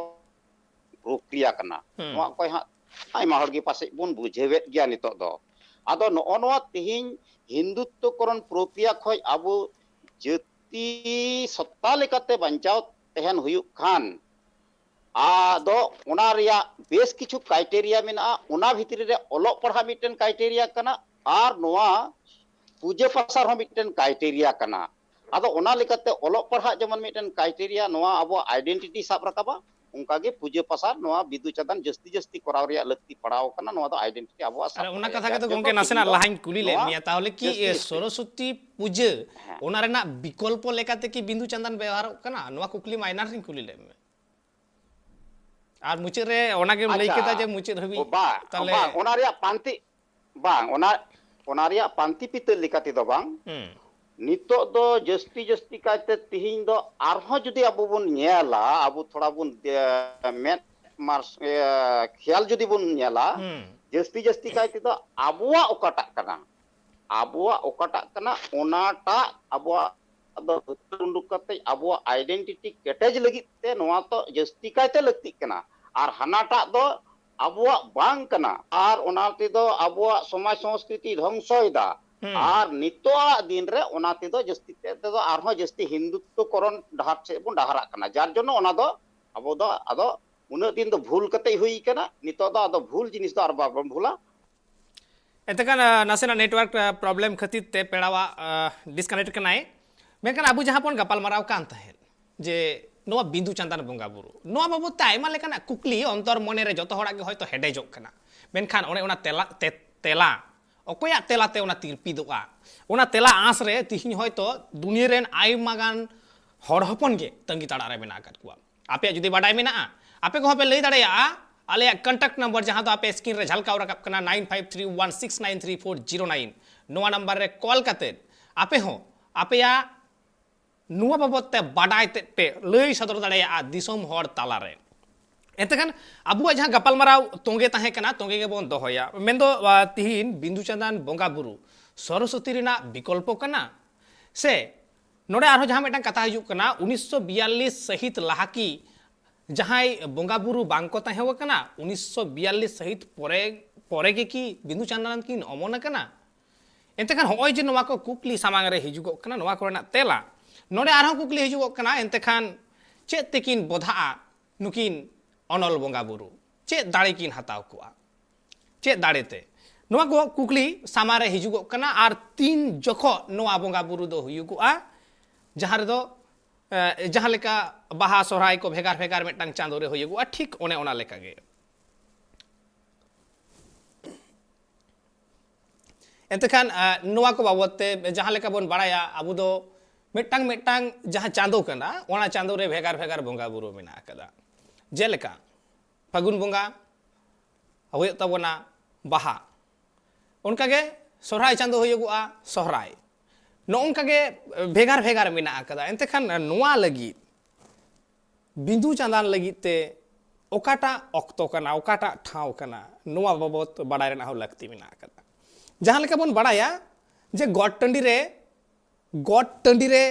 ᱯᱨᱚᱠᱨᱤᱭᱟ ᱠᱟᱱᱟ᱾ ᱦᱩᱸ᱾ ᱱᱚᱣᱟ ᱚᱠᱚᱭ ᱦᱟᱸᱜ ᱟᱭᱢᱟ ᱦᱚᱲ ᱜᱮ ᱯᱟᱥᱮᱡ ᱵᱚᱱ ᱵᱩᱡᱷᱟᱹᱣᱮᱫ ᱜᱮᱭᱟ ᱱᱤᱛᱚᱜ ᱫᱚ᱾ ᱟᱫᱚ ᱱᱚᱜᱼᱚ ᱱᱚᱣᱟ ᱛᱮᱦᱮᱧ ᱦᱤᱱᱫᱩᱛᱛᱚᱠᱚᱨᱚᱱ ᱯᱨᱚᱠᱨᱤᱭᱟ ᱠᱷᱚᱡ ᱟᱵᱚ ᱡᱟᱹᱛᱤ ᱥᱚᱛᱛᱟ ᱞᱮᱠᱟᱛᱮ ᱵᱟᱧᱪᱟᱣ ᱛᱟᱦᱮᱱ ᱦᱩᱭᱩᱜ ᱠᱷᱟᱱ, ᱟᱫᱚ ᱚᱱᱟ ᱨᱮᱭᱟᱜ ᱵᱮᱥ ᱠᱤᱪᱷᱩ criteria ᱢᱮᱱᱟᱜᱼᱟ᱾ ᱚᱱᱟ ᱵᱷᱤᱛᱨᱤ ᱨᱮ ᱚᱞᱚᱜ ᱯᱟᱲᱦᱟᱜ ᱢᱤᱫᱴᱮᱱ criteria ᱠᱟᱱᱟ, ᱟᱨ ᱱᱚᱣᱟ ᱯᱩᱡᱟᱹ ᱯᱟᱥᱟ ᱨᱮᱦᱚᱸ ᱢᱤᱫᱴᱮᱱ criteria ᱠᱟᱱᱟ᱾ ᱟᱫᱚ ᱚᱱᱟ ᱞᱮᱠᱟᱛᱮ ᱚᱞᱚᱜ ᱯᱟᱲᱦᱟᱜ ᱡᱮᱢᱚᱱ ᱢᱤᱫᱴᱮᱱ criteria ᱱᱚᱣᱟ ᱟᱵᱚᱣᱟᱜ identity ᱥᱟᱵ ᱨᱟᱠᱟᱵᱟ, ᱚᱱᱠᱟᱜᱮ ᱯᱩᱡᱟᱹ ᱯᱟᱥᱟ ᱱᱚᱣᱟ ᱵᱤᱫᱩ ᱪᱟᱸᱫᱟᱱ ᱡᱟᱹᱥᱛᱤ ᱡᱟᱹᱥᱛᱤ ᱠᱚᱨᱟᱣ ᱨᱮᱭᱟᱜ ᱞᱟᱹᱠᱛᱤ ᱯᱟᱲᱟᱣ ᱟᱠᱟᱱᱟ᱾ ᱱᱚᱣᱟ ᱫᱚ identity ᱟᱵᱚᱣᱟᱜ ᱟᱨ ᱥᱟᱵ ᱚᱱᱟ ᱫᱚᱦᱚᱭ ᱠᱟᱛᱷᱟ ᱞᱟᱹᱜᱤᱫ᱾ ᱜᱮᱛᱚ ᱡᱟᱨ ᱜᱚᱝᱠᱮ ᱡᱚᱱᱱᱚ ᱱᱟᱥᱮᱱᱟᱜ ᱛᱮᱦᱮᱧ ᱫᱚ ᱞᱟᱦᱟᱧ ᱠᱩᱞᱤ ᱞᱮᱫ ᱱᱚᱣᱟ ᱢᱮᱭᱟ, ᱛᱟᱦᱚᱞᱮ ᱠᱤ, ᱡᱟᱹᱥᱛᱤ ᱮ, ᱡᱟᱹᱥᱛᱤ ᱥᱚᱨᱚᱥᱚᱛᱤ ᱯᱩᱡᱟᱹ, ᱦᱮᱸ᱾ ᱚᱱᱟ ᱨᱮᱱᱟᱜ ᱵᱤᱠᱚᱞᱯᱚ ᱞᱮᱠᱟᱛᱮ ᱠᱤ ᱵᱤᱸᱫᱩ ᱪᱟᱸᱫᱟᱱ ᱵᱮᱣᱦᱟᱨᱚᱜ ᱠᱟᱱᱟ? ᱱᱚᱣᱟ ᱠᱩᱠᱞᱤ ᱢᱟ ᱮᱱᱟᱱ ᱨᱤᱧ ᱠᱩᱞᱤ ᱞᱮᱫ ᱢᱮ᱾ ᱟᱨ ᱢᱩᱪᱟᱹᱫ ᱨᱮ ᱚᱱᱟᱜᱮᱢ ᱞᱟᱹᱭ ᱟᱪᱪᱷᱟ᱾ ᱠᱮᱫᱟ ᱡᱮ ᱢᱩᱪᱟᱹᱫ ᱦᱟᱹᱵᱤᱡ ᱚ, ᱵᱟᱝ, ᱛᱟᱦᱚᱞᱮ ᱵᱟᱝ, ᱚᱱᱟ ᱨᱮᱭᱟᱜ ᱯᱟᱱᱛᱮ, ᱵᱟᱝ, ᱚᱱᱟ, ᱚᱱᱟ ᱨᱮᱭᱟᱜ ᱯᱟᱱᱛᱮ ᱯᱤᱛᱟᱹ ᱞᱮᱠᱟ ᱛᱮᱫᱚ ᱵᱟᱝ᱾ ᱦᱩᱸ᱾ ᱱᱤᱛᱚᱜ ᱫᱚ ᱡᱟᱹᱥᱛᱤ, ᱡᱟᱹᱥᱛᱤ ᱠᱟᱭᱛᱮ ᱛᱤᱦᱤᱧ ᱫᱚ ᱟᱨᱦᱚᱸ ᱡᱩᱫᱤ ᱟᱵᱚ ᱵᱚᱱ ᱧᱮᱞᱟ, ᱟᱵᱚ ᱛᱷᱚᱲᱟ ᱵᱚᱱ, ᱮ, ᱢᱮᱫ ᱢᱟᱨᱥ-, ᱮ, ᱠᱷᱮᱭᱟᱞ ᱡᱩᱫᱤ ᱵᱚᱱ ᱧᱮᱞᱟ, ᱦᱩᱸ᱾ ᱡᱟᱹᱥᱛᱤ, ᱡᱟᱹᱥᱛᱤ ᱠᱟᱭ ᱛᱮᱫᱚ ᱟᱵᱚᱣᱟᱜ ᱚᱠᱟᱴᱟᱜ ᱠᱟᱱᱟ, ᱟᱵᱚᱣᱟᱜ ᱚᱠᱟᱴᱟᱜ ᱠᱟᱱᱟ, ᱚᱱᱟᱴᱟᱜ ᱟᱵᱚᱣᱟᱜ ᱫᱚ ᱩᱰᱩᱠ ᱠᱟᱛᱮ ᱟᱵᱚᱣᱟᱜ identity ᱠᱮᱴᱮᱡ ᱞᱟᱹᱜᱤᱫ ᱛᱮ ᱱᱚᱣᱟ ᱫᱚ ᱡᱟᱹᱥᱛᱤ ᱠᱟᱭᱛᱮ ᱞᱟᱹᱠᱛᱤᱜ ᱠᱟᱱᱟ᱾ ᱟᱨ ᱦᱟᱱᱟᱴᱟᱜ ᱫᱚ ᱟᱵᱚᱣᱟᱜ ᱵᱟᱝ ᱠᱟᱱᱟ, ᱟᱨ ᱚᱱᱟ ᱛᱮᱫᱚ ᱟᱵᱚᱣᱟᱜ ᱥᱚᱢᱟᱡᱽ ᱥᱚᱝᱥᱠᱨᱤᱛᱤ ᱫᱷᱚᱝᱥᱚᱭᱮᱫᱟ᱾ ᱦᱩᱸ᱾ ᱟᱨ ᱱᱤᱛᱚᱜᱟᱜ ᱫᱤᱱ ᱨᱮ ᱚᱱᱟ ᱛᱮᱫᱚ ᱡᱟᱹᱥᱛᱤ ᱛᱮᱫᱚ ᱟᱨᱦᱚᱸ ᱡᱟᱹᱥᱛᱤ ᱦᱤᱱᱫᱩᱛᱛᱚᱠᱚᱨᱚᱱ ᱰᱟᱦᱟᱨ ᱥᱮᱫ ᱵᱚᱱ ᱰᱟᱦᱟᱨᱟᱜ ᱠᱟᱱᱟ, ᱡᱟᱨ ᱡᱚᱱᱱᱚ ᱚᱱᱟ ᱫᱚ ᱟᱵᱚ ᱫᱚ ᱟᱫᱚ ᱩᱱᱟᱹᱜ ᱫᱤᱱ ᱫᱚ ᱵᱷᱩᱞ ᱠᱟᱛᱮ ᱦᱩᱭ ᱠᱟᱱᱟ, ᱱᱤᱛᱚᱜ ᱫᱚ ᱟᱫᱚ ᱵᱷᱩᱞ ᱡᱤᱱᱤᱥ ᱫᱚ ᱟᱨ ᱵᱟᱵᱚᱱ ᱵᱷᱩᱞᱟ᱾ ᱮᱱᱛᱮ ᱠᱷᱟᱱ, ᱟ, ᱱᱟᱥᱮᱱᱟᱜ network, ᱟ, problem ᱠᱷᱟᱹᱛᱤᱨ ᱛᱮ ᱯᱮᱲᱟᱣᱟᱜ, ᱟ, disconnect ᱠᱟᱱᱟᱭ᱾ ᱢᱮᱱᱠᱷᱟᱱ ᱟᱵᱚ ᱡᱟᱦᱟᱸ ᱵᱚᱱ ᱜᱟᱯᱟᱞᱢᱟᱨᱟᱣ ᱠᱟᱱ ᱛᱟᱦᱮᱸᱫ, ᱡᱮ ᱱᱚᱣᱟ ᱵᱤᱸᱫᱩ ᱪᱟᱸᱫᱟᱱ ᱵᱚᱸᱜᱟ ᱵᱩᱨᱩ, ᱱᱚᱣᱟ ᱵᱟᱵᱚᱫ ᱛᱮ ᱟᱭᱢᱟ ᱞᱮᱠᱟᱱᱟᱜ ᱠᱩᱠᱞᱤ ᱚᱱᱛᱚᱨ ᱢᱚᱱᱮ ᱨᱮ ᱡᱚᱛᱚ ᱦᱚᱲᱟᱜ ᱜᱮ ᱦᱚᱭᱛᱳ ᱦᱮᱰᱮᱡᱚᱜ ᱠᱟᱱᱟ᱾ ᱢᱮᱱᱠᱷᱟᱱ ᱚᱱᱮ ᱚᱱᱟ ᱛᱮᱞᱟ, ᱛᱮ-, ᱛᱮᱞᱟ, ᱚᱠᱚᱭᱟᱜ ᱛᱮᱞᱟ ᱛᱮ ᱚᱱᱟ ᱛᱤᱨᱯᱤᱫᱚᱜᱼᱟ? ᱚᱱᱟ ᱛᱮᱞᱟ ᱟᱸᱥ ᱨᱮ ᱛᱤᱦᱤᱧ ᱦᱚᱭᱛᱳ ᱫᱩᱱᱤᱭᱟᱹ ᱨᱮᱱ ᱟᱭᱢᱟ ᱜᱟᱱ ᱦᱚᱲ ᱦᱚᱯᱚᱱ ᱜᱮ ᱛᱟᱺᱜᱤ ᱛᱟᱲᱟᱜ ᱨᱮ ᱢᱮᱱᱟᱜ ᱟᱠᱟᱫ ᱠᱚᱣᱟ᱾ ᱟᱯᱮᱭᱟᱜ ᱡᱩᱫᱤ ᱵᱟᱰᱟᱭ ᱢᱮᱱᱟᱜᱼᱟ, ᱟᱯᱮ ᱠᱚᱦᱚᱸ ᱯᱮ ᱞᱟᱹᱭ ᱫᱟᱲᱮᱭᱟᱜᱼᱟ ᱟᱞᱮᱭᱟᱜ contact number, ᱡᱟᱦᱟᱸ ᱫᱚ ᱟᱯᱮ screen ᱨᱮ ᱡᱷᱟᱞᱠᱟᱣ ᱨᱟᱠᱟᱵ ᱠᱟᱱᱟ, nine five three one six nine three four zero nine᱾ ᱱᱚᱣᱟ number ᱨᱮ call ᱠᱟᱛᱮ ᱟᱯᱮ ᱦᱚᱸ ᱟᱯᱮᱭᱟᱜ ᱱᱚᱣᱟ ᱵᱟᱵᱚᱫ ᱛᱮ ᱵᱟᱰᱟᱭ ᱛᱮᱫ ᱯᱮ ᱞᱟᱹᱭ ᱥᱚᱫᱚᱨ ᱫᱟᱲᱮᱭᱟᱜᱼᱟ ᱫᱤᱥᱚᱢ ᱦᱚᱲ ᱛᱟᱞᱟᱨᱮ᱾ ᱮᱱᱛᱮ ᱠᱷᱟᱱ ᱟᱵᱚᱣᱟᱜ ᱡᱟᱦᱟᱸ ᱜᱟᱯᱟᱞᱢᱟᱨᱟᱣ ᱛᱚᱸᱜᱮ ᱛᱟᱦᱮᱸ ᱠᱟᱱᱟ, ᱛᱚᱸᱜᱮ ᱜᱮᱵᱚᱱ ᱫᱚᱦᱚᱭᱟ᱾ ᱢᱮᱱᱫᱚ, ᱟ, ᱛᱤᱦᱤᱧ ᱵᱤᱸᱫᱩ ᱪᱟᱸᱫᱟᱱ ᱵᱚᱸᱜᱟ ᱵᱩᱨᱩ ᱥᱚᱨᱚᱥᱚᱛᱤ ᱨᱮᱱᱟᱜ ᱵᱤᱠᱚᱞᱯᱚ ᱠᱟᱱᱟ, ᱥᱮ ᱱᱚᱰᱮ ᱟᱨᱦᱚᱸ ᱡᱟᱦᱟᱸ ᱢᱤᱫᱴᱟᱝ ᱠᱟᱛᱷᱟ ᱦᱤᱡᱩᱜ ᱠᱟᱱᱟ, ᱩᱱᱤᱥᱥᱚ ᱵᱤᱭᱟᱞᱞᱤᱥ ᱥᱟᱹᱦᱤᱛ ᱞᱟᱦᱟ ᱠᱤ ᱡᱟᱦᱟᱸᱭ ᱵᱚᱸᱜᱟ ᱵᱩᱨᱩ ᱵᱟᱝ ᱠᱚ ᱛᱟᱦᱮᱸ ᱟᱠᱟᱱᱟ? ᱩᱱᱤᱥᱥᱚ ᱵᱤᱭᱟᱞᱞᱤᱥ ᱥᱟᱹᱦᱤᱛ ᱯᱚᱨᱮ, ᱯᱚᱨᱮ ᱜᱮ ᱠᱤ ᱵᱤᱸᱫᱩ ᱪᱟᱸᱫᱟᱱ ᱠᱤᱱ ᱚᱢᱚᱱ ᱟᱠᱟᱱᱟ? ᱮᱱᱛᱮ ᱠᱷᱟᱱ ᱦᱚᱸᱜᱼᱚᱭ ᱡᱮ ᱱᱚᱣᱟ ᱠᱚ ᱠᱩᱠᱞᱤ ᱥᱟᱢᱟᱝ ᱨᱮ ᱦᱤᱡᱩᱜᱚᱜ ᱠᱟᱱᱟ, ᱱᱚᱣᱟ ᱠᱚᱨᱮᱱᱟᱜ ᱛᱮᱞᱟ, ᱱᱚᱰᱮ ᱟᱨᱦᱚᱸ ᱠᱩᱠᱞᱤ ᱦᱤᱡᱩᱜᱚᱜ ᱠᱟᱱᱟ, ᱮᱱᱛᱮ ᱠᱷᱟᱱ ᱪᱮᱫ ᱛᱮᱠᱤᱱ ᱵᱚᱫᱷᱟᱜᱼᱟ ᱱᱩᱠᱤᱱ ᱚᱱᱚᱞ ᱵᱚᱸᱜᱟ ᱵᱩᱨᱩ? ᱪᱮᱫ ᱫᱟᱲᱮ ᱠᱤᱱ ᱦᱟᱛᱟᱣ ᱠᱚᱜᱼᱟ? ᱪᱮᱫ ᱫᱟᱲᱮ ᱛᱮ? ᱱᱚᱣᱟ ᱠᱚ ᱠᱩᱠᱞᱤ ᱥᱟᱢᱟᱝ ᱨᱮ ᱦᱤᱡᱩᱜᱚᱜ ᱠᱟᱱᱟ᱾ ᱟᱨ ᱛᱤᱱ ᱡᱚᱠᱷᱚᱱ ᱱᱚᱣᱟ ᱵᱚᱸᱜᱟ ᱵᱩᱨᱩ ᱫᱚ ᱦᱩᱭᱩᱜᱚᱜᱼᱟ, ᱡᱟᱦᱟᱸ ᱨᱮᱫᱚ ᱡᱟᱦᱟᱸ ᱞᱮᱠᱟ ᱵᱟᱦᱟ ᱥᱚᱦᱨᱟᱭ ᱠᱚ ᱵᱷᱮᱜᱟᱨ ᱵᱷᱮᱜᱟᱨ ᱢᱤᱫᱴᱟᱝ ᱪᱟᱸᱫᱳ ᱨᱮ ᱦᱩᱭᱩᱜᱚᱜᱼᱟ, ᱴᱷᱤᱠ ᱚᱱᱮ ᱚᱱᱟ ᱞᱮᱠᱟᱜᱮ᱾ ᱮᱱᱛᱮ ᱠᱷᱟᱱ ᱱᱚᱣᱟ ᱠᱚ ᱵᱟᱵᱚᱫ ᱛᱮ ᱡᱟᱦᱟᱸ ᱞᱮᱠᱟ ᱵᱚᱱ ᱵᱟᱲᱟᱭᱟ, ᱟᱵᱚ ᱫᱚ ᱢᱤᱫᱴᱟᱝ ᱢᱤᱫᱴᱟᱝ ᱡᱟᱦᱟᱸ ᱪᱟᱸᱫᱳ ᱠᱟᱱᱟ, ᱚᱱᱟ ᱪᱟᱸᱫᱳ ᱨᱮ ᱵᱷᱮᱜᱟᱨ ᱵᱷᱮᱜᱟᱨ ᱵᱚᱸᱜᱟ ᱵᱩᱨᱩ ᱢᱮᱱᱟᱜ ᱟᱠᱟᱫᱟ᱾ ᱡᱮᱞᱮᱠᱟ ᱯᱷᱟᱹᱜᱩᱱ ᱵᱚᱸᱜᱟ ᱦᱩᱭᱩᱜ ᱛᱟᱵᱚᱱᱟ ᱵᱟᱦᱟ, ᱚᱱᱠᱟᱜᱮ ᱥᱚᱦᱨᱟᱭ ᱪᱟᱸᱫᱳ ᱦᱩᱭᱩᱜᱚᱜᱼᱟ ᱥᱚᱦᱨᱟᱭ᱾ ᱱᱚᱜᱼᱚ ᱱᱚᱝᱠᱟ ᱜᱮ ᱵᱷᱮᱜᱟᱨ ᱵᱷᱮᱜᱟᱨ ᱢᱮᱱᱟᱜ ᱟᱠᱟᱫᱟ᱾ ᱮᱱᱛᱮ ᱠᱷᱟᱱ ᱱᱚᱣᱟ ᱞᱟᱹᱜᱤᱫ, ᱵᱤᱸᱫᱩ ᱪᱟᱸᱫᱟᱱ ᱞᱟᱹᱜᱤᱫ ᱛᱮ ᱚᱠᱟᱴᱟᱜ ᱚᱠᱛᱚ ᱠᱟᱱᱟ, ᱚᱠᱟᱴᱟᱜ ᱴᱷᱟᱶ ᱠᱟᱱᱟ, ᱱᱚᱣᱟ ᱵᱟᱵᱚᱛ ᱵᱟᱲᱟᱭ ᱨᱮᱱᱟᱜ ᱦᱚᱸ ᱞᱟᱹᱠᱛᱤ ᱢᱮᱱᱟᱜ ᱟᱠᱟᱫᱟ᱾ ᱡᱟᱦᱟᱸ ᱞᱮᱠᱟ ᱵᱚᱱ ᱵᱟᱲᱟᱭᱟ ᱡᱮ ᱜᱚᱴ ᱴᱟᱺᱰᱤ ᱨᱮ, ᱜᱚᱴ ᱴᱟᱺᱰᱤ ᱨᱮ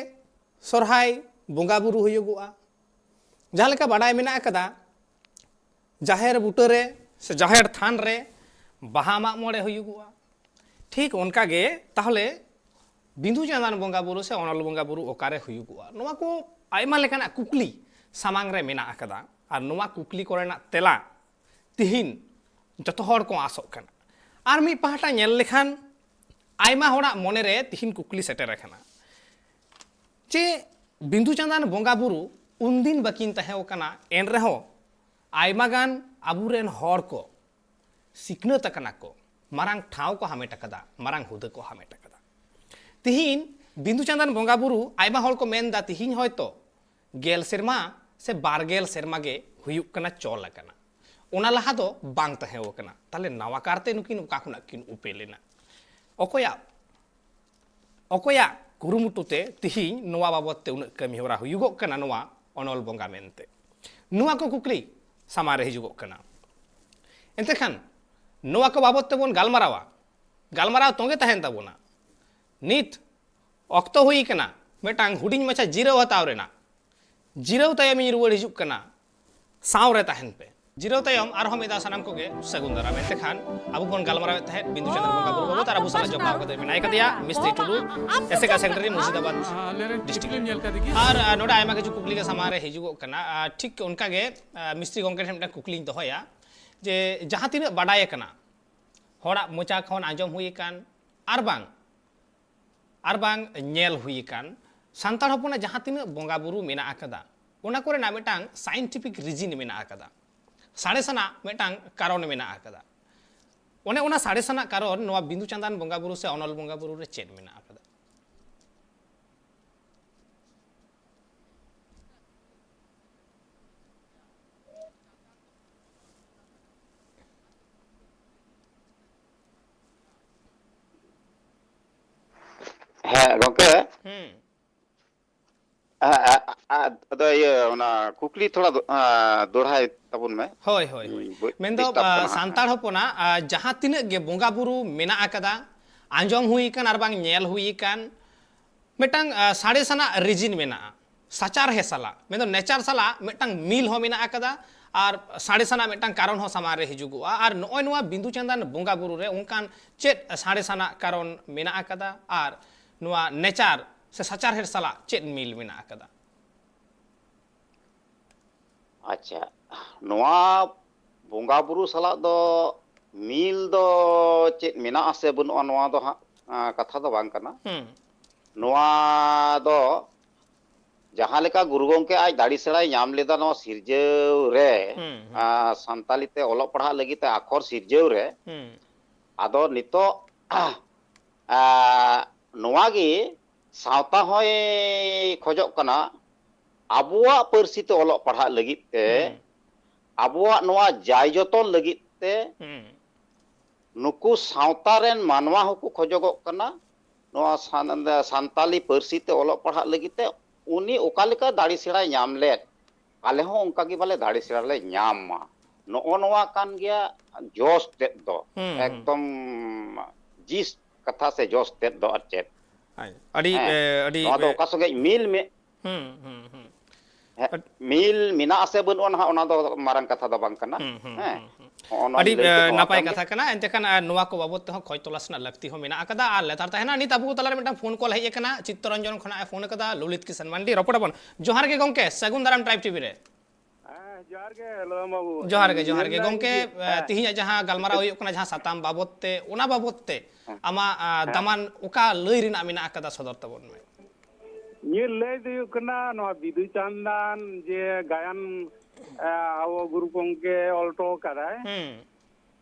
ᱥᱚᱦᱨᱟᱭ ᱵᱚᱸᱜᱟ ᱵᱩᱨᱩ ᱦᱩᱭᱩᱜᱚᱜᱼᱟ᱾ ᱡᱟᱦᱟᱸ ᱞᱮᱠᱟ ᱵᱟᱰᱟᱭ ᱢᱮᱱᱟᱜ ᱟᱠᱟᱫᱟ, ᱡᱟᱦᱮᱨ ᱵᱩᱴᱟᱹ ᱨᱮ ᱥᱮ ᱡᱟᱦᱮᱨ ᱛᱷᱟᱱ ᱨᱮ ᱵᱟᱦᱟ ᱢᱟᱜ ᱢᱚᱬᱮ ᱦᱩᱭᱩᱜᱚᱜᱼᱟ᱾ ᱴᱷᱤᱠ ᱚᱱᱠᱟ ᱜᱮ ᱛᱟᱦᱚᱞᱮ ᱵᱤᱸᱫᱩ ᱪᱟᱸᱫᱟᱱ ᱵᱚᱸᱜᱟ ᱵᱩᱨᱩ ᱥᱮ ᱚᱱᱚᱞ ᱵᱚᱸᱜᱟ ᱵᱩᱨᱩ ᱚᱠᱟᱨᱮ ᱦᱩᱭᱩᱜᱚᱜᱼᱟ? ᱱᱚᱣᱟ ᱠᱚ ᱟᱭᱢᱟ ᱞᱮᱠᱟᱱᱟᱜ ᱠᱩᱠᱞᱤ ᱥᱟᱢᱟᱝ ᱨᱮ ᱢᱮᱱᱟᱜ ᱟᱠᱟᱫᱟ᱾ ᱟᱨ ᱱᱚᱣᱟ ᱠᱩᱠᱞᱤ ᱠᱚᱨᱮᱱᱟᱜ ᱛᱮᱞᱟ ᱛᱤᱦᱤᱧ ᱡᱚᱛᱚ ᱦᱚᱲ ᱠᱚ ᱟᱥᱚᱜ ᱠᱟᱱᱟ᱾ ᱟᱨ ᱢᱤᱫ ᱯᱟᱦᱴᱟ ᱧᱮᱞ ᱞᱮᱠᱷᱟᱱ ᱟᱭᱢᱟ ᱦᱚᱲᱟᱜ ᱢᱚᱱᱮᱨᱮ ᱛᱤᱦᱤᱧ ᱠᱩᱠᱞᱤ ᱥᱮᱴᱮᱨ ᱟᱠᱟᱱᱟ ᱡᱮ ᱵᱤᱸᱫᱩ ᱪᱟᱸᱫᱟᱱ ᱵᱚᱸᱜᱟ ᱵᱩᱨᱩ ᱩᱱᱫᱤᱱ ᱵᱟᱹᱠᱤᱱ ᱛᱟᱦᱮᱸ ᱠᱟᱱᱟ, ᱮᱱ ᱨᱮᱦᱚᱸ ᱟᱭᱢᱟ ᱜᱟᱱ ᱟᱵᱚᱨᱮᱱ ᱦᱚᱲ ᱠᱚ ᱥᱤᱠᱷᱱᱟᱹᱛ ᱟᱠᱟᱱᱟ ᱠᱚ, ᱢᱟᱨᱟᱝ ᱴᱷᱟᱶ ᱠᱚ ᱦᱟᱢᱮᱴ ᱟᱠᱟᱫᱟ, ᱢᱟᱨᱟᱝ ᱦᱩᱫᱟᱹ ᱠᱚ ᱦᱟᱢᱮᱴ ᱟᱠᱟᱫᱟ᱾ ᱛᱤᱦᱤᱧ ᱵᱤᱸᱫᱩ ᱪᱟᱸᱫᱟᱱ ᱵᱚᱸᱜᱟ ᱵᱩᱨᱩ ᱟᱭᱢᱟ ᱦᱚᱲ ᱠᱚ ᱢᱮᱱᱫᱟ ᱛᱤᱦᱤᱧ ᱦᱚᱭᱛᱚ ᱜᱮᱞ ᱥᱮᱨᱢᱟ ᱥᱮ ᱵᱟᱨ ᱜᱮᱞ ᱥᱮᱨᱢᱟ ᱜᱮ ᱦᱩᱭᱩᱜ ᱠᱟᱱᱟ, ᱪᱚᱞ ᱟᱠᱟᱱᱟ, ᱚᱱᱟ ᱞᱟᱦᱟ ᱫᱚ ᱵᱟᱝ ᱛᱟᱦᱮᱸ ᱠᱟᱱᱟ᱾ ᱛᱟᱦᱞᱮ ᱱᱟᱣᱟ ᱠᱟᱨᱛᱮ ᱱᱩᱠᱤᱱ ᱚᱠᱟ ᱠᱷᱚᱱᱟᱜ ᱠᱤᱱ ᱩᱯᱮᱞ ᱮᱱᱟ? ᱚᱠᱚᱭᱟᱜ, ᱚᱠᱚᱭᱟᱜ ᱠᱩᱨᱩᱢᱩᱴᱩ ᱛᱮ ᱛᱤᱦᱤᱧ ᱱᱚᱣᱟ ᱵᱟᱵᱚᱫ ᱛᱮ ᱩᱱᱟᱹᱜ ᱠᱟᱹᱢᱤ ᱦᱚᱨᱟ ᱦᱩᱭᱩᱜᱚᱜ ᱠᱟᱱᱟ ᱱᱚᱣᱟ ᱚᱱᱚᱞ ᱵᱚᱸᱜᱟ ᱢᱮᱱᱛᱮ? ᱱᱚᱣᱟ ᱠᱚ ᱠᱩᱠᱞᱤ ᱥᱟᱢᱟᱝ ᱨᱮ ᱦᱤᱡᱩᱜᱚᱜ ᱠᱟᱱᱟ᱾ ᱮᱱᱛᱮ ᱠᱷᱟᱱ ᱱᱚᱣᱟ ᱠᱚ ᱵᱟᱵᱚᱫ ᱛᱮᱵᱚᱱ ᱜᱟᱞᱢᱟᱨᱟᱣᱟ, ᱜᱟᱞᱢᱟᱨᱟᱣ ᱛᱚᱸᱜᱮ ᱛᱟᱦᱮᱱ ᱛᱟᱵᱚᱱᱟ᱾ ᱱᱤᱛ ᱚᱠᱛᱚ ᱦᱩᱭ ᱟᱠᱟᱱᱟ ᱢᱤᱫᱴᱟᱝ ᱦᱩᱰᱤᱧ ᱢᱟᱪᱷᱟ ᱡᱤᱨᱟᱹᱣ ᱦᱟᱛᱟᱣ ᱨᱮᱱᱟᱜ᱾ ᱡᱤᱨᱟᱹᱣ ᱛᱟᱭᱚᱢ ᱤᱧ ᱨᱩᱣᱟᱹᱲ ᱦᱤᱡᱩᱜ ᱠᱟᱱᱟ, ᱥᱟᱶ ᱨᱮ ᱛᱟᱦᱮᱱ ᱯᱮ᱾ ᱡᱤᱨᱟᱹᱣ ᱛᱟᱭᱚᱢ ᱟᱨᱦᱚᱸ ᱢᱤᱫ ᱫᱷᱟᱣ ᱥᱟᱱᱟᱢ ᱠᱚᱜᱮ ᱥᱟᱹᱜᱩᱱ ᱫᱟᱨᱟᱢ᱾ ᱮᱱᱛᱮ ᱠᱷᱟᱱ ᱟᱵᱚ ᱵᱚᱱ ᱜᱟᱞᱢᱟᱨᱟᱣᱮᱫ ᱛᱟᱦᱮᱸᱫ ᱵᱤᱸᱫᱩ ᱪᱟᱸᱫᱟᱱ ᱵᱚᱸᱜᱟ ᱵᱩᱨᱩ ᱵᱟᱵᱚᱛ ᱟᱨ ᱟᱵᱚ ᱥᱟᱞᱟᱜ ᱡᱚᱯᱲᱟᱣ ᱠᱟᱛᱮ ᱢᱮᱱᱟᱭ ᱠᱟᱫᱮᱭᱟ ᱢᱤᱥᱛᱨᱤ ᱴᱩᱰᱩ, ᱮᱥᱮᱠᱟ ᱥᱮᱠᱨᱮᱴᱟᱨᱤ, ᱢᱩᱨᱥᱤᱫᱟᱵᱟᱫ ᱰᱤᱥᱴᱨᱤᱠᱴ᱾ ᱟᱨ ᱟᱨ ᱱᱚᱰᱮ ᱟᱭᱢᱟ ᱠᱤᱪᱷᱩ ᱠᱩᱠᱞᱤ ᱜᱮ ᱥᱟᱢᱟᱝ ᱨᱮ ᱦᱤᱡᱩᱜᱚᱜ ᱠᱟᱱᱟ᱾ ᱟᱨ ᱴᱷᱤᱠ ᱚᱱᱠᱟ ᱜᱮ ᱟᱨ ᱢᱤᱥᱛᱨᱤ ᱜᱚᱢᱠᱮ ᱴᱷᱮᱱ ᱢᱤᱫᱴᱟᱝ ᱠᱩᱠᱞᱤᱧ ᱫᱚᱦᱚᱭᱟ ᱡᱮ ᱡᱟᱦᱟᱸ ᱛᱤᱱᱟᱹᱜ ᱵᱟᱰᱟᱭ ᱟᱠᱟᱱᱟ, ᱦᱚᱲᱟᱜ ᱢᱚᱪᱟ ᱠᱷᱚᱱ ᱟᱸᱡᱚᱢ ᱦᱩᱭ ᱟᱠᱟᱱ ᱟᱨ ᱵᱟᱝ ᱟᱨ ᱵᱟᱝ ᱧᱮᱞ ᱦᱩᱭ ᱟᱠᱟᱱ, ᱥᱟᱱᱛᱟᱲ ᱦᱚᱯᱚᱱᱟᱜ ᱡᱟᱦᱟᱸ ᱛᱤᱱᱟᱹᱜ ᱵᱚᱸᱜᱟ ᱵᱩᱨᱩ ᱢᱮᱱᱟᱜ ᱟᱠᱟᱫᱟ, ᱚᱱᱟ ᱠᱚᱨᱮᱱᱟᱜ ᱢᱤᱫᱴᱟᱝ scientific reason ᱢᱮᱱᱟᱜ ᱟᱠᱟᱫᱟ, ᱥᱟᱬᱮᱥᱟᱱᱟᱜ ᱢᱤᱫᱴᱟᱝ ᱠᱟᱨᱚᱱ ᱢᱮᱱᱟᱜ ᱟᱠᱟᱫᱟ᱾ ᱚᱱᱮ ᱚᱱᱟ ᱥᱟᱬᱮᱥᱟᱱᱟᱜ ᱠᱟᱨᱚᱱ ᱱᱚᱣᱟ ᱵᱤᱸᱫᱩ ᱪᱟᱸᱫᱟᱱ ᱵᱚᱸᱜᱟ ᱵᱩᱨᱩ ᱥᱮ ᱚᱱᱚᱞ ᱵᱚᱸᱜᱟ ᱵᱩᱨᱩ ᱨᱮ ᱪᱮᱫ ᱢᱮᱱᱟᱜ ᱟᱠᱟᱫᱟ? ᱦᱮᱸ ᱜᱚᱝᱠᱮ, ᱦᱩᱸ᱾ ᱟ-, ᱟ-, ᱟ-, ᱟᱫᱚ ᱤᱭᱟᱹ, ᱚᱱᱟ ᱠᱩᱠᱞᱤ ᱛᱷᱚᱲᱟ ᱫᱚ-, ᱟ, ᱫᱚᱦᱲᱟᱭ ᱛᱟᱵᱚᱱ ᱢᱮ᱾ ᱦᱳᱭ, ᱦᱳᱭ, ᱦᱳᱭ᱾ ᱵᱟᱹᱧ ᱢᱮᱱᱫᱚ, disturb ᱟ, ᱠᱟᱱᱟ ᱦᱟᱸᱜ᱾ ᱥᱟᱱᱛᱟᱲ ᱦᱚᱯᱚᱱᱟᱜ, ᱟ, ᱡᱟᱦᱟᱸ ᱛᱤᱱᱟᱹᱜ ᱜᱮ ᱵᱚᱸᱜᱟ ᱵᱩᱨᱩ ᱢᱮᱱᱟᱜ ᱟᱠᱟᱫᱟ, ᱟᱸᱡᱚᱢ ᱦᱩᱭ ᱟᱠᱟᱱ ᱟᱨ ᱵᱟᱝ ᱧᱮᱞ ᱦᱩᱭ ᱟᱠᱟᱱ, ᱢᱤᱫᱴᱟᱝ, ᱟ, ᱥᱟᱬᱮᱥᱟᱱᱟᱜ reason ᱢᱮᱱᱟᱜᱼᱟ᱾ ᱥᱟᱪᱟᱨᱦᱮ ᱥᱟᱞᱟᱜ, ᱢᱮᱱᱫᱚ nature ᱥᱟᱞᱟᱜ ᱢᱤᱫᱴᱟᱝ ᱢᱤᱞ ᱦᱚᱸ ᱢᱮᱱᱟᱜ ᱟᱠᱟᱫᱟ ᱟᱨ ᱥᱟᱬᱮᱥᱟᱱᱟᱜ ᱢᱤᱫᱴᱟᱝ ᱠᱟᱨᱚᱱ ᱦᱚᱸ ᱥᱟᱢᱟᱝ ᱨᱮ ᱦᱤᱡᱩᱜᱚᱜᱼᱟ᱾ ᱟᱨ ᱱᱚᱜᱼᱚᱭ ᱱᱚᱣᱟ ᱵᱤᱸᱫᱩ ᱪᱟᱸᱫᱟᱱ ᱵᱚᱸᱜᱟ ᱵᱩᱨᱩ ᱨᱮ ᱚᱱᱠᱟᱱ ᱪᱮᱫ ᱥᱟᱬᱮᱥᱟᱱᱟᱜ ᱠᱟᱨᱚᱱ ᱢᱮᱱᱟᱜ ᱟᱠᱟᱫᱟ? ᱟᱨ ᱱᱚᱣᱟ nature ᱥᱮ ᱥᱟᱪᱟᱨᱦᱮ ᱥᱟᱞᱟᱜ ᱪᱮᱫ ᱢᱤᱞ ᱢᱮᱱᱟᱜ ᱟᱠᱟᱫᱟ? ᱟᱪᱪᱷᱟ, ᱱᱚᱣᱟ ᱵᱚᱸᱜᱟ ᱵᱩᱨᱩ ᱥᱟᱞᱟᱜ ᱫᱚ ᱢᱤᱞ ᱫᱚ ᱪᱮᱫ ᱢᱮᱱᱟᱜᱼᱟ ᱥᱮ ᱵᱟᱹᱱᱩᱜᱼᱟ, ᱱᱚᱣᱟ ᱫᱚ ᱦᱟᱸᱜ, ᱟ, ᱠᱟᱛᱷᱟ ᱫᱚ ᱵᱟᱝ ᱠᱟᱱᱟ᱾ ᱦᱩᱸ᱾ ᱱᱚᱣᱟ ᱫᱚ ᱡᱟᱦᱟᱸ ᱞᱮᱠᱟ ᱜᱩᱨᱩ ᱜᱚᱢᱠᱮ ᱟᱡ ᱫᱟᱲᱮ ᱥᱮᱬᱟᱭ ᱧᱟᱢ ᱞᱮᱫᱟ ᱱᱚᱣᱟ ᱥᱤᱨᱡᱟᱹᱣ ᱨᱮ, ᱦᱩᱸ, ᱦᱩᱸ᱾ ᱟ, ᱥᱟᱱᱛᱟᱞᱤ ᱛᱮ ᱚᱞᱚᱜ ᱯᱟᱲᱦᱟᱜ ᱞᱟᱹᱜᱤᱫ ᱛᱮ ᱟᱠᱷᱚᱨ ᱥᱤᱨᱡᱟᱹᱣ ᱨᱮ, ᱦᱩᱸ᱾ ᱟᱫᱚ ᱱᱤᱛᱚᱜ, ᱟ, ᱱᱚᱣᱟ ᱜᱮ ᱥᱟᱶᱛᱟ ᱦᱚᱸᱭ ᱠᱷᱚᱡᱚᱜ ᱠᱟᱱᱟ ᱟᱵᱚᱣᱟᱜ ᱯᱟᱹᱨᱥᱤ ᱛᱮ ᱚᱞᱚᱜ ᱯᱟᱲᱦᱟᱜ ᱞᱟᱹᱜᱤᱫ ᱛᱮ, ᱦᱩᱸ᱾ ᱟᱵᱚᱣᱟᱜ ᱱᱚᱣᱟ ᱡᱟᱭ ᱡᱚᱛᱚᱱ ᱞᱟᱹᱜᱤᱫ ᱛᱮ, ᱦᱩᱸ᱾ ᱱᱩᱠᱩ ᱥᱟᱶᱛᱟ ᱨᱮᱱ ᱢᱟᱱᱣᱟ ᱦᱚᱸᱠᱚ ᱠᱷᱚᱡᱚᱜᱚᱜ ᱠᱟᱱᱟ ᱱᱚᱣᱟ ᱥᱟᱱ-, ᱥᱟᱱᱛᱟᱞᱤ ᱯᱟᱹᱨᱥᱤ ᱛᱮ ᱚᱞᱚᱜ ᱯᱟᱲᱦᱟᱜ ᱞᱟᱹᱜᱤᱫ ᱛᱮ᱾ ᱩᱱᱤ ᱚᱠᱟ ᱞᱮᱠᱟ ᱫᱟᱲᱮ ᱥᱮᱬᱟᱭ ᱧᱟᱢ ᱞᱮᱫ, ᱟᱞᱮ ᱦᱚᱸ ᱚᱱᱠᱟ ᱜᱮ ᱵᱟᱞᱮ ᱫᱟᱲᱮ ᱥᱮᱬᱟ ᱞᱮ ᱧᱟᱢ ᱢᱟ᱾ ᱱᱚᱜᱼᱚ ᱱᱚᱣᱟ ᱠᱟᱱ ᱜᱮᱭᱟ ᱡᱚᱥ ᱛᱮᱫ ᱫᱚ, ᱦᱩᱸ, ᱦᱩᱸ᱾ ᱮᱠᱫᱚᱢ ᱡᱤᱥ ᱠᱟᱛᱷᱟ ᱥᱮ ᱡᱚᱥ ᱛᱮᱫ ᱫᱚ᱾ ᱟᱨ ᱪᱮᱫ, ᱟᱭ, ᱟᱹᱰᱤ, ᱦᱮᱸ, ᱮ, ᱟᱹᱰᱤ, ᱱᱚᱣᱟ ᱫᱚ ᱮ, ᱚᱠᱟ ᱥᱚᱸᱜᱮ ᱢᱤᱞ ᱢᱮ-, ᱦᱩᱸ, ᱦᱩᱸ, ᱦᱩᱸ᱾ ᱦᱮᱸ, ᱟᱹᱰ- ᱢᱤᱞ ᱢᱮᱱᱟᱜ ᱟᱥᱮ ᱵᱟᱹᱱᱩᱜᱼᱟ ᱱᱟᱦᱟᱜ, ᱚᱱᱟ ᱫᱚ ᱢᱟᱨᱟᱝ ᱠᱟᱛᱷᱟ ᱫᱚ ᱵᱟᱝ ᱠᱟᱱᱟ᱾ ᱦᱩᱸ, ᱦᱩᱸ, ᱦᱮᱸ, ᱦᱩᱸ, ᱦᱩᱸ᱾ ᱦᱚᱸᱜᱼᱚ ᱱᱚᱣᱟ ᱟᱹᱰᱤ, ᱞᱟᱹᱭ ᱮ, ᱛᱮ ᱱᱚᱣᱟ ᱱᱟᱯᱟᱭ ᱠᱟᱱ ᱠᱟᱛᱷᱟ ᱜᱮ᱾ ᱠᱟᱱᱟ᱾ ᱮᱱᱛᱮ ᱠᱷᱟᱱ, ᱮ, ᱱᱚᱣᱟ ᱠᱚ ᱵᱟᱵᱚᱛ ᱛᱮᱦᱚᱸ ᱠᱷᱚᱡᱽ ᱛᱚᱞᱟᱥ ᱨᱮᱱᱟᱜ ᱞᱟᱹᱠᱛᱤ ᱦᱚᱸ ᱢᱮᱱᱟᱜ ᱟᱠᱟᱫᱟ᱾ ᱟᱨ ᱞᱮᱛᱟᱲ ᱛᱟᱦᱮᱱᱟ, ᱱᱤᱛ ᱟᱵᱚ ᱛᱟᱞᱟᱨᱮ ᱢᱤᱫᱴᱟᱝ ᱯᱷᱳᱱ ᱠᱚᱞ ᱦᱮᱡ ᱟᱠᱟᱱᱟ, ᱪᱤᱛᱛᱚᱨᱚᱧᱡᱚᱱ ᱠᱷᱚᱱᱟᱜ ᱮ ᱯᱷᱳᱱ ᱟᱠᱟᱫᱟ, ᱞᱚᱞᱤᱛ ᱠᱤᱥᱟᱱ ᱢᱟᱱᱰᱤ᱾ ᱨᱚᱯᱚᱲ ᱟᱵᱚᱱ᱾ ᱡᱚᱦᱟᱨ ᱜᱮ ᱜᱚᱝᱠᱮ, ᱥᱟᱹᱜᱩᱱ ᱫᱟᱨᱟᱢ Tribe TV ᱨᱮ᱾ ᱦᱮᱸ, ᱡᱚᱦᱟᱨ ᱜᱮ ᱞᱚᱞᱚᱢ ᱵᱟᱹᱵᱩ᱾ ᱡᱚᱦᱟᱨ ᱜᱮ, ᱡᱚᱦᱟᱨ ᱜᱮ᱾ ᱢᱮᱱᱫᱟᱹᱧ, ᱜᱚᱝᱠᱮ, ᱮ, ᱦᱮᱸ, ᱛᱤᱦᱤᱧᱟᱜ ᱡᱟᱦᱟᱸ ᱜᱟᱞᱢᱟᱨᱟᱣ ᱦᱩᱭᱩᱜ ᱠᱟᱱᱟ, ᱡᱟᱦᱟᱸ ᱥᱟᱛᱟᱢ ᱵᱟᱵᱚᱛ ᱛᱮ, ᱚᱱᱟ ᱵᱟᱵᱚᱛ ᱛᱮ ᱦᱮᱸ᱾ ᱟᱢᱟᱜ, ᱟ, ᱫᱟᱢᱟᱱ ᱚᱠᱟ ᱞᱟᱹᱭ ᱨᱮᱱᱟᱜ ᱢᱮᱱᱟᱜ ᱟᱠᱟᱫᱟ, ᱥᱚᱫᱚᱨ ᱛᱟᱵᱚᱱ ᱢᱮ᱾ ᱤᱧᱟᱹᱜ ᱞᱟᱹᱭ ᱫᱚ ᱦᱩᱭᱩᱜ ᱠᱟᱱᱟ, ᱱᱚᱣᱟ ᱵᱤᱫᱩ ᱪᱟᱸᱫᱟᱱ ᱡᱮ ᱜᱟᱭᱟᱱ, ᱮ, ᱟᱵᱚ ᱜᱩᱨᱩ ᱜᱚᱢᱠᱮ ᱚᱞ ᱦᱚᱴᱚ ᱠᱟᱫᱟᱭ᱾ ᱦᱩᱸ᱾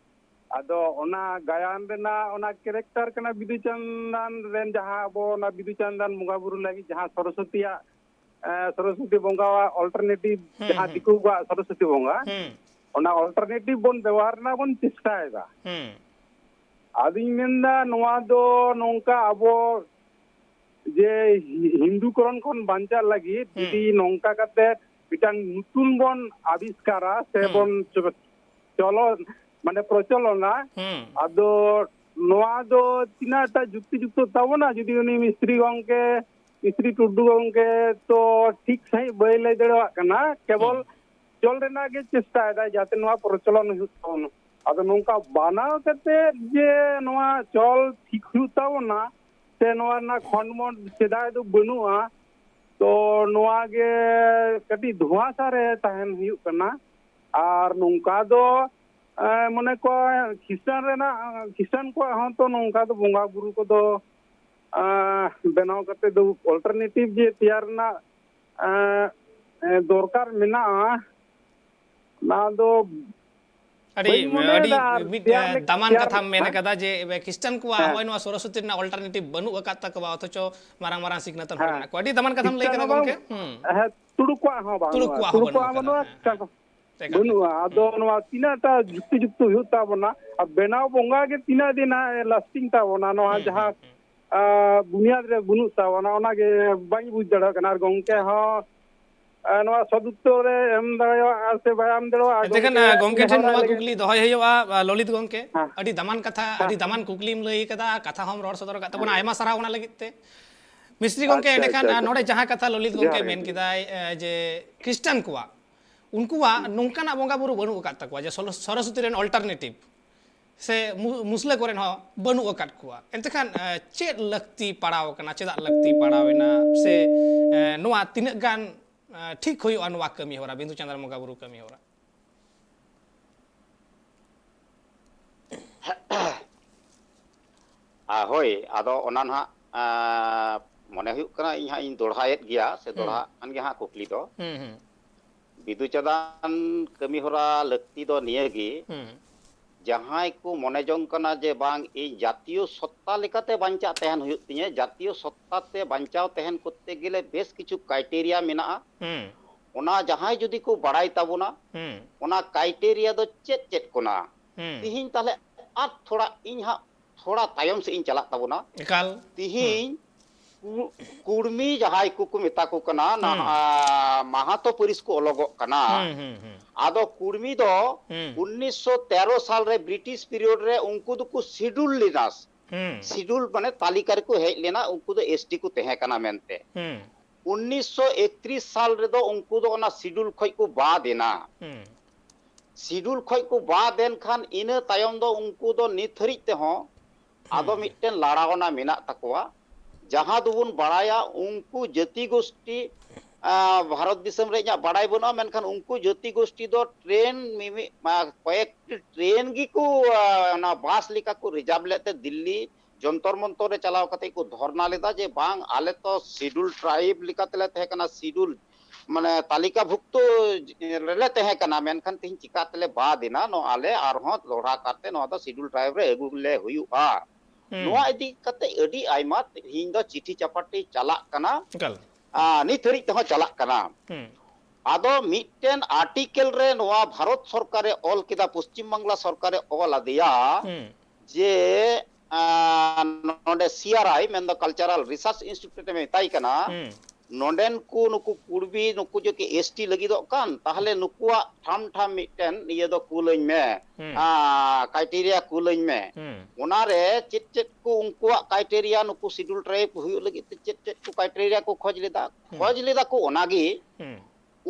ᱟᱫᱚ ᱚᱱᱟ ᱜᱟᱭᱟᱱ ᱨᱮᱱᱟᱜ ᱚᱱᱟ ᱠᱮᱨᱮᱠᱴᱟᱨ ᱠᱟᱱᱟ ᱵᱤᱫᱩ ᱪᱟᱸᱫᱟᱱ ᱨᱮᱱ, ᱡᱟᱦᱟᱸ ᱟᱵᱚ ᱚᱱᱟ ᱵᱤᱫᱩ ᱪᱟᱸᱫᱟᱱ ᱵᱚᱸᱜᱟ ᱵᱩᱨᱩ ᱞᱟᱹᱜᱤᱫ ᱡᱟᱦᱟᱸ ᱥᱚᱨᱚᱥᱚᱛᱤᱭᱟᱜ, ᱮ, ᱥᱚᱨᱚᱥᱚᱛᱤ ᱵᱚᱸᱜᱟᱣᱟᱜ ᱚᱞᱴᱟᱨᱱᱮᱴᱤᱵᱷ, ᱦᱩᱸ, ᱡᱟᱦᱟᱸ ᱦᱩᱸ᱾ ᱫᱤᱠᱩ ᱠᱚᱣᱟᱜ ᱥᱚᱨᱚᱥᱚᱛᱤ ᱵᱚᱸᱜᱟ, ᱦᱩᱸ᱾ ᱚᱱᱟ ᱚᱞᱴᱟᱨᱱᱮᱴᱤᱵᱷ ᱵᱚᱱ ᱵᱮᱵᱚᱦᱟᱨ ᱨᱮᱱᱟᱜ ᱵᱚᱱ ᱪᱮᱥᱴᱟᱭᱮᱫᱟ᱾ ᱦᱩᱸ᱾ ᱟᱫᱚᱧ ᱢᱮᱱᱫᱟ, ᱱᱚᱣᱟ ᱫᱚ ᱱᱚᱝᱠᱟ ᱟᱵᱚ ᱡᱮ ᱦᱤ-, ᱦᱤᱱᱫᱩᱠᱚᱨᱚᱱ ᱠᱷᱚᱱ ᱵᱟᱧᱪᱟᱜ ᱞᱟᱹᱜᱤᱫ ᱦᱩᱸ᱾ ᱡᱩᱫᱤ ᱱᱚᱝᱠᱟ ᱠᱟᱛᱮ ᱢᱤᱫᱴᱟᱝ ᱧᱩᱛᱩᱢ ᱵᱚᱱ ᱟᱵᱤᱥᱠᱟᱨᱟ ᱥᱮ ᱦᱩᱸ᱾ ᱵᱚᱱ ᱪᱚ-, ᱪᱚᱞᱚ, ᱢᱟᱱᱮ ᱯᱨᱚᱪᱚᱞᱚᱱᱟ, ᱦᱩᱸ᱾ ᱟᱫᱚ ᱱᱚᱣᱟ ᱫᱚ ᱛᱤᱱᱟᱹᱜ ᱴᱟ ᱡᱩᱠᱛᱤ ᱡᱩᱠᱛᱚ ᱛᱟᱵᱚᱱᱟ? ᱡᱩᱫᱤ ᱩᱱᱤ ᱢᱤᱥᱛᱨᱤ ᱜᱚᱝᱠᱮ, ᱢᱤᱥᱛᱨᱤ ᱴᱩᱰᱩ ᱜᱚᱝᱠᱮ ᱛᱚ ᱴᱷᱤᱠ ᱥᱟᱺᱦᱤᱡ ᱵᱟᱹᱭ ᱞᱟᱹᱭ ᱫᱟᱲᱮᱭᱟᱜ ᱠᱟᱱᱟ, ᱠᱮᱵᱚᱞ ᱦᱩᱸ᱾ ᱪᱚᱞ ᱨᱮᱱᱟᱜ ᱜᱮ ᱪᱮᱥᱴᱟᱭᱮᱫᱟᱭ ᱡᱟᱛᱮ ᱱᱚᱣᱟ ᱯᱨᱚᱪᱚᱞᱚᱱ ᱦᱩᱭᱩᱜ ᱛᱟᱵᱚᱱᱟ᱾ ᱟᱫᱚ ᱱᱚᱝᱠᱟ ᱵᱟᱱᱟᱣ ᱠᱟᱛᱮ ᱡᱮ ᱱᱚᱣᱟ ᱪᱚᱞ ᱴᱷᱤᱠ ᱦᱩᱭᱩᱜ ᱛᱟᱵᱚᱱᱟ, ᱥᱮ ᱱᱚᱣᱟ ᱨᱮᱱᱟᱜ ᱠᱷᱚᱸᱰ ᱢᱚᱸᱰ ᱥᱮᱫᱟᱭ ᱫᱚ ᱵᱟᱹᱱᱩᱜᱼᱟ, ᱛᱚ ᱱᱚᱣᱟ ᱜᱮ ᱠᱟᱹᱴᱤᱡ ᱫᱷᱳᱸᱣᱟᱥᱟ ᱨᱮ ᱛᱟᱦᱮᱱ ᱦᱩᱭᱩᱜ ᱠᱟᱱᱟ᱾ ᱟᱨ ᱱᱚᱝᱠᱟ ᱫᱚ, ᱮ, ᱢᱚᱱᱮ ᱠᱚ ᱠᱷᱨᱤᱥᱴᱟᱱ ᱨᱮᱱᱟᱜ, ᱠᱷᱨᱤᱥᱴᱟᱱ ᱠᱚᱣᱟᱜ ᱦᱚᱸ ᱛᱚ ᱱᱚᱝᱠᱟ ᱫᱚ ᱵᱚᱸᱜᱟ ᱵᱩᱨᱩ ᱠᱚᱫᱚ, ᱮ, ᱵᱮᱱᱟᱣ ᱠᱟᱛᱮ ᱫᱚ ᱚᱞᱴᱟᱨᱱᱮᱴᱤᱵᱷ ᱡᱮ ᱛᱮᱭᱟᱨ ᱨᱮᱱᱟᱜ, ᱮ, ᱮ, ᱫᱚᱨᱠᱟᱨ ᱢᱮᱱᱟᱜᱼᱟ, ᱚᱱᱟ ᱫᱚ ᱟᱹᱰᱤ, ᱵᱟᱹᱧ ᱢᱚᱱᱮᱭᱮᱫᱟ᱾ ᱟᱹᱰᱤ ᱟᱨ ᱢᱤᱫ, ᱛᱮᱭᱟᱨ ᱮ, ᱞᱮᱠ-, ᱫᱟᱢᱟᱱ ᱛᱮᱭᱟᱨ, ᱠᱟᱛᱷᱟᱢ ᱢᱮᱱ ᱦᱮᱸ? ᱠᱟᱫᱟ ᱡᱮ, ᱮ, ᱠᱷᱨᱤᱥᱴᱟᱱ ᱠᱚᱣᱟᱜ ᱦᱮᱸ᱾ ᱦᱚᱸᱜᱼᱚᱭ ᱱᱚᱣᱟ ᱥᱚᱨᱚᱥᱚᱛᱤ ᱨᱮᱱᱟᱜ ᱚᱞᱴᱟᱨᱱᱮᱴᱤᱵᱷ ᱵᱟᱹᱱᱩᱜ ᱟᱠᱟᱫ ᱛᱟᱠᱚᱣᱟ, ᱚᱛᱷᱚᱪᱚ ᱢᱟᱨᱟᱝ ᱢᱟᱨᱟᱝ ᱥᱤᱠᱷᱱᱟᱹᱛᱟᱱ ᱦᱚᱲ ᱦᱮᱸ᱾ ᱢᱮᱱᱟᱜ ᱠᱚᱣᱟ᱾ ᱟᱹᱰᱤ ᱫᱟᱢᱟᱱ ᱠᱟᱛᱷᱟᱢ ᱞᱟᱹᱭ ᱠᱷᱨᱤᱥᱴᱟᱱ ᱠᱟᱫᱟ ᱦᱚᱸ ᱵᱟᱝ, ᱜᱚᱢᱠᱮ᱾ ᱦᱩᱸ᱾ ᱦᱮᱸ, ᱛᱩᱲᱩᱠ ᱠᱚᱣᱟᱜ ᱦᱚᱸ ᱵᱟᱹᱱᱩᱜᱼᱟ᱾ ᱛᱩᱲᱩᱠ ᱠᱚᱣᱟᱜ ᱦᱚᱸ ᱛᱩᱲᱩᱠ ᱵᱟᱹᱱᱩᱜ ᱠᱚᱣᱟᱜ ᱟᱠᱟᱫᱟ᱾ ᱵᱟᱹᱱᱩᱜᱼᱟ᱾ ᱦᱮᱸ, ᱦᱮᱸ᱾ ᱴᱷᱤᱠ ᱟᱪᱷᱮ᱾ ᱵᱟᱹᱱᱩᱜᱼᱟ᱾ ᱟᱫᱚ ᱦᱩᱸ᱾ ᱱᱚᱣᱟ ᱛᱤᱱᱟᱹᱜ ᱴᱟ ᱡᱩᱠᱛᱤ ᱡᱩᱠᱛᱚ ᱦᱩᱭᱩᱜ ᱛᱟᱵᱚᱱᱟ, ᱟᱨ ᱵᱮᱱᱟᱣ ᱵᱚᱸᱜᱟ ᱜᱮ ᱛᱤᱱᱟᱹᱜ ᱫᱤᱱ ᱦᱟᱸᱜ ᱮ lasting ᱛᱟᱵᱚᱱᱟ, ᱱᱚᱣᱟ ᱦᱩᱸ, ᱦᱩᱸ, ᱡᱟᱦᱟᱸ, ᱦᱩᱸ᱾ ᱟ, ᱵᱩᱱᱤᱭᱟᱫ ᱨᱮ ᱵᱟᱹᱱᱩᱜ ᱛᱟᱵᱚᱱᱟ, ᱚᱱᱟ ᱜᱮ ᱵᱟᱹᱧ ᱵᱩᱡᱽ ᱫᱟᱲᱮᱭᱟᱜ ᱠᱟᱱᱟ᱾ ᱟᱨ ᱜᱚᱢᱠᱮ ᱦᱚᱸ, ᱟ, ᱱᱚᱣᱟ ᱥᱚᱫᱩᱛᱛᱚᱨ ᱨᱮ ᱮᱢ ᱫᱟᱲᱮᱭᱟᱜᱼᱟ ᱥᱮ ᱵᱟᱭ ᱮᱢ ᱫᱟᱲᱮᱭᱟᱜᱼᱟ, ᱟᱨ ᱮᱱᱛᱮ ᱠᱷᱟᱱ, ᱜᱚᱢᱠᱮ ᱟ, ᱜᱚᱢᱠᱮ ᱴᱷᱮᱱ ᱱᱮᱦᱚᱨᱟᱭ ᱱᱚᱣᱟ ᱞᱟᱹᱜᱤᱫ᱾ ᱠᱩᱠᱞᱤ ᱫᱚᱦᱚᱭ ᱦᱩᱭᱩᱜᱼᱟ, ᱟ, ᱞᱚᱞᱤᱛ ᱜᱚᱢᱠᱮ᱾ ᱦᱮᱸ᱾ ᱟᱹᱰᱤ ᱫᱟᱢᱟᱱ ᱠᱟᱛᱷᱟ, ᱦᱮᱸ᱾ ᱟᱹᱰᱤ ᱫᱟᱢᱟᱱ ᱠᱩᱠᱞᱤᱢ ᱞᱟᱹᱭ ᱠᱟᱫᱟ, ᱠᱟᱛᱷᱟ ᱦᱚᱸᱢ ᱨᱚᱲ ᱥᱚᱫᱚᱨ ᱟᱠᱟᱫ ᱛᱟᱵᱚᱱᱟ᱾ ᱦᱮᱸ᱾ ᱟᱭᱢᱟ ᱥᱟᱨᱦᱟᱣ ᱚᱱᱟ ᱞᱟᱹᱜᱤᱫ ᱛᱮ᱾ ᱢᱤᱥᱛᱨᱤ ᱜᱚᱢᱠᱮ, ᱟᱪᱪᱷᱟ, ᱮᱸᱰᱮᱠᱷᱟᱱ, ᱟᱪᱪᱷᱟ, ᱟ, ᱟᱪᱪᱷᱟ᱾ ᱱᱚᱰᱮ ᱡᱟᱦᱟᱸ ᱠᱟᱛᱷᱟ ᱞᱚᱞᱤᱛ ᱡᱚᱦᱟᱨ ᱜᱚᱢᱠᱮ ᱜᱮ᱾ ᱢᱮᱱ ᱠᱮᱫᱟᱭ, ᱮ, ᱡᱮ ᱠᱷᱨᱤᱥᱴᱟᱱ ᱠᱚᱣᱟᱜ, ᱩᱱᱠᱩᱣᱟᱜ ᱦᱩᱸ᱾ ᱱᱚᱝᱠᱟᱱᱟᱜ ᱵᱚᱸᱜᱟ ᱵᱩᱨᱩ ᱵᱟᱹᱱᱩᱜ ᱟᱠᱟᱫ ᱛᱟᱠᱚᱣᱟ, ᱡᱮ ᱥᱚᱨᱚ-, ᱥᱚᱨᱚᱥᱚᱛᱤ ᱨᱮᱱ alternative᱾ ᱥᱮ ᱢᱩ-, ᱢᱩᱥᱞᱟᱹ ᱠᱚᱨᱮᱱ ᱦᱚᱸ ᱵᱟᱹᱱᱩᱜ ᱟᱠᱟᱫ ᱠᱚᱣᱟ᱾ ᱮᱱᱛᱮ ᱠᱷᱟᱱ, ᱮ, ᱪᱮᱫ ᱞᱟᱹᱠᱛᱤ ᱯᱟᱲᱟᱣ ᱟᱠᱟᱱᱟ, ᱪᱮᱫᱟᱜ ᱞᱟᱹᱠᱛᱤ ᱯᱟᱲᱟᱣ ᱮᱱᱟ, ᱥᱮ, ᱮ, ᱱᱚᱣᱟ ᱛᱤᱱᱟᱹᱜ ᱜᱟᱱ, ᱮ, ᱴᱷᱤᱠ ᱦᱩᱭᱩᱜᱼᱟ ᱱᱚᱣᱟ ᱠᱟᱹᱢᱤ ᱦᱚᱨᱟ, ᱵᱤᱸᱫᱩ ᱪᱟᱸᱫᱟᱱ ᱵᱚᱸᱜᱟ ᱵᱩᱨᱩ ᱠᱟᱹᱢᱤ ᱦᱚᱨᱟ? ᱟ, ᱦᱳᱭ, ᱟᱫᱚ ᱚᱱᱟ ᱱᱟᱦᱟᱜ, ᱟ, ᱢᱚᱱᱮ ᱦᱩᱭᱩᱜ ᱠᱟᱱᱟ ᱤᱧ ᱦᱟᱸᱜ ᱤᱧ ᱫᱚᱲᱦᱟᱭᱮᱫ ᱜᱮᱭᱟ, ᱥᱮ ᱦᱩᱸ᱾ ᱫᱚᱲᱦᱟᱜ ᱠᱟᱱ ᱜᱮᱭᱟ ᱦᱟᱸᱜ ᱠᱩᱠᱞᱤ ᱫᱚ᱾ ᱦᱩᱸ, ᱦᱩᱸ᱾ ᱵᱤᱫᱩ ᱪᱟᱸᱫᱟᱱ ᱠᱟᱹᱢᱤ ᱦᱚᱨᱟ ᱞᱟᱹᱠᱛᱤ ᱫᱚ ᱱᱤᱭᱟᱹ ᱜᱮ, ᱦᱩᱸ᱾ ᱡᱟᱦᱟᱸᱭ ᱠᱚ ᱢᱚᱱᱮ ᱡᱚᱝ ᱠᱟᱱᱟ ᱡᱮ ᱵᱟᱝ, ᱤᱧ ᱡᱟᱛᱤᱭᱚ ᱥᱚᱛᱛᱟ ᱞᱮᱠᱟᱛᱮ ᱵᱟᱧᱪᱟᱜ ᱛᱟᱦᱮᱱ ᱦᱩᱭᱩᱜ ᱛᱤᱧᱟᱹ, ᱡᱟᱛᱤᱭᱚ ᱥᱚᱛᱛᱟ ᱛᱮ ᱵᱟᱧᱪᱟᱣ ᱛᱟᱦᱮᱱ ᱠᱚᱨᱛᱮ ᱜᱮᱞᱮ ᱵᱮᱥ ᱠᱤᱪᱷᱩ criteria ᱢᱮᱱᱟᱜᱼᱟ᱾ ᱦᱩᱸ᱾ ᱚᱱᱟ ᱡᱟᱦᱟᱸᱭ ᱡᱩᱫᱤ ᱠᱚ ᱵᱟᱲᱟᱭ ᱛᱟᱵᱚᱱᱟ, ᱦᱩᱸ᱾ ᱚᱱᱟ criteria ᱫᱚ ᱪᱮᱫ ᱪᱮᱫ ᱠᱚ ᱠᱟᱱᱟ? ᱦᱩᱸ᱾ ᱛᱤᱦᱤᱧ ᱛᱟᱦᱞᱮ ᱟᱨ ᱛᱷᱚᱲᱟ ᱤᱧ ᱦᱟᱸᱜ ᱛᱷᱚᱲᱟ ᱛᱟᱭᱚᱢ ᱥᱮᱫ ᱤᱧ ᱪᱟᱞᱟᱜ ᱛᱟᱵᱚᱱᱟ᱾ ᱮᱠᱟᱞ᱾ ᱛᱤᱦᱤᱧ ᱠᱩ-, ᱠᱩᱲᱢᱤ ᱡᱟᱦᱟᱸᱭ ᱠᱚᱠᱚ ᱢᱮᱛᱟ ᱠᱚ ᱠᱟᱱᱟ, ᱱᱟᱦ-, ᱦᱩᱸ᱾ ᱟ, ᱢᱟᱦᱟᱛᱚ ᱯᱟᱹᱨᱤᱥ ᱠᱚ ᱚᱞᱚᱜᱚᱜ ᱠᱟᱱᱟ᱾ ᱦᱩᱸ, ᱦᱩᱸ, ᱦᱩᱸ᱾ ᱟᱫᱚ ᱠᱩᱲᱢᱤ ᱫᱚ ᱦᱩᱸ᱾ ᱩᱱᱤᱥᱥᱚ ᱛᱮᱨᱚ ᱥᱟᱞ ᱨᱮ British period ᱨᱮ ᱩᱱᱠᱩ ᱫᱚᱠᱚ schedule ᱞᱮᱱᱟ᱾ ᱦᱩᱸ᱾ Schedule ᱢᱟᱱᱮ ᱛᱟᱹᱞᱤᱠᱟ ᱨᱮᱠᱚ ᱦᱮᱡ ᱞᱮᱱᱟ, ᱩᱱᱠᱩ ᱫᱚ S T ᱠᱚ ᱛᱟᱦᱮᱸ ᱠᱟᱱᱟ ᱢᱮᱱᱛᱮ᱾ ᱦᱩᱸ᱾ ᱩᱱᱤᱥᱥᱚ ᱮᱠᱛᱨᱤᱥ ᱥᱟᱞ ᱨᱮᱫᱚ ᱩᱱᱠᱩ ᱫᱚ ᱚᱱᱟ schedule ᱠᱷᱚᱡ ᱠᱚ ᱵᱟᱫ ᱮᱱᱟ᱾ ᱦᱩᱸ᱾ Schedule ᱠᱷᱚᱡ ᱠᱚ ᱵᱟᱫ ᱮᱱ ᱠᱷᱟᱱ ᱤᱱᱟᱹ ᱛᱟᱭᱚᱢ ᱫᱚ ᱩᱱᱠᱩ ᱫᱚ ᱱᱤᱛ ᱦᱟᱹᱨᱤᱡ ᱛᱮᱦᱚᱸ ᱟᱫᱚ ᱦᱩᱸ᱾ ᱢᱤᱫᱴᱮᱱ ᱞᱟᱲᱟᱣᱱᱟ ᱢᱮᱱᱟᱜ ᱛᱟᱠᱚᱣᱟ᱾ ᱡᱟᱦᱟᱸ ᱫᱚᱵᱚᱱ ᱵᱟᱲᱟᱭᱟ ᱩᱱᱠᱩ ᱡᱟᱹᱛᱤ ᱜᱳᱥᱴᱤ, ᱟ, ᱵᱷᱟᱨᱚᱛ ᱫᱤᱥᱚᱢ ᱨᱮ ᱤᱧᱟᱹᱜ ᱵᱟᱲᱟᱭ ᱵᱟᱹᱱᱩᱜᱼᱟ, ᱢᱮᱱᱠᱷᱟᱱ ᱩᱱᱠᱩ ᱡᱟᱹᱛᱤ ᱜᱳᱥᱴᱤ ᱫᱚ train ᱢᱤᱢᱤᱫ, ᱟ, ᱠᱚᱭᱮᱠᱴᱤ train ᱜᱮᱠᱚ, ᱟ, ᱚᱱᱟ bus ᱞᱮᱠᱟ ᱠᱚ reserve ᱞᱮᱫ ᱛᱮ ᱫᱤᱞᱞᱤ ᱡᱚᱱᱛᱚᱨ ᱢᱚᱱᱛᱚᱨ ᱨᱮ ᱪᱟᱞᱟᱣ ᱠᱟᱛᱮ ᱠᱚ ᱫᱷᱚᱨᱱᱟ ᱞᱮᱫᱟ ᱡᱮ ᱵᱟᱝ, ᱟᱞᱮ ᱛᱚ schedule tribe ᱞᱮᱠᱟ ᱛᱮᱞᱮ ᱛᱟᱦᱮᱸ ᱠᱟᱱᱟ, schedule ᱢᱟᱱᱮ ᱛᱟᱹᱞᱤᱠᱟᱵᱷᱩᱠᱛᱚ ᱨᱮᱞᱮ ᱛᱟᱦᱮᱸ ᱠᱟᱱᱟ, ᱢᱮᱱᱠᱷᱟᱱ ᱛᱮᱦᱮᱧ ᱪᱤᱠᱟ ᱛᱮᱞᱮ ᱵᱟᱫ ᱮᱱᱟ, ᱱᱚᱣᱟ ᱟᱞᱮ ᱟᱨᱦᱚᱸ ᱫᱚᱦᱲᱟ ᱠᱟᱨᱛᱮ ᱱᱚᱣᱟ ᱫᱚ schedule tribe ᱨᱮ ᱟᱹᱜᱩ ᱞᱮ ᱦᱩᱭᱩᱜᱼᱟ᱾ ᱦᱩᱸ᱾ ᱱᱚᱣᱟ ᱤᱫᱤ ᱠᱟᱛᱮ ᱟᱹᱰᱤ ᱟᱭᱢᱟ ᱛᱮᱦᱮᱧ ᱫᱚ ᱪᱤᱴᱷᱤ ᱪᱟᱯᱟᱴᱤ ᱪᱟᱞᱟᱜ ᱠᱟᱱᱟ᱾ ᱮᱠᱟᱞ᱾ ᱟ, ᱱᱤᱛ ᱦᱟᱹᱨᱤᱡ ᱛᱮᱦᱚᱸ ᱪᱟᱞᱟᱜ ᱠᱟᱱᱟ᱾ ᱦᱩᱸ᱾ ᱟᱫᱚ ᱢᱤᱫᱴᱮᱱ article ᱨᱮ ᱱᱚᱣᱟ ᱵᱷᱟᱨᱚᱛ ᱥᱚᱨᱠᱟᱨᱮ ᱚᱞ ᱠᱮᱫᱟ, ᱯᱚᱥᱪᱤᱢ ᱵᱟᱝᱞᱟ ᱥᱚᱨᱠᱟᱨᱮ ᱚᱞ ᱟᱫᱮᱭᱟ ᱦᱩᱸ᱾ ᱡᱮ, ᱟ, ᱱᱚᱰᱮ C R I, ᱢᱮᱱᱫᱚ Cultural Research Institute ᱮ ᱢᱮᱛᱟᱭ ᱠᱟᱱᱟ, ᱦᱩᱸ᱾ ᱱᱚᱰᱮᱱ ᱠᱚ ᱱᱩᱠᱩ ᱠᱩᱲᱵᱤ, ᱱᱩᱠᱩ ᱡᱩᱫᱤ S T ᱞᱟᱹᱜᱤᱫᱚᱜ ᱠᱟᱱ, ᱛᱟᱦᱞᱮ ᱱᱩᱠᱩᱣᱟᱜ ᱴᱷᱟᱢ ᱴᱷᱟᱢ ᱢᱤᱫᱴᱮᱱ ᱤᱭᱟᱹ ᱫᱚ ᱠᱩᱞᱟᱹᱧ ᱢᱮ, ᱦᱩᱸ᱾ ᱟ, criteria ᱠᱩᱞᱟᱹᱧ ᱢᱮ᱾ ᱦᱩᱸ᱾ ᱚᱱᱟᱨᱮ ᱪᱮᱫ ᱪᱮᱫ ᱠᱚ ᱩᱱᱠᱩᱣᱟᱜ criteria, ᱱᱩᱠᱩ schedule tribe ᱦᱩᱭᱩᱜ ᱞᱟᱹᱜᱤᱫ ᱛᱮ ᱪᱮᱫ ᱪᱮᱫ ᱠᱚ criteria ᱠᱚ ᱠᱷᱚᱡᱽ ᱞᱮᱫᱟ? ᱦᱩᱸ᱾ ᱠᱷᱚᱡᱽ ᱞᱮᱫᱟ ᱠᱚ ᱚᱱᱟᱜᱮ, ᱦᱩᱸ᱾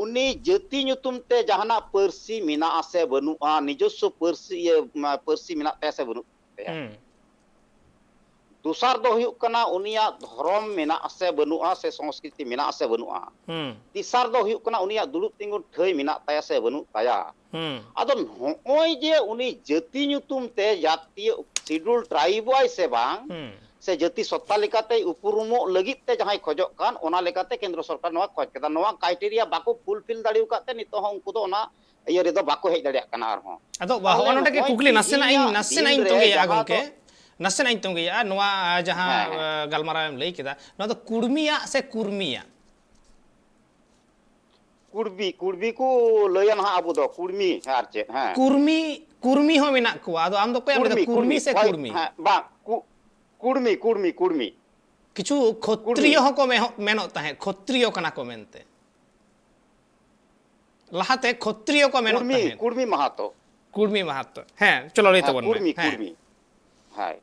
ᱩᱱᱤ ᱡᱟᱹᱛᱤ ᱧᱩᱛᱩᱢ ᱛᱮ ᱡᱟᱦᱟᱱᱟᱜ ᱯᱟᱹᱨᱥᱤ ᱢᱮᱱᱟᱜᱼᱟ ᱥᱮ ᱵᱟᱹᱱᱩᱜᱼᱟ, ᱱᱤᱡᱚᱥᱥᱚ ᱯᱟᱹᱨᱥᱤ, ᱤᱭᱟᱹ, ᱢᱟ, ᱯᱟᱹᱨᱥᱤ ᱢᱮᱱᱟᱜ ᱛᱟᱭᱟ ᱥᱮ ᱵᱟᱹᱱᱩᱜ ᱛᱟᱭᱟ᱾ ᱦᱩᱸ᱾ ᱫᱚᱥᱟᱨ ᱫᱚ ᱦᱩᱭᱩᱜ ᱠᱟᱱᱟ ᱩᱱᱤᱭᱟᱜ ᱫᱷᱚᱨᱚᱢ ᱢᱮᱱᱟᱜᱼᱟ ᱥᱮ ᱵᱟᱹᱱᱩᱜᱼᱟ, ᱥᱮ ᱥᱚᱝᱥᱠᱨᱤᱛᱤ ᱢᱮᱱᱟᱜᱼᱟ ᱥᱮ ᱵᱟᱹᱱᱩᱜᱼᱟ᱾ ᱦᱩᱸ᱾ ᱛᱮᱥᱟᱨ ᱫᱚ ᱦᱩᱭᱩᱜ ᱠᱟᱱᱟ ᱩᱱᱤᱭᱟᱜ ᱫᱩᱲᱩᱵ ᱛᱤᱸᱜᱩᱱ ᱴᱷᱟᱹᱭ ᱢᱮᱱᱟᱜ ᱛᱟᱭᱟ ᱥᱮ ᱵᱟᱹᱱᱩᱜ ᱛᱟᱭᱟ᱾ ᱦᱩᱸ᱾ ᱟᱫᱚ ᱱᱚᱜᱼᱚᱭ ᱡᱮ ᱩᱱᱤ ᱡᱟᱹᱛᱤ ᱧᱩᱛᱩᱢ ᱛᱮ ᱡᱟᱹᱛᱤᱭᱚ schedule tribe ᱟᱭ ᱥᱮ ᱵᱟᱝ, ᱦᱩᱸ᱾ ᱥᱮ ᱡᱟᱹᱛᱤ ᱥᱚᱛᱛᱟ ᱞᱮᱠᱟᱛᱮ ᱩᱯᱨᱩᱢᱚᱜ ᱞᱟᱹᱜᱤᱫ ᱛᱮ ᱡᱟᱦᱟᱸᱭ ᱠᱷᱚᱡᱚᱜ ᱠᱟᱱ, ᱚᱱᱟ ᱞᱮᱠᱟᱛᱮ ᱠᱮᱱᱫᱨᱚ ᱥᱚᱨᱠᱟᱨ ᱱᱚᱣᱟ ᱠᱷᱚᱡᱽ ᱠᱮᱫᱟ᱾ ᱱᱚᱣᱟ criteria ᱵᱟᱠᱚ fulfill ᱫᱟᱲᱮ ᱟᱠᱟᱫ ᱛᱮ ᱱᱤᱛᱚᱜ ᱦᱚᱸ ᱩᱱᱠᱩ ᱫᱚ ᱚᱱᱟ ᱤᱭᱟᱹ ᱨᱮᱫᱚ ᱵᱟᱠᱚ ᱦᱮᱡ ᱫᱟᱲᱮᱭᱟᱜ ᱠᱟᱱᱟ ᱟᱨᱦᱚᱸ᱾ ᱟᱫᱚ ᱵᱟ, ᱛᱟᱦᱚᱞᱮ ᱦᱚᱸᱜᱼᱚ ᱱᱚᱰᱮ ᱜᱮ ᱱᱚᱜᱼᱚᱭ ᱠᱩᱠᱞᱤ ᱱᱟᱥᱮᱱᱟᱜ ᱤᱧ, ᱛᱮᱦᱮᱧᱟᱜ ᱱᱟᱥᱮᱱᱟᱜ ᱫᱤᱱ ᱤᱧ ᱨᱮ ᱛᱚᱸᱜᱮᱭᱟᱜᱼᱟ ᱡᱟᱦᱟᱸ ᱜᱚᱢᱠᱮ, ᱫᱚ ᱱᱟᱥᱮᱱᱟᱜ ᱤᱧ ᱛᱚᱸᱜᱮᱭᱟᱜᱼᱟ᱾ ᱱᱚᱣᱟ, ᱟᱸ, ᱡᱟᱦᱟᱸ, ᱦᱮᱸ, ᱦᱮᱸ᱾ ᱟᱸ, ᱜᱟᱞᱢᱟᱨᱟᱣ ᱮᱢ ᱞᱟᱹᱭ ᱠᱮᱫᱟ, ᱱᱚᱣᱟ ᱫᱚ ᱠᱩᱲᱢᱤᱭᱟᱜ ᱥᱮ ᱠᱩᱨᱢᱤᱭᱟᱜ? ᱠᱩᱲᱵᱤ, ᱠᱩᱲᱵᱤ ᱠᱚ ᱞᱟᱹᱭᱟ ᱱᱟᱦᱟᱜ ᱟᱵᱚ ᱫᱚ, ᱠᱩᱲᱢᱤ, ᱦᱮᱸ, ᱟᱨ ᱪᱮᱫ, ᱦᱮᱸ᱾ ᱠᱩᱨᱢᱤ, ᱠᱩᱨᱢᱤ ᱦᱚᱸ ᱢᱮᱱᱟᱜ ᱠᱚᱣᱟ᱾ ᱟᱫᱚ ᱟᱢ ᱫᱚ ᱚᱠᱚᱭᱟᱜ ᱮᱢ ᱞᱟᱹᱭᱫᱟ, ᱠᱩᱲᱢᱤ, ᱠᱩᱨᱢᱤ ᱠᱩᱲᱢᱤ, ᱥᱮ ᱦᱳᱭ, ᱠᱩᱲᱢᱤ? ᱦᱮᱸ, ᱵᱟᱝ, ᱠᱩ-, ᱠᱩᱲᱢᱤ, ᱠᱩᱲᱢᱤ, ᱠᱩᱲᱢᱤ᱾ ᱠᱤᱪᱷᱩ ᱠᱷᱚᱛᱨᱤᱭᱚ ᱠᱩᱲᱢᱤ᱾ ᱦᱚᱸᱠᱚ ᱢᱮᱦᱚ-, ᱢᱮᱱᱚᱜ ᱛᱟᱦᱮᱸᱫ, ᱠᱷᱚᱛᱨᱤᱭᱚ ᱠᱟᱱᱟ ᱠᱚ ᱢᱮᱱᱛᱮ᱾ ᱞᱟᱦᱟᱛᱮ ᱠᱷᱚᱛᱨᱤᱭᱚ ᱠᱚ ᱢᱮᱱᱚᱜ ᱠᱩᱲᱢᱤ, ᱛᱟᱦᱮᱸᱫ᱾ ᱠᱩᱲᱢᱤ ᱢᱟᱦᱟᱛᱚ᱾ ᱠᱩᱲᱢᱤ ᱢᱟᱦᱟᱛᱚ᱾ ᱦᱮᱸ, ᱪᱚᱞᱚ ᱞᱟᱹᱭ ᱦᱮᱸ, ᱛᱟᱵᱚᱱ ᱢᱮ᱾ ᱠᱩᱲᱢᱤ, ᱦᱮᱸ᱾ ᱠᱩᱲᱢᱤ᱾ ᱦᱳᱭ᱾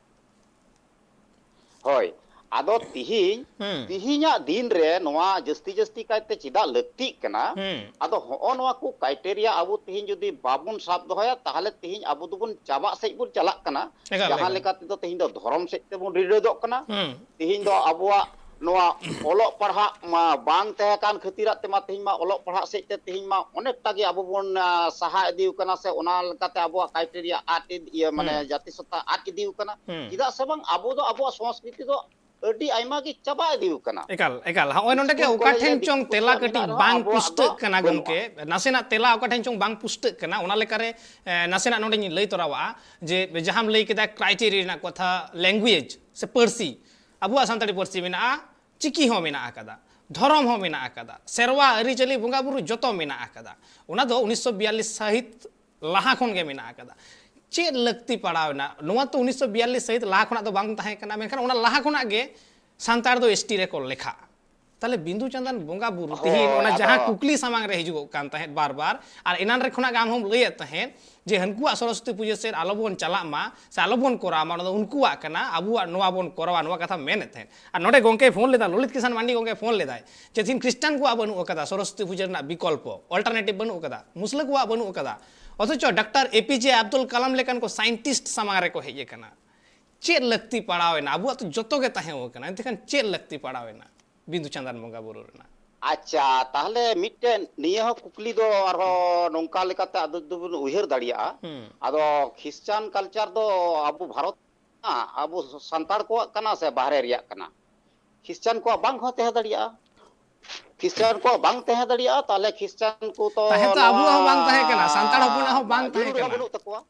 ᱦᱳᱭ᱾ ᱟᱫᱚ ᱛᱤᱦᱤᱧ, ᱦᱩᱸ᱾ ᱛᱤᱦᱤᱧᱟᱜ ᱫᱤᱱ ᱨᱮ ᱱᱚᱣᱟ ᱡᱟᱹᱥᱛᱤ ᱡᱟᱹᱥᱛᱤ ᱠᱟᱭᱛᱮ ᱪᱮᱫᱟᱜ ᱞᱟᱹᱠᱛᱤᱜ ᱠᱟᱱᱟ? ᱦᱩᱸ᱾ ᱟᱫᱚ ᱦᱚᱸᱜᱼᱚ ᱱᱚᱣᱟ ᱠᱚ criteria ᱟᱵᱚ ᱛᱤᱦᱤᱧ ᱡᱩᱫᱤ ᱵᱟᱵᱚᱱ ᱥᱟᱵ ᱫᱚᱦᱚᱭᱟ, ᱛᱟᱦᱚᱞᱮ ᱛᱤᱦᱤᱧ ᱟᱵᱚ ᱫᱚᱵᱚᱱ ᱪᱟᱵᱟᱜ ᱥᱮᱫ ᱵᱚᱱ ᱪᱟᱞᱟᱜ ᱠᱟᱱᱟ᱾ ᱮᱠᱟᱞ, ᱡᱟᱦᱟᱸ ᱮᱠᱟᱞ᱾ ᱞᱮᱠᱟ ᱛᱮᱫᱚ ᱛᱤᱦᱤᱧ ᱫᱚ ᱫᱷᱚᱨᱚᱢ ᱥᱮᱫ ᱛᱮᱵᱚᱱ ᱨᱤᱲᱟᱹᱫᱚᱜ ᱠᱟᱱᱟ᱾ ᱦᱩᱸ᱾ ᱛᱤᱦᱤᱧ ᱫᱚ ᱟᱵᱚᱣᱟᱜ ᱱᱚᱣᱟ ᱚᱞᱚᱜ ᱯᱟᱲᱦᱟᱜ ᱢᱟ ᱵᱟᱝ ᱛᱟᱦᱮᱸ ᱠᱟᱱ ᱠᱷᱟᱹᱛᱤᱨᱟᱜ ᱛᱮᱢᱟ ᱛᱤᱦᱤᱧ ᱢᱟ ᱚᱞᱚᱜ ᱯᱟᱲᱦᱟᱜ ᱥᱮᱫ ᱛᱮ ᱛᱤᱦᱤᱧ ᱢᱟ ᱚᱱᱮᱠᱴᱟ ᱜᱮ ᱟᱵᱚ ᱵᱚᱱ, ᱟ, ᱥᱟᱦᱟ ᱤᱫᱤ ᱟᱠᱟᱱᱟ, ᱥᱮ ᱚᱱᱟ ᱞᱮᱠᱟᱛᱮ ᱟᱵᱚᱣᱟᱜ criteria ᱟᱫ ᱤᱫ-, ᱤᱭᱟᱹ, ᱢᱟᱱᱮ, ᱦᱩᱸ᱾ ᱡᱟᱹᱛᱤ ᱥᱚᱛᱛᱟ ᱟᱫ ᱤᱫᱤ ᱟᱠᱟᱱᱟ᱾ ᱦᱩᱸ᱾ ᱪᱮᱫᱟᱜ ᱥᱮ ᱵᱟᱝ, ᱟᱵᱚ ᱫᱚ ᱟᱵᱚᱣᱟᱜ ᱥᱚᱝᱥᱠᱨᱤᱛᱤ ᱫᱚ ᱟᱹᱰᱤ ᱟᱭᱢᱟ ᱜᱮ ᱪᱟᱵᱟ ᱤᱫᱤ ᱟᱠᱟᱱᱟ᱾ ᱮᱠᱟᱞ, ᱮᱠᱟᱞ᱾ ᱦᱚᱸᱜᱼᱚᱭ ᱱᱚᱰᱮ ᱜᱮ ᱤᱥᱠᱩᱞ ᱚᱠᱟ ᱠᱚᱞᱮᱡᱽ ᱨᱮ ᱴᱷᱮᱱ ᱫᱤᱠᱩ ᱪᱚᱝ ᱛᱮᱞᱟ ᱯᱩᱥᱤᱭᱟᱜ ᱠᱟᱹᱴᱤᱡ ᱢᱮᱱᱟᱜ ᱨᱮᱦᱚᱸ ᱵᱟᱝ ᱟᱵᱚᱣᱟᱜ ᱫᱚ ᱯᱩᱥᱴᱟᱹᱜ ᱠᱟᱱᱟ ᱵᱟᱹᱱᱩᱜᱼᱟ᱾ ᱜᱚᱢᱠᱮ, ᱱᱟᱥᱮᱱᱟᱜ ᱛᱮᱞᱟ ᱚᱠᱟ ᱴᱷᱮᱱ ᱪᱚᱝ ᱵᱟᱝ ᱯᱩᱥᱴᱟᱹᱜ ᱠᱟᱱᱟ, ᱚᱱᱟ ᱞᱮᱠᱟᱨᱮ, ᱮ, ᱱᱟᱥᱮᱱᱟᱜ ᱱᱚᱰᱮᱧ ᱞᱟᱹᱭ ᱛᱚᱨᱟᱣᱟᱜᱼᱟ ᱡᱮ ᱡᱟᱦᱟᱸᱢ ᱞᱟᱹᱭ ᱠᱮᱫᱟ criteria ᱨᱮᱱᱟᱜ ᱠᱟᱛᱷᱟ, language ᱥᱮ ᱯᱟᱹᱨᱥᱤ, ᱟᱵᱚᱣᱟᱜ ᱥᱟᱱᱛᱟᱲᱤ ᱯᱟᱹᱨᱥᱤ ᱢᱮᱱᱟᱜᱼᱟ, ᱪᱤᱠᱤ ᱦᱚᱸ ᱢᱮᱱᱟᱜ ᱟᱠᱟᱫᱟ, ᱫᱷᱚᱨᱚᱢ ᱦᱚᱸ ᱢᱮᱱᱟᱜ ᱟᱠᱟᱫᱟ, ᱥᱮᱨᱣᱟ ᱟᱹᱨᱤᱪᱟᱹᱞᱤ ᱵᱚᱸᱜᱟ ᱵᱩᱨᱩ ᱡᱚᱛᱚ ᱢᱮᱱᱟᱜ ᱟᱠᱟᱫᱟ᱾ ᱚᱱᱟ ᱫᱚ ᱩᱱᱤᱥᱥᱚ ᱵᱤᱭᱟᱞᱞᱤᱥ ᱥᱟᱹᱦᱤᱛ ᱞᱟᱦᱟ ᱠᱷᱚᱱ ᱜᱮ ᱢᱮᱱᱟᱜ ᱟᱠᱟᱫᱟ᱾ ᱪᱮᱫ ᱞᱟᱹᱠᱛᱤ ᱯᱟᱲᱟᱣ ᱮᱱᱟ? ᱱᱚᱣᱟ ᱛᱚ ᱩᱱᱤᱥᱥᱚ ᱵᱤᱭᱟᱞᱞᱤᱥ ᱥᱟᱹᱦᱤᱛ ᱞᱟᱦᱟ ᱠᱷᱚᱱᱟᱜ ᱫᱚ ᱵᱟᱝ ᱛᱟᱦᱮᱸ ᱠᱟᱱᱟ, ᱢᱮᱱᱠᱷᱟᱱ ᱚᱱᱟ ᱞᱟᱦᱟ ᱠᱷᱚᱱᱟᱜ ᱜᱮ ᱥᱟᱱᱛᱟᱲ ᱫᱚ ST ᱨᱮᱠᱚ ᱞᱮᱠᱷᱟᱜᱼᱟ᱾ ᱛᱟᱦᱞᱮ ᱵᱤᱸᱫᱩ ᱪᱟᱸᱫᱟᱱ ᱵᱚᱸᱜᱟ ᱵᱩᱨᱩ ᱛᱤᱦᱤᱧ ᱦᱳᱭ, ᱚᱱᱟ ᱡᱟᱦᱟᱸ ᱟᱫᱚ ᱠᱩᱠᱞᱤ ᱥᱟᱢᱟᱝ ᱨᱮ ᱦᱤᱡᱩᱜᱚᱜ ᱠᱟᱱ ᱛᱟᱦᱮᱸᱫ ᱵᱟᱨ ᱵᱟᱨ, ᱟᱨ ᱮᱱᱟᱱ ᱨᱮ ᱠᱷᱚᱱᱟᱜ ᱜᱮ ᱟᱢ ᱦᱚᱸᱢ ᱞᱟᱹᱭᱮᱫ ᱛᱟᱦᱮᱸᱫ ᱡᱮ ᱦᱟᱹᱱᱠᱩᱣᱟᱜ ᱥᱚᱨᱚᱥᱚᱛᱤ ᱯᱩᱡᱟᱹ ᱥᱮᱫ ᱟᱞᱚᱵᱚᱱ ᱪᱟᱞᱟᱜ ᱢᱟ, ᱥᱮ ᱟᱞᱚᱵᱚᱱ ᱠᱚᱨᱟᱣ ᱢᱟ, ᱚᱱᱟ ᱫᱚ ᱩᱱᱠᱩᱣᱟᱜ ᱠᱟᱱᱟ, ᱟᱵᱚᱣᱟᱜ ᱱᱚᱣᱟ ᱵᱚᱱ ᱠᱚᱨᱟᱣᱟ, ᱱᱚᱣᱟ ᱠᱟᱛᱷᱟ ᱢᱮᱱᱮᱫ ᱛᱟᱦᱮᱸᱫ᱾ ᱟᱨ ᱱᱚᱰᱮ ᱜᱚᱢᱠᱮᱭ ᱯᱷᱳᱱ ᱞᱮᱫᱟ, ᱞᱚᱞᱤᱛ ᱠᱤᱥᱟᱱ ᱢᱟᱱᱰᱤ ᱜᱚᱢᱠᱮᱭ ᱯᱷᱳᱱ ᱞᱮᱫᱟᱭ ᱡᱮ ᱛᱤᱦᱤᱧ ᱠᱷᱨᱤᱥᱴᱟᱱ ᱠᱚᱣᱟᱜ ᱵᱟᱹᱱᱩᱜ ᱟᱠᱟᱫᱟ ᱥᱚᱨᱚᱥᱚᱛᱤ ᱯᱩᱡᱟᱹ ᱨᱮᱱᱟᱜ ᱵᱤᱠᱚᱞᱯᱚ, alternative ᱵᱟᱹᱱᱩᱜ ᱟᱠᱟᱫᱟ, ᱢᱩᱥᱞᱟᱹ ᱠᱚᱣᱟᱜ ᱵᱟᱹᱱᱩᱜ ᱟᱠᱟᱫᱟ᱾ ᱚᱛᱷᱚᱪᱚ ᱰᱟᱠᱛᱟᱨ APJ ᱟᱵᱫᱩᱞ ᱠᱟᱞᱟᱢ ᱞᱮᱠᱟᱱ ᱠᱚ scientist ᱥᱟᱢᱟᱝ ᱨᱮᱠᱚ ᱦᱮᱡ ᱟᱠᱟᱱᱟ᱾ ᱪᱮᱫ ᱞᱟᱹᱠᱛᱤ ᱯᱟᱲᱟᱣ ᱮᱱᱟ? ᱟᱵᱚᱣᱟᱜ ᱛᱚ ᱡᱚᱛᱚ ᱜᱮ ᱛᱟᱦᱮᱸ ᱟᱠᱟᱱᱟ, ᱮᱱᱛᱮ ᱠᱷᱟᱱ ᱪᱮᱫ ᱞᱟᱹᱠᱛᱤ ᱯᱟᱲᱟᱣ ᱮᱱᱟ ᱵᱤᱸᱫᱩ ᱪᱟᱸᱫᱟᱱ ᱵᱚᱸᱜᱟ ᱵᱩᱨᱩ ᱨᱮᱱᱟᱜ? ᱟᱪᱪᱷᱟ, ᱛᱟᱦᱞᱮ ᱢᱤᱫᱴᱮᱱ ᱱᱤᱭᱟᱹ ᱦᱚᱸ ᱠᱩᱠᱞᱤ ᱫᱚ ᱟᱨᱦᱚᱸ ᱱᱚᱝᱠᱟ ᱞᱮᱠᱟᱛᱮ ᱟᱫᱚ ᱫᱚᱵᱚᱱ ᱩᱭᱦᱟᱹᱨ ᱫᱟᱲᱮᱭᱟᱜᱼᱟ᱾ ᱦᱩᱸ᱾ ᱟᱫᱚ ᱠᱷᱨᱤᱥᱪᱟᱱ culture ᱫᱚ ᱟᱵᱚ ᱵᱷᱟᱨᱚᱛ ᱟᱵᱚ ᱥᱟᱱᱛᱟᱲ ᱠᱚᱣᱟᱜ ᱠᱟᱱᱟ ᱥᱮ ᱵᱟᱦᱨᱮ ᱨᱮᱭᱟᱜ ᱠᱟᱱᱟ? ᱠᱷᱨᱤᱥᱪᱟᱱ ᱠᱚᱣᱟᱜ ᱵᱟᱝ ᱦᱚᱸ ᱛᱟᱦᱮᱸ ᱫᱟᱲᱮᱭᱟᱜᱼᱟ᱾ ᱠᱷᱨᱤᱥᱪᱟᱱ ᱠᱚᱣᱟᱜ ᱵᱟᱝ ᱛᱟᱦᱮᱸ ᱫᱟᱲᱮᱭᱟᱜᱼᱟ, ᱛᱟᱦᱚᱞᱮ ᱠᱷᱨᱤᱥᱪᱟᱱ ᱠᱚ ᱛᱚ ᱛᱟᱦᱮᱸ ᱛᱚ ᱱᱚᱣᱟ ᱟᱵᱚᱣᱟᱜ ᱦᱚᱸ ᱵᱟᱝ ᱛᱟᱦᱮᱸ ᱠᱟᱱᱟ, ᱥᱟᱱᱛᱟᱲ ᱦᱚᱯᱚᱱᱟᱜ ᱦᱚᱸ ᱵᱟᱝ ᱛᱟᱦᱮᱸ ᱡᱟᱹᱨᱩᱲ ᱦᱚᱸ ᱠᱟᱱᱟ᱾ ᱵᱟᱹᱱᱩᱜ ᱛᱟᱠᱚᱣᱟ᱾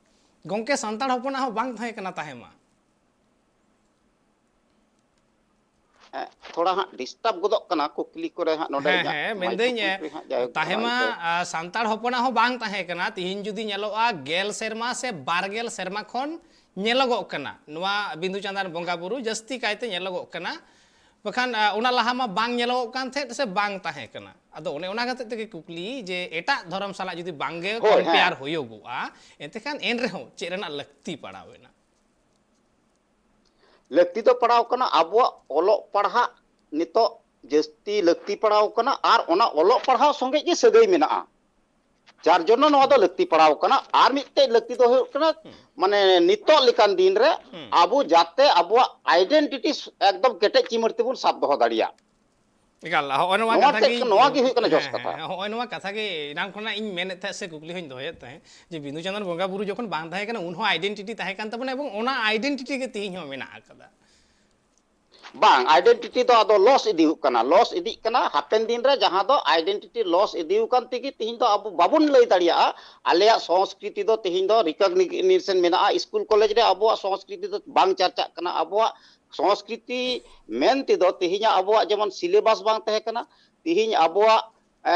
ᱜᱚᱢᱠᱮ, ᱥᱟᱱᱛᱟᱲ ᱦᱚᱯᱚᱱᱟᱜ ᱦᱚᱸ ᱵᱟᱝ ᱛᱟᱦᱮᱸ ᱠᱟᱱᱟ ᱛᱟᱦᱮᱸ ᱢᱟ᱾ ᱮ, ᱛᱷᱚᱲᱟ ᱦᱟᱸᱜ ᱰᱤᱥᱴᱟᱵ ᱜᱚᱫᱚᱜ ᱠᱟᱱᱟ ᱠᱩᱠᱞᱤ ᱠᱚᱨᱮ ᱦᱟᱸᱜ, ᱱᱚᱰᱮ ᱦᱮᱸ, ᱤᱧᱟᱹᱜ ᱦᱮᱸ, ᱢᱟᱭᱤᱠ ᱢᱮᱱᱫᱟᱹᱧ, ᱠᱩᱠᱞᱤ ᱮ, ᱠᱚᱨᱮ ᱦᱟᱸᱜ, ᱡᱟᱭᱦᱳᱠ, ᱛᱟᱦᱮᱸ ᱚᱱᱟ ᱢᱟ, ᱤᱭᱟᱹᱛᱮ᱾ ᱟ, ᱥᱟᱱᱛᱟᱲ ᱦᱚᱯᱚᱱᱟᱜ ᱦᱚᱸ ᱵᱟᱝ ᱛᱟᱦᱮᱸ ᱠᱟᱱᱟ᱾ ᱛᱤᱦᱤᱧ ᱡᱩᱫᱤ ᱧᱮᱞᱚᱜᱼᱟ, ᱜᱮᱞ ᱥᱮᱨᱢᱟ ᱥᱮ ᱵᱟᱨ ᱜᱮᱞ ᱥᱮᱨᱢᱟ ᱠᱷᱚᱱ ᱧᱮᱞᱚᱜᱚᱜ ᱠᱟᱱᱟ, ᱱᱚᱣᱟ ᱵᱤᱸᱫᱩ ᱪᱟᱸᱫᱟᱱ ᱵᱚᱸᱜᱟ ᱵᱩᱨᱩ ᱡᱟᱹᱥᱛᱤ ᱠᱟᱭᱛᱮ ᱧᱮᱞᱚᱜᱚᱜ ᱠᱟᱱᱟ᱾ ᱵᱟᱠᱷᱟᱱ, ᱟ, ᱚᱱᱟ ᱞᱟᱦᱟ ᱢᱟ ᱵᱟᱝ ᱧᱮᱞᱚᱜᱚᱜ ᱠᱟᱱ ᱛᱟᱦᱮᱸᱫ ᱥᱮ ᱵᱟᱝ ᱛᱟᱦᱮᱸ ᱠᱟᱱᱟ᱾ ᱟᱫᱚ ᱚᱱᱮ ᱚᱱᱟ ᱠᱟᱛᱮ ᱛᱮᱜᱮ ᱠᱩᱠᱞᱤ ᱡᱮ ᱮᱴᱟᱜ ᱫᱷᱚᱨᱚᱢ ᱥᱟᱞᱟᱜ ᱡᱩᱫᱤ ᱵᱟᱝᱜᱮ ᱦᱳᱭ, ᱦᱮᱸ᱾ ᱠᱚᱢᱯᱮᱭᱟᱨ ᱦᱩᱭᱩᱜᱚᱜᱼᱟ, ᱮᱱᱛᱮ ᱠᱷᱟᱱ ᱮᱱ ᱨᱮᱦᱚᱸ ᱪᱮᱫ ᱨᱮᱱᱟᱜ ᱞᱟᱹᱠᱛᱤ ᱯᱟᱲᱟᱣ ᱮᱱᱟ? ᱞᱟᱹᱠᱛᱤ ᱫᱚ ᱯᱟᱲᱟᱣ ᱠᱟᱱᱟ ᱟᱵᱚᱣᱟᱜ ᱚᱞᱚᱜ ᱯᱟᱲᱦᱟᱜ ᱱᱤᱛᱚᱜ ᱡᱟᱹᱥᱛᱤ ᱞᱟᱹᱠᱛᱤ ᱯᱟᱲᱟᱣ ᱠᱟᱱᱟ, ᱟᱨ ᱚᱱᱟ ᱚᱞᱚᱜ ᱯᱟᱲᱦᱟᱣ ᱥᱚᱸᱜᱮ ᱜᱮ ᱥᱟᱹᱜᱟᱹᱭ ᱢᱮᱱᱟᱜᱼᱟ, ᱡᱟᱨ ᱡᱚᱱᱱᱚ ᱱᱚᱣᱟ ᱫᱚ ᱦᱩᱸ᱾ ᱞᱟᱹᱠᱛᱤ ᱯᱟᱲᱟᱣ ᱠᱟᱱᱟ᱾ ᱟᱨ ᱢᱤᱫᱴᱮᱡ ᱞᱟᱹᱠᱛᱤ ᱫᱚ ᱦᱩᱭᱩᱜ ᱠᱟᱱᱟ, ᱦᱩᱸ᱾ ᱢᱟᱱᱮ, ᱱᱤᱛᱚᱜ ᱞᱮᱠᱟᱱ ᱫᱤᱱ ᱨᱮ ᱦᱩᱸ᱾ ᱟᱵᱚ ᱡᱟᱛᱮ ᱟᱵᱚᱣᱟᱜ ᱟᱭᱰᱮᱱᱴᱤᱴᱤ ᱮᱠᱫᱚᱢ ᱠᱮᱴᱮᱡ ᱪᱤᱢᱟᱹᱲ ᱛᱮᱵᱚᱱ ᱥᱟᱵ ᱫᱚᱦᱚ ᱫᱟᱲᱮᱭᱟᱜ᱾ ᱮᱠᱟᱞ, ᱦᱚᱸᱜᱼᱚᱭ ᱱᱚᱣᱟ ᱱᱚᱣᱟ ᱠᱟᱛᱷᱟ ᱛᱮᱫ, ᱜᱮ, ᱱᱚᱣᱟ ᱜᱮ ᱦᱩᱭᱩᱜ ᱠᱟᱱᱟ ᱡᱚᱥ ᱦᱮᱸ, ᱠᱟᱛᱷᱟ᱾ ᱦᱮᱸ, ᱦᱚᱸᱜᱼᱚᱭ ᱱᱚᱣᱟ ᱠᱟᱛᱷᱟ ᱜᱮ ᱮᱱᱟᱝ ᱠᱷᱚᱱᱟᱜ ᱤᱧ ᱢᱮᱱᱮᱫ ᱛᱟᱦᱮᱸᱫ ᱥᱮ ᱠᱩᱠᱞᱤ ᱦᱚᱸᱧ ᱫᱚᱦᱚᱭᱮᱫ ᱛᱟᱦᱮᱸᱫ ᱡᱮ ᱵᱤᱸᱫᱩ ᱪᱟᱸᱫᱟᱱ ᱵᱚᱸᱜᱟ ᱵᱩᱨᱩ ᱡᱚᱠᱷᱚᱱ ᱵᱟᱝ ᱛᱟᱦᱮᱸ ᱠᱟᱱᱟ, ᱩᱱ ᱦᱚᱸ ᱟᱭᱰᱮᱱᱴᱤᱴᱤ ᱛᱟᱦᱮᱸ ᱠᱟᱱ ᱛᱟᱵᱚᱱᱟ ᱮᱵᱚᱝ ᱚᱱᱟ ᱟᱭᱰᱮᱱᱴᱤᱴᱤ ᱜᱮ ᱛᱮᱦᱮᱧ ᱦᱚᱸ ᱢᱮᱱᱟᱜ ᱟᱠᱟᱫᱟ᱾ ᱵᱟᱝ, ᱟᱭᱰᱮᱱᱴᱤᱴᱤ ᱫᱚ ᱟᱫᱚ ᱞᱚᱥ ᱤᱫᱤ ᱦᱩᱭᱩᱜ ᱠᱟᱱᱟ, ᱞᱚᱥ ᱤᱫᱤᱜ ᱠᱟᱱᱟ᱾ ᱦᱟᱯᱮᱱ ᱫᱤᱱ ᱨᱮ ᱡᱟᱦᱟᱸ ᱫᱚ ᱟᱭᱰᱮᱱᱴᱤᱴᱤ ᱞᱚᱥ ᱤᱫᱤ ᱟᱠᱟᱱ ᱛᱮᱜᱮ ᱛᱮᱦᱮᱧ ᱫᱚ ᱟᱵᱚ ᱵᱟᱵᱚᱱ ᱞᱟᱹᱭ ᱫᱟᱲᱮᱭᱟᱜᱼᱟ ᱟᱞᱮᱭᱟᱜ ᱥᱚᱝᱥᱠᱨᱤᱛᱤ ᱫᱚ ᱛᱮᱦᱮᱧ ᱫᱚ ᱨᱤᱠᱚᱜᱱᱤᱥᱚᱱ ᱢᱮᱱᱟᱜᱼᱟ, ᱥᱠᱩᱞ ᱠᱚᱞᱮᱡᱽ ᱨᱮ ᱟᱵᱚᱣᱟᱜ ᱥᱚᱝᱥᱠᱨᱤᱛᱤ ᱫᱚ ᱵᱟᱝ ᱪᱟᱨᱪᱟᱜ ᱠᱟᱱᱟ᱾ ᱟᱵᱚᱣᱟᱜ ᱥᱚᱝᱥᱠᱨᱤᱛᱤ ᱢᱮᱱ ᱛᱮᱫᱚ ᱛᱮᱦᱮᱧᱟᱜ ᱟᱵᱚᱣᱟᱜ ᱡᱮᱢᱚᱱ ᱥᱤᱞᱮᱵᱟᱥ ᱵᱟᱝ ᱛᱟᱦᱮᱸ ᱠᱟᱱᱟ, ᱛᱮᱦᱮᱧ ᱟᱵᱚᱣᱟᱜ, ᱮ,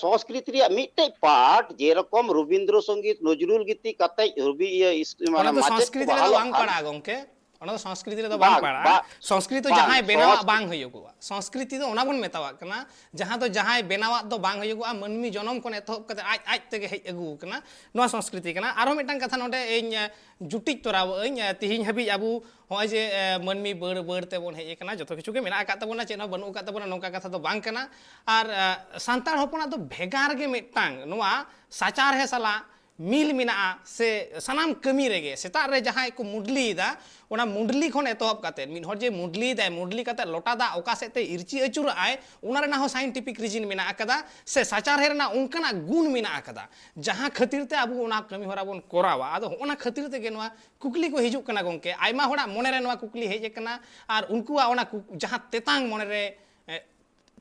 ᱥᱚᱝᱥᱠᱨᱤᱛᱤ ᱨᱮᱭᱟᱜ ᱢᱤᱫᱴᱮᱡ ᱯᱟᱨᱴ, ᱡᱮᱨᱚᱠᱚᱢ ᱨᱚᱵᱤᱱᱫᱨᱚ ᱥᱚᱝᱜᱤᱛ, ᱱᱚᱡᱨᱩᱞ ᱜᱤᱛᱤ ᱠᱟᱛᱮᱡ ᱨᱚᱵᱤ, ᱤᱭᱟᱹ, ᱤᱥ-, ᱚᱱᱟ ᱢᱟᱱᱮ ᱫᱚ ᱢᱟᱪᱮᱫ ᱥᱚᱝᱥᱠᱨᱤᱛᱤ ᱠᱚ ᱨᱮᱫᱚ ᱵᱟᱦᱟᱞᱚᱜ ᱵᱟᱝ ᱠᱟᱱ᱾ ᱯᱟᱲᱟᱜᱼᱟ, ᱜᱚᱢᱠᱮ᱾ ᱚᱱᱟ ᱫᱚ ᱥᱚᱝᱥᱠᱨᱤᱛᱤ ᱨᱮᱫᱚ ᱵᱟᱝ ᱵᱟᱝ, ᱯᱟᱲᱟᱜᱼᱟ᱾ ᱵᱟᱝ, ᱥᱚᱝᱥᱠᱨᱤᱛᱤ ᱫᱚ ᱵᱟᱝ, ᱡᱟᱦᱟᱸᱭ ᱵᱮᱱᱟᱣᱟᱜ ᱥᱚᱝᱥ- ᱵᱟᱝ ᱦᱩᱭᱩᱜᱚᱜᱼᱟ᱾ ᱥᱚᱝᱥᱠᱨᱤᱛᱤ ᱫᱚ ᱚᱱᱟ ᱵᱚᱱ ᱢᱮᱛᱟᱣᱟᱜ ᱠᱟᱱᱟ, ᱡᱟᱦᱟᱸ ᱫᱚ ᱡᱟᱦᱟᱸᱭ ᱵᱮᱱᱟᱣᱟᱜ ᱫᱚ ᱵᱟᱝ ᱦᱩᱭᱩᱜᱚᱜᱼᱟ᱾ ᱢᱟᱹᱱᱢᱤ ᱡᱚᱱᱚᱢ ᱠᱷᱚᱱ ᱮᱛᱚᱦᱚᱵ ᱠᱟᱛᱮ ᱟᱡ ᱟᱡ ᱛᱮᱜᱮ ᱦᱮᱡ ᱟᱹᱜᱩ ᱟᱠᱟᱱᱟ᱾ ᱱᱚᱣᱟ ᱥᱚᱝᱥᱠᱨᱤᱛᱤ ᱠᱟᱱᱟ᱾ ᱟᱨᱦᱚᱸ ᱢᱤᱫᱴᱟᱝ ᱠᱟᱛᱷᱟ ᱱᱚᱰᱮ ᱤᱧ, ᱮ, ᱡᱩᱴᱤᱡ ᱛᱚᱨᱟᱣᱟᱹᱧ, ᱮ, ᱛᱤᱦᱤᱧ ᱦᱟᱹᱵᱤᱡ ᱟᱵᱚ ᱦᱚᱸᱜᱼᱚᱭ ᱡᱮ, ᱮ, ᱢᱟᱹᱱᱢᱤ ᱵᱟᱹᱲ ᱵᱟᱹᱲ ᱛᱮᱵᱚᱱ ᱦᱮᱡ ᱟᱠᱟᱱᱟ, ᱡᱚᱛᱚ ᱠᱤᱪᱷᱩ ᱜᱮ ᱢᱮᱱᱟᱜ ᱟᱠᱟᱫ ᱛᱟᱵᱚᱱᱟ, ᱪᱮᱫ ᱦᱚᱸ ᱵᱟᱹᱱᱩᱜ ᱟᱠᱟᱫ ᱛᱟᱵᱚᱱᱟ, ᱱᱚᱝᱠᱟ ᱠᱟᱛᱷᱟ ᱫᱚ ᱵᱟᱝ ᱠᱟᱱᱟ᱾ ᱟᱨ, ᱮ, ᱥᱟᱱᱛᱟᱲ ᱦᱚᱯᱚᱱᱟᱜ ᱫᱚ ᱵᱷᱮᱜᱟᱨ ᱜᱮ ᱢᱤᱫᱴᱟᱝ ᱱᱚᱣᱟ ᱥᱟᱪᱟᱨᱦᱮ ᱥᱟᱞᱟᱜ ᱢᱤᱞ ᱢᱮᱱᱟᱜᱼᱟ, ᱥᱮ ᱥᱟᱱᱟᱢ ᱠᱟᱹᱢᱤ ᱨᱮᱜᱮ ᱥᱮᱛᱟᱜ ᱨᱮ ᱡᱟᱦᱟᱸᱭ ᱠᱚ ᱢᱩᱰᱞᱤᱭᱮᱫᱟ, ᱚᱱᱟ ᱢᱩᱰᱞᱤ ᱠᱷᱚᱱ ᱮᱛᱚᱦᱚᱵ ᱠᱟᱛᱮ, ᱢᱤᱫ ᱦᱚᱲ ᱡᱮ ᱢᱩᱰᱞᱤᱭᱮᱫᱟᱭ, ᱢᱩᱰᱞᱤ ᱠᱟᱛᱮ ᱞᱚᱴᱟ ᱫᱟᱜ ᱚᱠᱟ ᱥᱮᱫ ᱛᱮ ᱤᱨᱪᱤ ᱟᱹᱪᱩᱨᱟᱜᱼᱟᱭ, ᱚᱱᱟ ᱨᱮᱱᱟᱜ ᱦᱚᱸ scientific reason ᱢᱮᱱᱟᱜ ᱟᱠᱟᱫᱟ, ᱥᱮ ᱥᱟᱪᱟᱨᱦᱮ ᱨᱮᱱᱟᱜ ᱚᱱᱠᱟᱱᱟᱜ ᱜᱩᱱ ᱢᱮᱱᱟᱜ ᱟᱠᱟᱫᱟ, ᱡᱟᱦᱟᱸ ᱠᱷᱟᱹᱛᱤᱨ ᱛᱮ ᱟᱵᱚ ᱚᱱᱟ ᱠᱟᱹᱢᱤ ᱦᱚᱨᱟ ᱵᱚᱱ ᱠᱚᱨᱟᱣᱟ᱾ ᱟᱫᱚ ᱦᱚᱸᱜᱼᱚ ᱱᱟ ᱠᱷᱟᱹᱛᱤᱨ ᱛᱮᱜᱮ ᱱᱚᱣᱟ ᱠᱩᱠᱞᱤ ᱠᱚ ᱦᱤᱡᱩᱜ ᱠᱟᱱᱟ ᱜᱚᱢᱠᱮ᱾ ᱟᱭᱢᱟ ᱦᱚᱲᱟᱜ ᱢᱚᱱᱮᱨᱮ ᱱᱚᱣᱟ ᱠᱩᱠᱞᱤ ᱦᱮᱡ ᱟᱠᱟᱱᱟ, ᱟᱨ ᱩᱱᱠᱩᱣᱟᱜ ᱚᱱᱟ ᱠᱩ-, ᱡᱟᱦᱟᱸ ᱛᱮᱛᱟᱝ ᱢᱚᱱᱮᱨᱮ, ᱮ,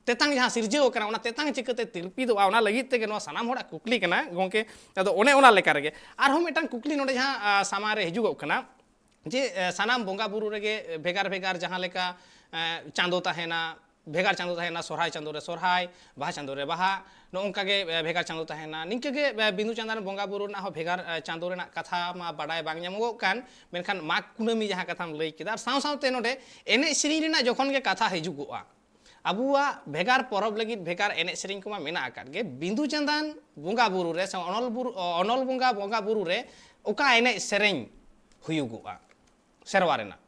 ᱛᱮᱛᱟᱝ ᱡᱟᱦᱟᱸ ᱥᱤᱨᱡᱟᱹᱣ ᱟᱠᱟᱱᱟ, ᱚᱱᱟ ᱛᱮᱛᱟᱝ ᱪᱤᱠᱟᱹᱛᱮ ᱛᱤᱨᱯᱤᱫᱚᱜᱼᱟ, ᱚᱱᱟ ᱞᱟᱹᱜᱤᱫ ᱛᱮᱜᱮ ᱱᱚᱣᱟ ᱥᱟᱱᱟᱢ ᱦᱚᱲᱟᱜ ᱠᱩᱠᱞᱤ ᱠᱟᱱᱟ ᱜᱚᱢᱠᱮ᱾ ᱟᱫᱚ ᱚᱱᱮ ᱚᱱᱟ ᱞᱮᱠᱟ ᱨᱮᱜᱮ ᱟᱨᱦᱚᱸ ᱢᱤᱫᱴᱟᱝ ᱠᱩᱠᱞᱤ ᱱᱚᱰᱮ ᱡᱟᱦᱟᱸ, ᱟ, ᱥᱟᱢᱟᱝ ᱨᱮ ᱦᱤᱡᱩᱜᱚᱜ ᱠᱟᱱᱟ, ᱡᱮ, ᱮ, ᱥᱟᱱᱟᱢ ᱵᱚᱸᱜᱟ ᱵᱩᱨᱩ ᱨᱮᱜᱮ ᱵᱷᱮᱜᱟᱨ ᱵᱷᱮᱜᱟᱨ ᱡᱟᱦᱟᱸ ᱞᱮᱠᱟ, ᱮ, ᱪᱟᱸᱫᱚ ᱛᱟᱦᱮᱱᱟ, ᱵᱷᱮᱜᱟᱨ ᱪᱟᱸᱫᱚ ᱛᱟᱦᱮᱱᱟ, ᱥᱚᱨᱦᱟᱭ ᱪᱟᱸᱫᱚ ᱨᱮ ᱥᱚᱨᱦᱟᱭ, ᱵᱟᱦᱟ ᱪᱟᱸᱫᱚ ᱨᱮ ᱵᱟᱦᱟ, ᱱᱚᱜᱼᱚ ᱱᱚᱝᱠᱟ ᱜᱮ, ᱮ, ᱵᱷᱮᱜᱟᱨ ᱪᱟᱸᱫᱚ ᱛᱟᱦᱮᱱᱟ᱾ ᱱᱤᱝᱠᱟᱹ ᱜᱮ, ᱮ, ᱵᱤᱸᱫᱩ ᱪᱟᱸᱫᱟᱱ ᱵᱚᱸᱜᱟ ᱵᱩᱨᱩ ᱨᱮᱱᱟᱜ ᱦᱚᱸ ᱵᱷᱮᱜᱟᱨ, ᱮ, ᱪᱟᱸᱫᱚ ᱨᱮᱱᱟᱜ ᱠᱟᱛᱷᱟ ᱢᱟ ᱵᱟᱰᱟᱭ ᱵᱟᱝ ᱧᱟᱢᱚᱜᱚᱜ ᱠᱟᱱ, ᱢᱮᱱᱠᱷᱟᱱ ᱢᱟᱜᱽ ᱠᱩᱱᱟᱹᱢᱤ ᱡᱟᱦᱟᱸ ᱠᱟᱛᱷᱟᱢ ᱞᱟᱹᱭ ᱠᱮᱫᱟ, ᱟᱨ ᱥᱟᱶ ᱥᱟᱶᱛᱮ ᱱᱚᱰᱮ ᱮᱱᱮᱡ ᱥᱮᱨᱮᱧ ᱨᱮᱱᱟᱜ ᱡᱚᱠᱷᱚᱱ ᱜᱮ ᱠᱟᱛᱷᱟ ᱦᱤᱡᱩᱜᱚᱜᱼᱟ, ᱟᱵᱚᱣᱟᱜ ᱵᱷᱮᱜᱟᱨ ᱯᱚᱨᱚᱵᱽ ᱞᱟᱹᱜᱤᱫ ᱵᱷᱮᱜᱟᱨ ᱮᱱᱮᱡ ᱥᱮᱨᱮᱧ ᱠᱚᱢᱟ ᱢᱮᱱᱟᱜ ᱟᱠᱟᱫ ᱜᱮ᱾ ᱵᱤᱸᱫᱩ ᱪᱟᱸᱫᱟᱱ ᱵᱚᱸᱜᱟ ᱵᱩᱨᱩ ᱨᱮ ᱥᱮ ᱚᱱᱚᱞ ᱵᱩᱨᱩ, ᱚᱱᱚᱞ ᱵᱚᱸᱜᱟ ᱵᱚᱸᱜᱟ ᱵᱩᱨᱩ ᱨᱮ ᱚᱠᱟ ᱮᱱᱮᱡ ᱥᱮᱨᱮᱧ ᱦᱩᱭᱩᱜᱚᱜᱼᱟ ᱥᱮᱨᱣᱟ ᱨᱮᱱᱟᱜ?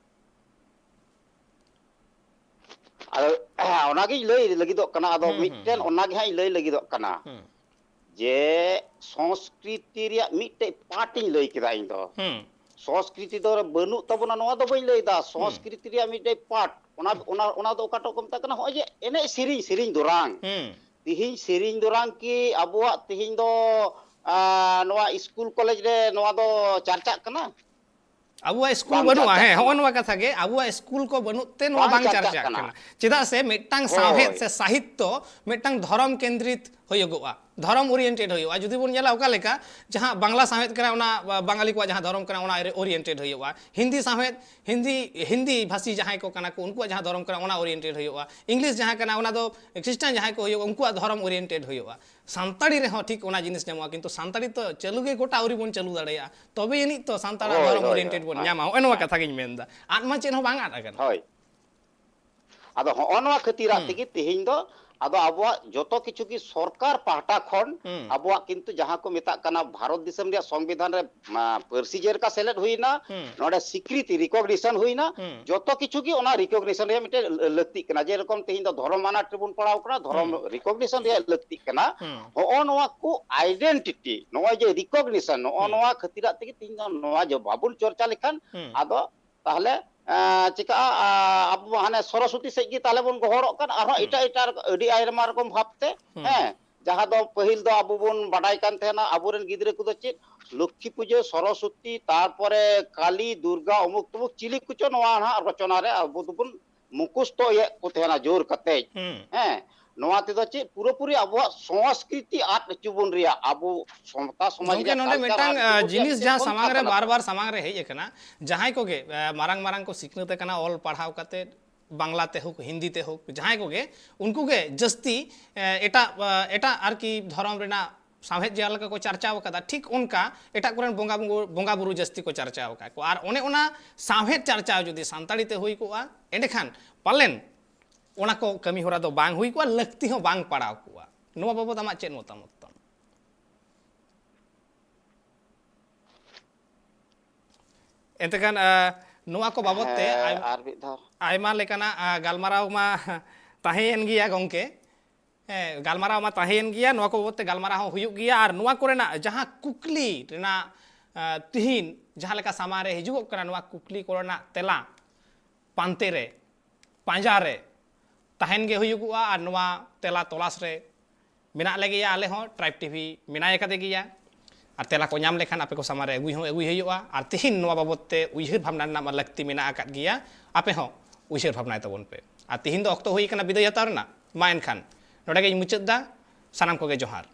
ᱟᱫᱚ ᱚᱱᱟᱜᱤᱧ ᱞᱟᱹᱭ ᱞᱟᱹᱜᱤᱫᱚᱜ ᱠᱟᱱᱟ᱾ ᱟᱫᱚ ᱦᱩᱸ, ᱦᱩᱸ, ᱢᱤᱫᱴᱮᱱ ᱦᱩᱸ, ᱚᱱᱟᱜᱮ ᱦᱟᱸᱜ ᱤᱧ ᱞᱟᱹᱭ ᱞᱟᱹᱜᱤᱫᱚᱜ ᱠᱟᱱᱟ ᱦᱩᱸ, ᱡᱮ ᱥᱚᱝᱥᱠᱨᱤᱛᱤ ᱨᱮᱭᱟᱜ ᱢᱤᱫᱴᱮᱡ ᱯᱟᱨᱴ ᱤᱧ ᱞᱟᱹᱭ ᱠᱮᱫᱟ ᱤᱧ ᱫᱚ᱾ ᱦᱩᱸ, ᱥᱚᱝᱥᱠᱨᱤᱛᱤ ᱫᱚ ᱵᱟᱹᱱᱩᱜ ᱛᱟᱵᱚᱱᱟ, ᱱᱚᱣᱟ ᱫᱚ ᱵᱟᱹᱧ ᱞᱟᱹᱭᱫᱟ᱾ ᱦᱩᱸ, ᱥᱚᱝᱥᱠᱨᱤᱛᱤ ᱨᱮᱭᱟᱜ ᱢᱤᱫᱴᱮᱡ ᱯᱟᱨᱴ, ᱚᱱᱟ ᱚᱱᱟ ᱚᱱᱟ ᱫᱚ ᱚᱠᱟᱴᱟᱜ ᱠᱚ ᱢᱮᱛᱟᱜ ᱠᱟᱱᱟ, ᱦᱚᱸᱜᱼᱚᱭ ᱡᱮ ᱮᱱᱮᱡ ᱥᱮᱨᱮᱧ, ᱥᱮᱨᱮᱧ ᱫᱚᱨᱟᱝ᱾ ᱦᱩᱸ, ᱛᱤᱦᱤᱧ ᱥᱮᱨᱮᱧ ᱫᱚᱨᱟᱝ ᱠᱤ ᱟᱵᱚᱣᱟᱜ ᱛᱤᱦᱤᱧ ᱫᱚ, ᱟ, ᱱᱚᱣᱟ ᱥᱠᱩᱞ ᱠᱚᱞᱮᱡᱽ ᱨᱮ ᱱᱚᱣᱟ ᱫᱚ ᱪᱟᱨᱪᱟᱜ ᱠᱟᱱᱟ? ᱟᱵᱚᱣᱟᱜ ᱥᱠᱩᱞ ᱵᱟᱝ ᱵᱟᱹᱱᱩᱜᱼᱟ᱾ ᱪᱟᱨᱪᱟᱜ ᱦᱮᱸ, ᱦᱚᱸᱜᱼᱚ ᱠᱟᱱᱟ᱾ ᱱᱚᱣᱟ ᱠᱟᱛᱷᱟ ᱜᱮ, ᱟᱵᱚᱣᱟᱜ ᱥᱠᱩᱞ ᱠᱚ ᱵᱟᱹᱱᱩᱜ ᱛᱮ ᱱᱚᱣᱟ ᱵᱟᱝ ᱵᱟᱝ ᱪᱟᱨᱪᱟᱜ ᱪᱟᱨᱪᱟᱜ ᱠᱟᱱᱟ᱾ ᱠᱟᱱᱟ᱾ ᱪᱮᱫᱟᱜ ᱥᱮ ᱢᱤᱫᱴᱟᱝ ᱥᱟᱶᱦᱮᱫ ᱦᱳᱭ᱾ ᱥᱮ ᱥᱟᱦᱤᱛᱛᱚ ᱢᱤᱫᱴᱟᱝ ᱫᱷᱚᱨᱚᱢ ᱠᱮᱱᱫᱨᱤᱛ ᱦᱩᱭᱩᱜᱚᱜᱼᱟ, ᱫᱷᱚᱨᱚᱢ oriented ᱦᱩᱭᱩᱜᱼᱟ᱾ ᱡᱩᱫᱤ ᱵᱚᱱ ᱧᱮᱞᱟ ᱚᱠᱟ ᱞᱮᱠᱟ, ᱡᱟᱦᱟᱸ ᱵᱟᱝᱞᱟ ᱥᱟᱶᱦᱮᱫ ᱠᱟᱱᱟ, ᱚᱱᱟ ᱵᱟᱝᱟᱞᱤ ᱠᱚᱣᱟᱜ ᱡᱟᱦᱟᱸ ᱫᱷᱚᱨᱚᱢ ᱠᱟᱱᱟ, ᱚᱱᱟ oriented ᱦᱩᱭᱩᱜᱼᱟ᱾ ᱦᱤᱱᱫᱤ ᱥᱟᱶᱦᱮᱫ, ᱦᱤᱱᱫᱤ, ᱦᱤᱱᱫᱤ ᱵᱷᱟᱥᱤ ᱡᱟᱦᱟᱸᱭ ᱠᱚ ᱠᱟᱱᱟ ᱠᱚ, ᱩᱱᱠᱩᱣᱟᱜ ᱡᱟᱦᱟᱸ ᱫᱷᱚᱨᱚᱢ ᱠᱟᱱᱟ, ᱚᱱᱟ oriented ᱦᱩᱭᱩᱜᱼᱟ᱾ ᱤᱝᱞᱤᱥ ᱡᱟᱦᱟᱸ ᱠᱟᱱᱟ, ᱚᱱᱟ ᱫᱚ ᱠᱷᱨᱤᱥᱴᱟᱱ ᱡᱟᱦᱟᱸᱭ ᱠᱚ ᱦᱩᱭᱩᱜᱼᱟ, ᱩᱱᱠᱩᱣᱟᱜ ᱫᱷᱚᱨᱚᱢ oriented ᱦᱩᱭᱩᱜᱼᱟ᱾ ᱥᱟᱱᱛᱟᱲᱤ ᱨᱮᱦᱚᱸ ᱴᱷᱤᱠ ᱚᱱᱟ ᱡᱤᱱᱤᱥ ᱧᱟᱢᱚᱜᱼᱟ, ᱠᱤᱱᱛᱩ ᱥᱟᱱᱛᱟᱲᱤ ᱛᱚ ᱪᱟᱹᱞᱩ ᱜᱮ ᱜᱚᱴᱟ ᱟᱹᱣᱨᱤ ᱵᱚᱱ ᱪᱟᱹᱞᱩ ᱫᱟᱲᱮᱭᱟᱜᱼᱟ, ᱛᱚᱵᱮ ᱟᱹᱱᱤᱡ ᱛᱚ ᱥᱟᱱᱛᱟᱲᱟᱜ ᱦᱳᱭ, ᱫᱷᱚᱨᱚᱢ ᱦᱳᱭ, oriented ᱦᱳᱭ, ᱵᱚᱱ ᱦᱮᱸ, ᱧᱟᱢᱟ᱾ ᱦᱚᱸᱜᱼᱚ ᱱᱚᱣᱟ ᱦᱮᱸ, ᱠᱟᱛᱷᱟ ᱜᱤᱧ ᱢᱮᱱᱫᱟ, ᱟᱫ ᱢᱟ ᱪᱮᱫ ᱦᱚᱸ ᱵᱟᱝ ᱟᱫ ᱟᱠᱟᱱᱟ᱾ ᱦᱳᱭ᱾ ᱟᱫᱚ ᱦᱚᱸᱜᱼᱚ ᱱᱚᱣᱟ ᱠᱷᱟᱹᱛᱤᱨᱟᱜ ᱦᱩᱸ, ᱛᱮᱜᱮ ᱛᱮᱦᱮᱧ ᱫᱚ ᱟᱫᱚ ᱟᱵᱚᱣᱟᱜ ᱡᱚᱛᱚ ᱠᱤᱪᱷᱩ ᱜᱮ ᱥᱚᱨᱠᱟᱨ ᱯᱟᱦᱴᱟ ᱠᱷᱚᱱ ᱦᱩᱸ᱾ ᱟᱵᱚᱣᱟᱜ ᱠᱤᱱᱛᱩ ᱡᱟᱦᱟᱸ ᱠᱚ ᱢᱮᱛᱟᱜ ᱠᱟᱱᱟ ᱵᱷᱟᱨᱚᱛ ᱫᱤᱥᱚᱢ ᱨᱮᱭᱟᱜ ᱥᱚᱝᱵᱤᱫᱷᱟᱱ ᱨᱮ, ᱢᱟ, ᱯᱟᱹᱨᱥᱤ ᱡᱮᱞᱮᱠᱟ ᱥᱮᱞᱮᱫ ᱦᱩᱭᱱᱟ, ᱦᱩᱸ᱾ ᱱᱚᱰᱮ ᱥᱤᱠᱨᱤᱛᱤ, ᱨᱤᱠᱚᱜᱱᱤᱥᱚᱱ ᱦᱩᱭᱱᱟ, ᱦᱩᱸ᱾ ᱡᱚᱛᱚ ᱠᱤᱪᱷᱩ ᱜᱮ ᱚᱱᱟ ᱨᱤᱠᱚᱜᱱᱤᱥᱚᱱ ᱨᱮᱭᱟᱜ ᱢᱤᱫᱴᱮᱱ ᱞᱟᱹᱠᱛᱤᱜ ᱠᱟᱱᱟ᱾ ᱡᱮᱨᱚᱠᱚᱢ ᱛᱮᱦᱮᱧ ᱫᱚ ᱫᱷᱚᱨᱚᱢ ᱟᱱᱟᱴ ᱨᱮᱵᱚᱱ ᱯᱟᱲᱟᱣ ᱠᱟᱱᱟ, ᱫᱷᱚᱨᱚᱢ ᱦᱩᱸ᱾ ᱨᱤᱠᱚᱜᱱᱤᱥᱚᱱ ᱨᱮᱭᱟᱜ ᱞᱟᱹᱠᱛᱤᱜ ᱠᱟᱱᱟ᱾ ᱦᱩᱸ᱾ ᱦᱚᱸᱜᱼᱚ ᱱᱚᱣᱟ ᱠᱚ ᱟᱭᱰᱮᱱᱴᱤᱴᱤ, ᱱᱚᱜᱼᱚᱭ ᱡᱮ ᱨᱤᱠᱚᱜᱱᱤᱥᱚᱱ, ᱱᱚᱜᱼᱚ ᱦᱩᱸ᱾ ᱱᱚᱣᱟ ᱠᱷᱟᱹᱛᱤᱨᱟᱜ ᱛᱮᱜᱮ ᱛᱮᱦᱮᱧ ᱫᱚ ᱱᱚᱣᱟ ᱡᱮ ᱵᱟᱵᱚᱱ ᱪᱚᱨᱪᱟ ᱞᱮᱠᱷᱟᱱ ᱦᱩᱸ᱾ ᱟᱫᱚ ᱛᱟᱦᱚᱞᱮ, ᱮᱸ, ᱪᱤᱠᱟᱹᱜᱼᱟ, ᱟ, ᱟᱵᱚ ᱦᱟᱱᱮ ᱥᱚᱨᱚᱥᱚᱛᱤ ᱥᱮᱫ ᱜᱮ ᱛᱟᱦᱚᱞᱮ ᱵᱚᱱ ᱜᱚᱦᱚᱲᱚᱜ ᱠᱟᱱ, ᱟᱨᱦᱚᱸ ᱦᱩᱸ᱾ ᱮᱴᱟᱜ ᱮᱴᱟᱜ ᱟᱹᱰᱤ ᱟᱭᱢᱟ ᱨᱚᱠᱚᱢ ᱵᱷᱟᱵᱽᱛᱮ, ᱦᱩᱸ᱾ ᱦᱮᱸ, ᱡᱟᱦᱟᱸ ᱫᱚ ᱯᱟᱹᱦᱤᱞ ᱫᱚ ᱟᱵᱚ ᱵᱚᱱ ᱵᱟᱰᱟᱭ ᱠᱟᱱ ᱛᱟᱦᱮᱱᱟ, ᱟᱵᱚᱨᱮᱱ ᱜᱤᱫᱽᱨᱟᱹ ᱠᱚᱫᱚ ᱪᱮᱫ ᱞᱚᱠᱠᱷᱤ ᱯᱩᱡᱟᱹ, ᱥᱚᱨᱚᱥᱚᱛᱤ, ᱛᱟᱨᱯᱚᱨᱮ ᱠᱟᱞᱤ, ᱫᱩᱨᱜᱟ, ᱚᱢᱩᱠ ᱛᱚᱢᱩᱠ, ᱪᱤᱞᱤ ᱠᱚᱪᱚ ᱱᱚᱣᱟ ᱱᱟᱦᱟᱜ ᱨᱚᱪᱚᱱᱟ ᱨᱮ ᱟᱵᱚ ᱫᱚᱵᱚᱱ ᱢᱩᱠᱷᱚᱥᱛᱚᱭᱮᱫ ᱠᱚ ᱛᱟᱦᱮᱱᱟ ᱡᱳᱨ ᱠᱟᱛᱮ᱾ ᱦᱩᱸ᱾ ᱦᱮᱸ, ᱱᱚᱣᱟ ᱛᱮᱫᱚ ᱪᱮᱫ ᱯᱩᱨᱟᱹᱯᱩᱨᱤ ᱟᱵᱚᱣᱟᱜ ᱥᱚᱸᱥᱠᱨᱤᱛᱤ ᱟᱫ ᱦᱚᱪᱚ ᱵᱚᱱ ᱨᱮᱭᱟᱜ, ᱟᱵᱚ ᱥᱟᱶᱛᱟ ᱥᱚᱢᱟᱡᱽ ᱜᱚᱢᱠᱮ, ᱨᱮᱭᱟᱜ ᱱᱚᱰᱮ culture ᱢᱤᱫᱴᱟᱝ, ᱟᱫ ᱟ, ᱦᱚᱪᱚ ᱵᱚᱱ ᱨᱮᱭᱟᱜ ᱡᱤᱱᱤᱥ ᱢᱤᱫᱴᱮᱱ ᱡᱟᱦᱟᱸ ᱯᱚᱱᱛᱷᱟ ᱥᱟᱢᱟᱝ ᱨᱮ ᱠᱟᱱᱟ ᱵᱟᱨ ᱛᱟᱵᱚᱱ᱾ ᱵᱟᱨ ᱥᱟᱢᱟᱝ ᱨᱮ ᱦᱮᱡ ᱟᱠᱟᱱᱟ, ᱡᱟᱦᱟᱸᱭ ᱠᱚᱜᱮ, ᱟ, ᱢᱟᱨᱟᱝ ᱢᱟᱨᱟᱝ ᱠᱚ ᱥᱤᱠᱷᱱᱟᱹᱛ ᱟᱠᱟᱱᱟ, ᱚᱞ ᱯᱟᱲᱦᱟᱣ ᱠᱟᱛᱮ, ᱵᱟᱝᱞᱟ ᱛᱮ ᱦᱳᱠ, ᱦᱤᱱᱫᱤ ᱛᱮ ᱦᱳᱠ, ᱡᱟᱦᱟᱸᱭ ᱠᱚᱜᱮ, ᱩᱱᱠᱩ ᱜᱮ ᱡᱟᱹᱥᱛᱤ, ᱮ, ᱮᱴᱟᱜ, ᱟ, ᱮᱴᱟᱜ ᱟᱨᱠᱤ ᱫᱷᱚᱨᱚᱢ ᱨᱮᱱᱟᱜ ᱥᱟᱶᱦᱮᱫ ᱡᱟᱦᱟᱸ ᱞᱮᱠᱟ ᱠᱚ ᱪᱟᱨᱪᱟᱣ ᱟᱠᱟᱫᱟ, ᱴᱷᱤᱠ ᱚᱱᱠᱟ ᱮᱴᱟᱜ ᱠᱚᱨᱮᱱ ᱵᱚᱸᱜᱟ ᱵᱩᱨᱩ, ᱵᱚᱸᱜᱟ ᱵᱩᱨᱩ ᱡᱟᱹᱥᱛᱤ ᱠᱚ ᱪᱟᱨᱪᱟᱣ ᱟᱠᱟᱫ ᱠᱚᱣᱟ᱾ ᱟᱨ ᱚᱱᱮ ᱚᱱᱟ ᱥᱟᱶᱦᱮᱫ ᱪᱟᱨᱪᱟᱣ ᱡᱩᱫᱤ ᱥᱟᱱᱛᱟᱲᱤ ᱛᱮ ᱦᱩᱭ ᱠᱚᱜᱼᱟ, ᱮᱸᱰᱮᱠᱷᱟᱱ ᱯᱟᱞᱮᱱ ᱚᱱᱟ ᱠᱚ ᱠᱟᱹᱢᱤ ᱦᱚᱨᱟ ᱫᱚ ᱵᱟᱝ ᱦᱩᱭ ᱠᱚᱜᱼᱟ, ᱞᱟᱹᱠᱛᱤ ᱦᱚᱸ ᱵᱟᱝ ᱯᱟᱲᱟᱣ ᱠᱚᱜᱼᱟ᱾ ᱱᱚᱣᱟ ᱵᱟᱵᱚᱫ ᱟᱢᱟᱜ ᱪᱮᱫ ᱢᱚᱛᱟᱢᱚᱛ ᱛᱟᱢ? ᱮᱱᱛᱮ ᱠᱷᱟᱱ, ᱟ, ᱱᱚᱣᱟ ᱠᱚ ᱵᱟᱵᱚᱫ ᱛᱮ ᱦᱮᱸ, ᱟᱭᱢᱟ, ᱟᱨ ᱢᱤᱫ ᱫᱷᱟᱣ᱾ ᱟᱭᱢᱟ ᱞᱮᱠᱟᱱᱟᱜ, ᱟ, ᱜᱟᱞᱢᱟᱨᱟᱣ ᱢᱟ ᱛᱟᱦᱮᱸᱭᱮᱱ ᱜᱮᱭᱟ ᱜᱚᱢᱠᱮ᱾ ᱦᱮᱸ, ᱜᱟᱞᱢᱟᱨᱟᱣ ᱢᱟ ᱛᱟᱦᱮᱸᱭᱮᱱ ᱜᱮᱭᱟ, ᱱᱚᱣᱟ ᱠᱚ ᱵᱟᱵᱚᱫ ᱛᱮ ᱜᱟᱞᱢᱟᱨᱟᱣ ᱦᱚᱸ ᱦᱩᱭᱩᱜ ᱜᱮᱭᱟ᱾ ᱟᱨ ᱱᱚᱣᱟ ᱠᱚᱨᱮᱱᱟᱜ ᱡᱟᱦᱟᱸ ᱠᱩᱠᱞᱤ ᱨᱮᱱᱟᱜ, ᱟ, ᱛᱤᱦᱤᱧ ᱡᱟᱦᱟᱸ ᱞᱮᱠᱟ ᱥᱟᱢᱟᱝ ᱨᱮ ᱦᱤᱡᱩᱜᱚᱜ ᱠᱟᱱᱟ, ᱱᱚᱣᱟ ᱠᱩᱠᱞᱤ ᱠᱚᱨᱮᱱᱟᱜ ᱛᱮᱞᱟ ᱯᱟᱱᱛᱮ ᱨᱮ, ᱯᱟᱸᱡᱟ ᱨᱮ ᱛᱟᱦᱮᱱ ᱜᱮ ᱦᱩᱭᱩᱜᱚᱜᱼᱟ᱾ ᱟᱨ ᱱᱚᱣᱟ ᱛᱮᱞᱟ ᱛᱚᱞᱟᱥ ᱨᱮ ᱢᱮᱱᱟᱜ ᱞᱮᱜᱮᱭᱟ, ᱟᱞᱮ ᱦᱚᱸ ᱴᱨᱟᱭᱤᱵᱽ ᱴᱤᱵᱷᱤ ᱢᱮᱱᱟᱭ ᱟᱠᱟᱫᱮ ᱜᱮᱭᱟ᱾ ᱟᱨ ᱛᱮᱞᱟ ᱠᱚ ᱧᱟᱢ ᱞᱮᱠᱷᱟᱱ ᱟᱯᱮ ᱠᱚ ᱥᱟᱢᱟᱝ ᱨᱮ ᱟᱹᱜᱩᱭ ᱦᱚᱸ ᱟᱹᱜᱩᱭ ᱦᱩᱭᱩᱜᱼᱟ᱾ ᱟᱨ ᱛᱤᱦᱤᱧ ᱱᱚᱣᱟ ᱵᱟᱵᱚᱫ ᱛᱮ ᱩᱭᱦᱟᱹᱨ ᱵᱷᱟᱵᱽᱱᱟ ᱨᱮᱱᱟᱜ ᱢᱟ ᱞᱟᱹᱠᱛᱤ ᱢᱮᱱᱟᱜ ᱟᱠᱟᱫ ᱜᱮᱭᱟ, ᱟᱯᱮ ᱦᱚᱸ ᱩᱭᱦᱟᱹᱨ ᱵᱷᱟᱵᱽᱱᱟᱭ ᱛᱟᱵᱚᱱ ᱯᱮ᱾ ᱟᱨ ᱛᱤᱦᱤᱧ ᱫᱚ ᱚᱠᱛᱚ ᱦᱩᱭ ᱟᱠᱟᱱᱟ ᱵᱤᱫᱟᱹᱭ ᱦᱟᱛᱟᱣ ᱨᱮᱱᱟᱜ᱾ ᱢᱟ ᱮᱱᱠᱷᱟᱱ ᱱᱚᱰᱮ ᱜᱮᱧ ᱢᱩᱪᱟᱹᱫ ᱫᱟ᱾ ᱥᱟᱱᱟᱢ ᱠᱚᱜᱮ ᱡᱚᱦᱟᱨ᱾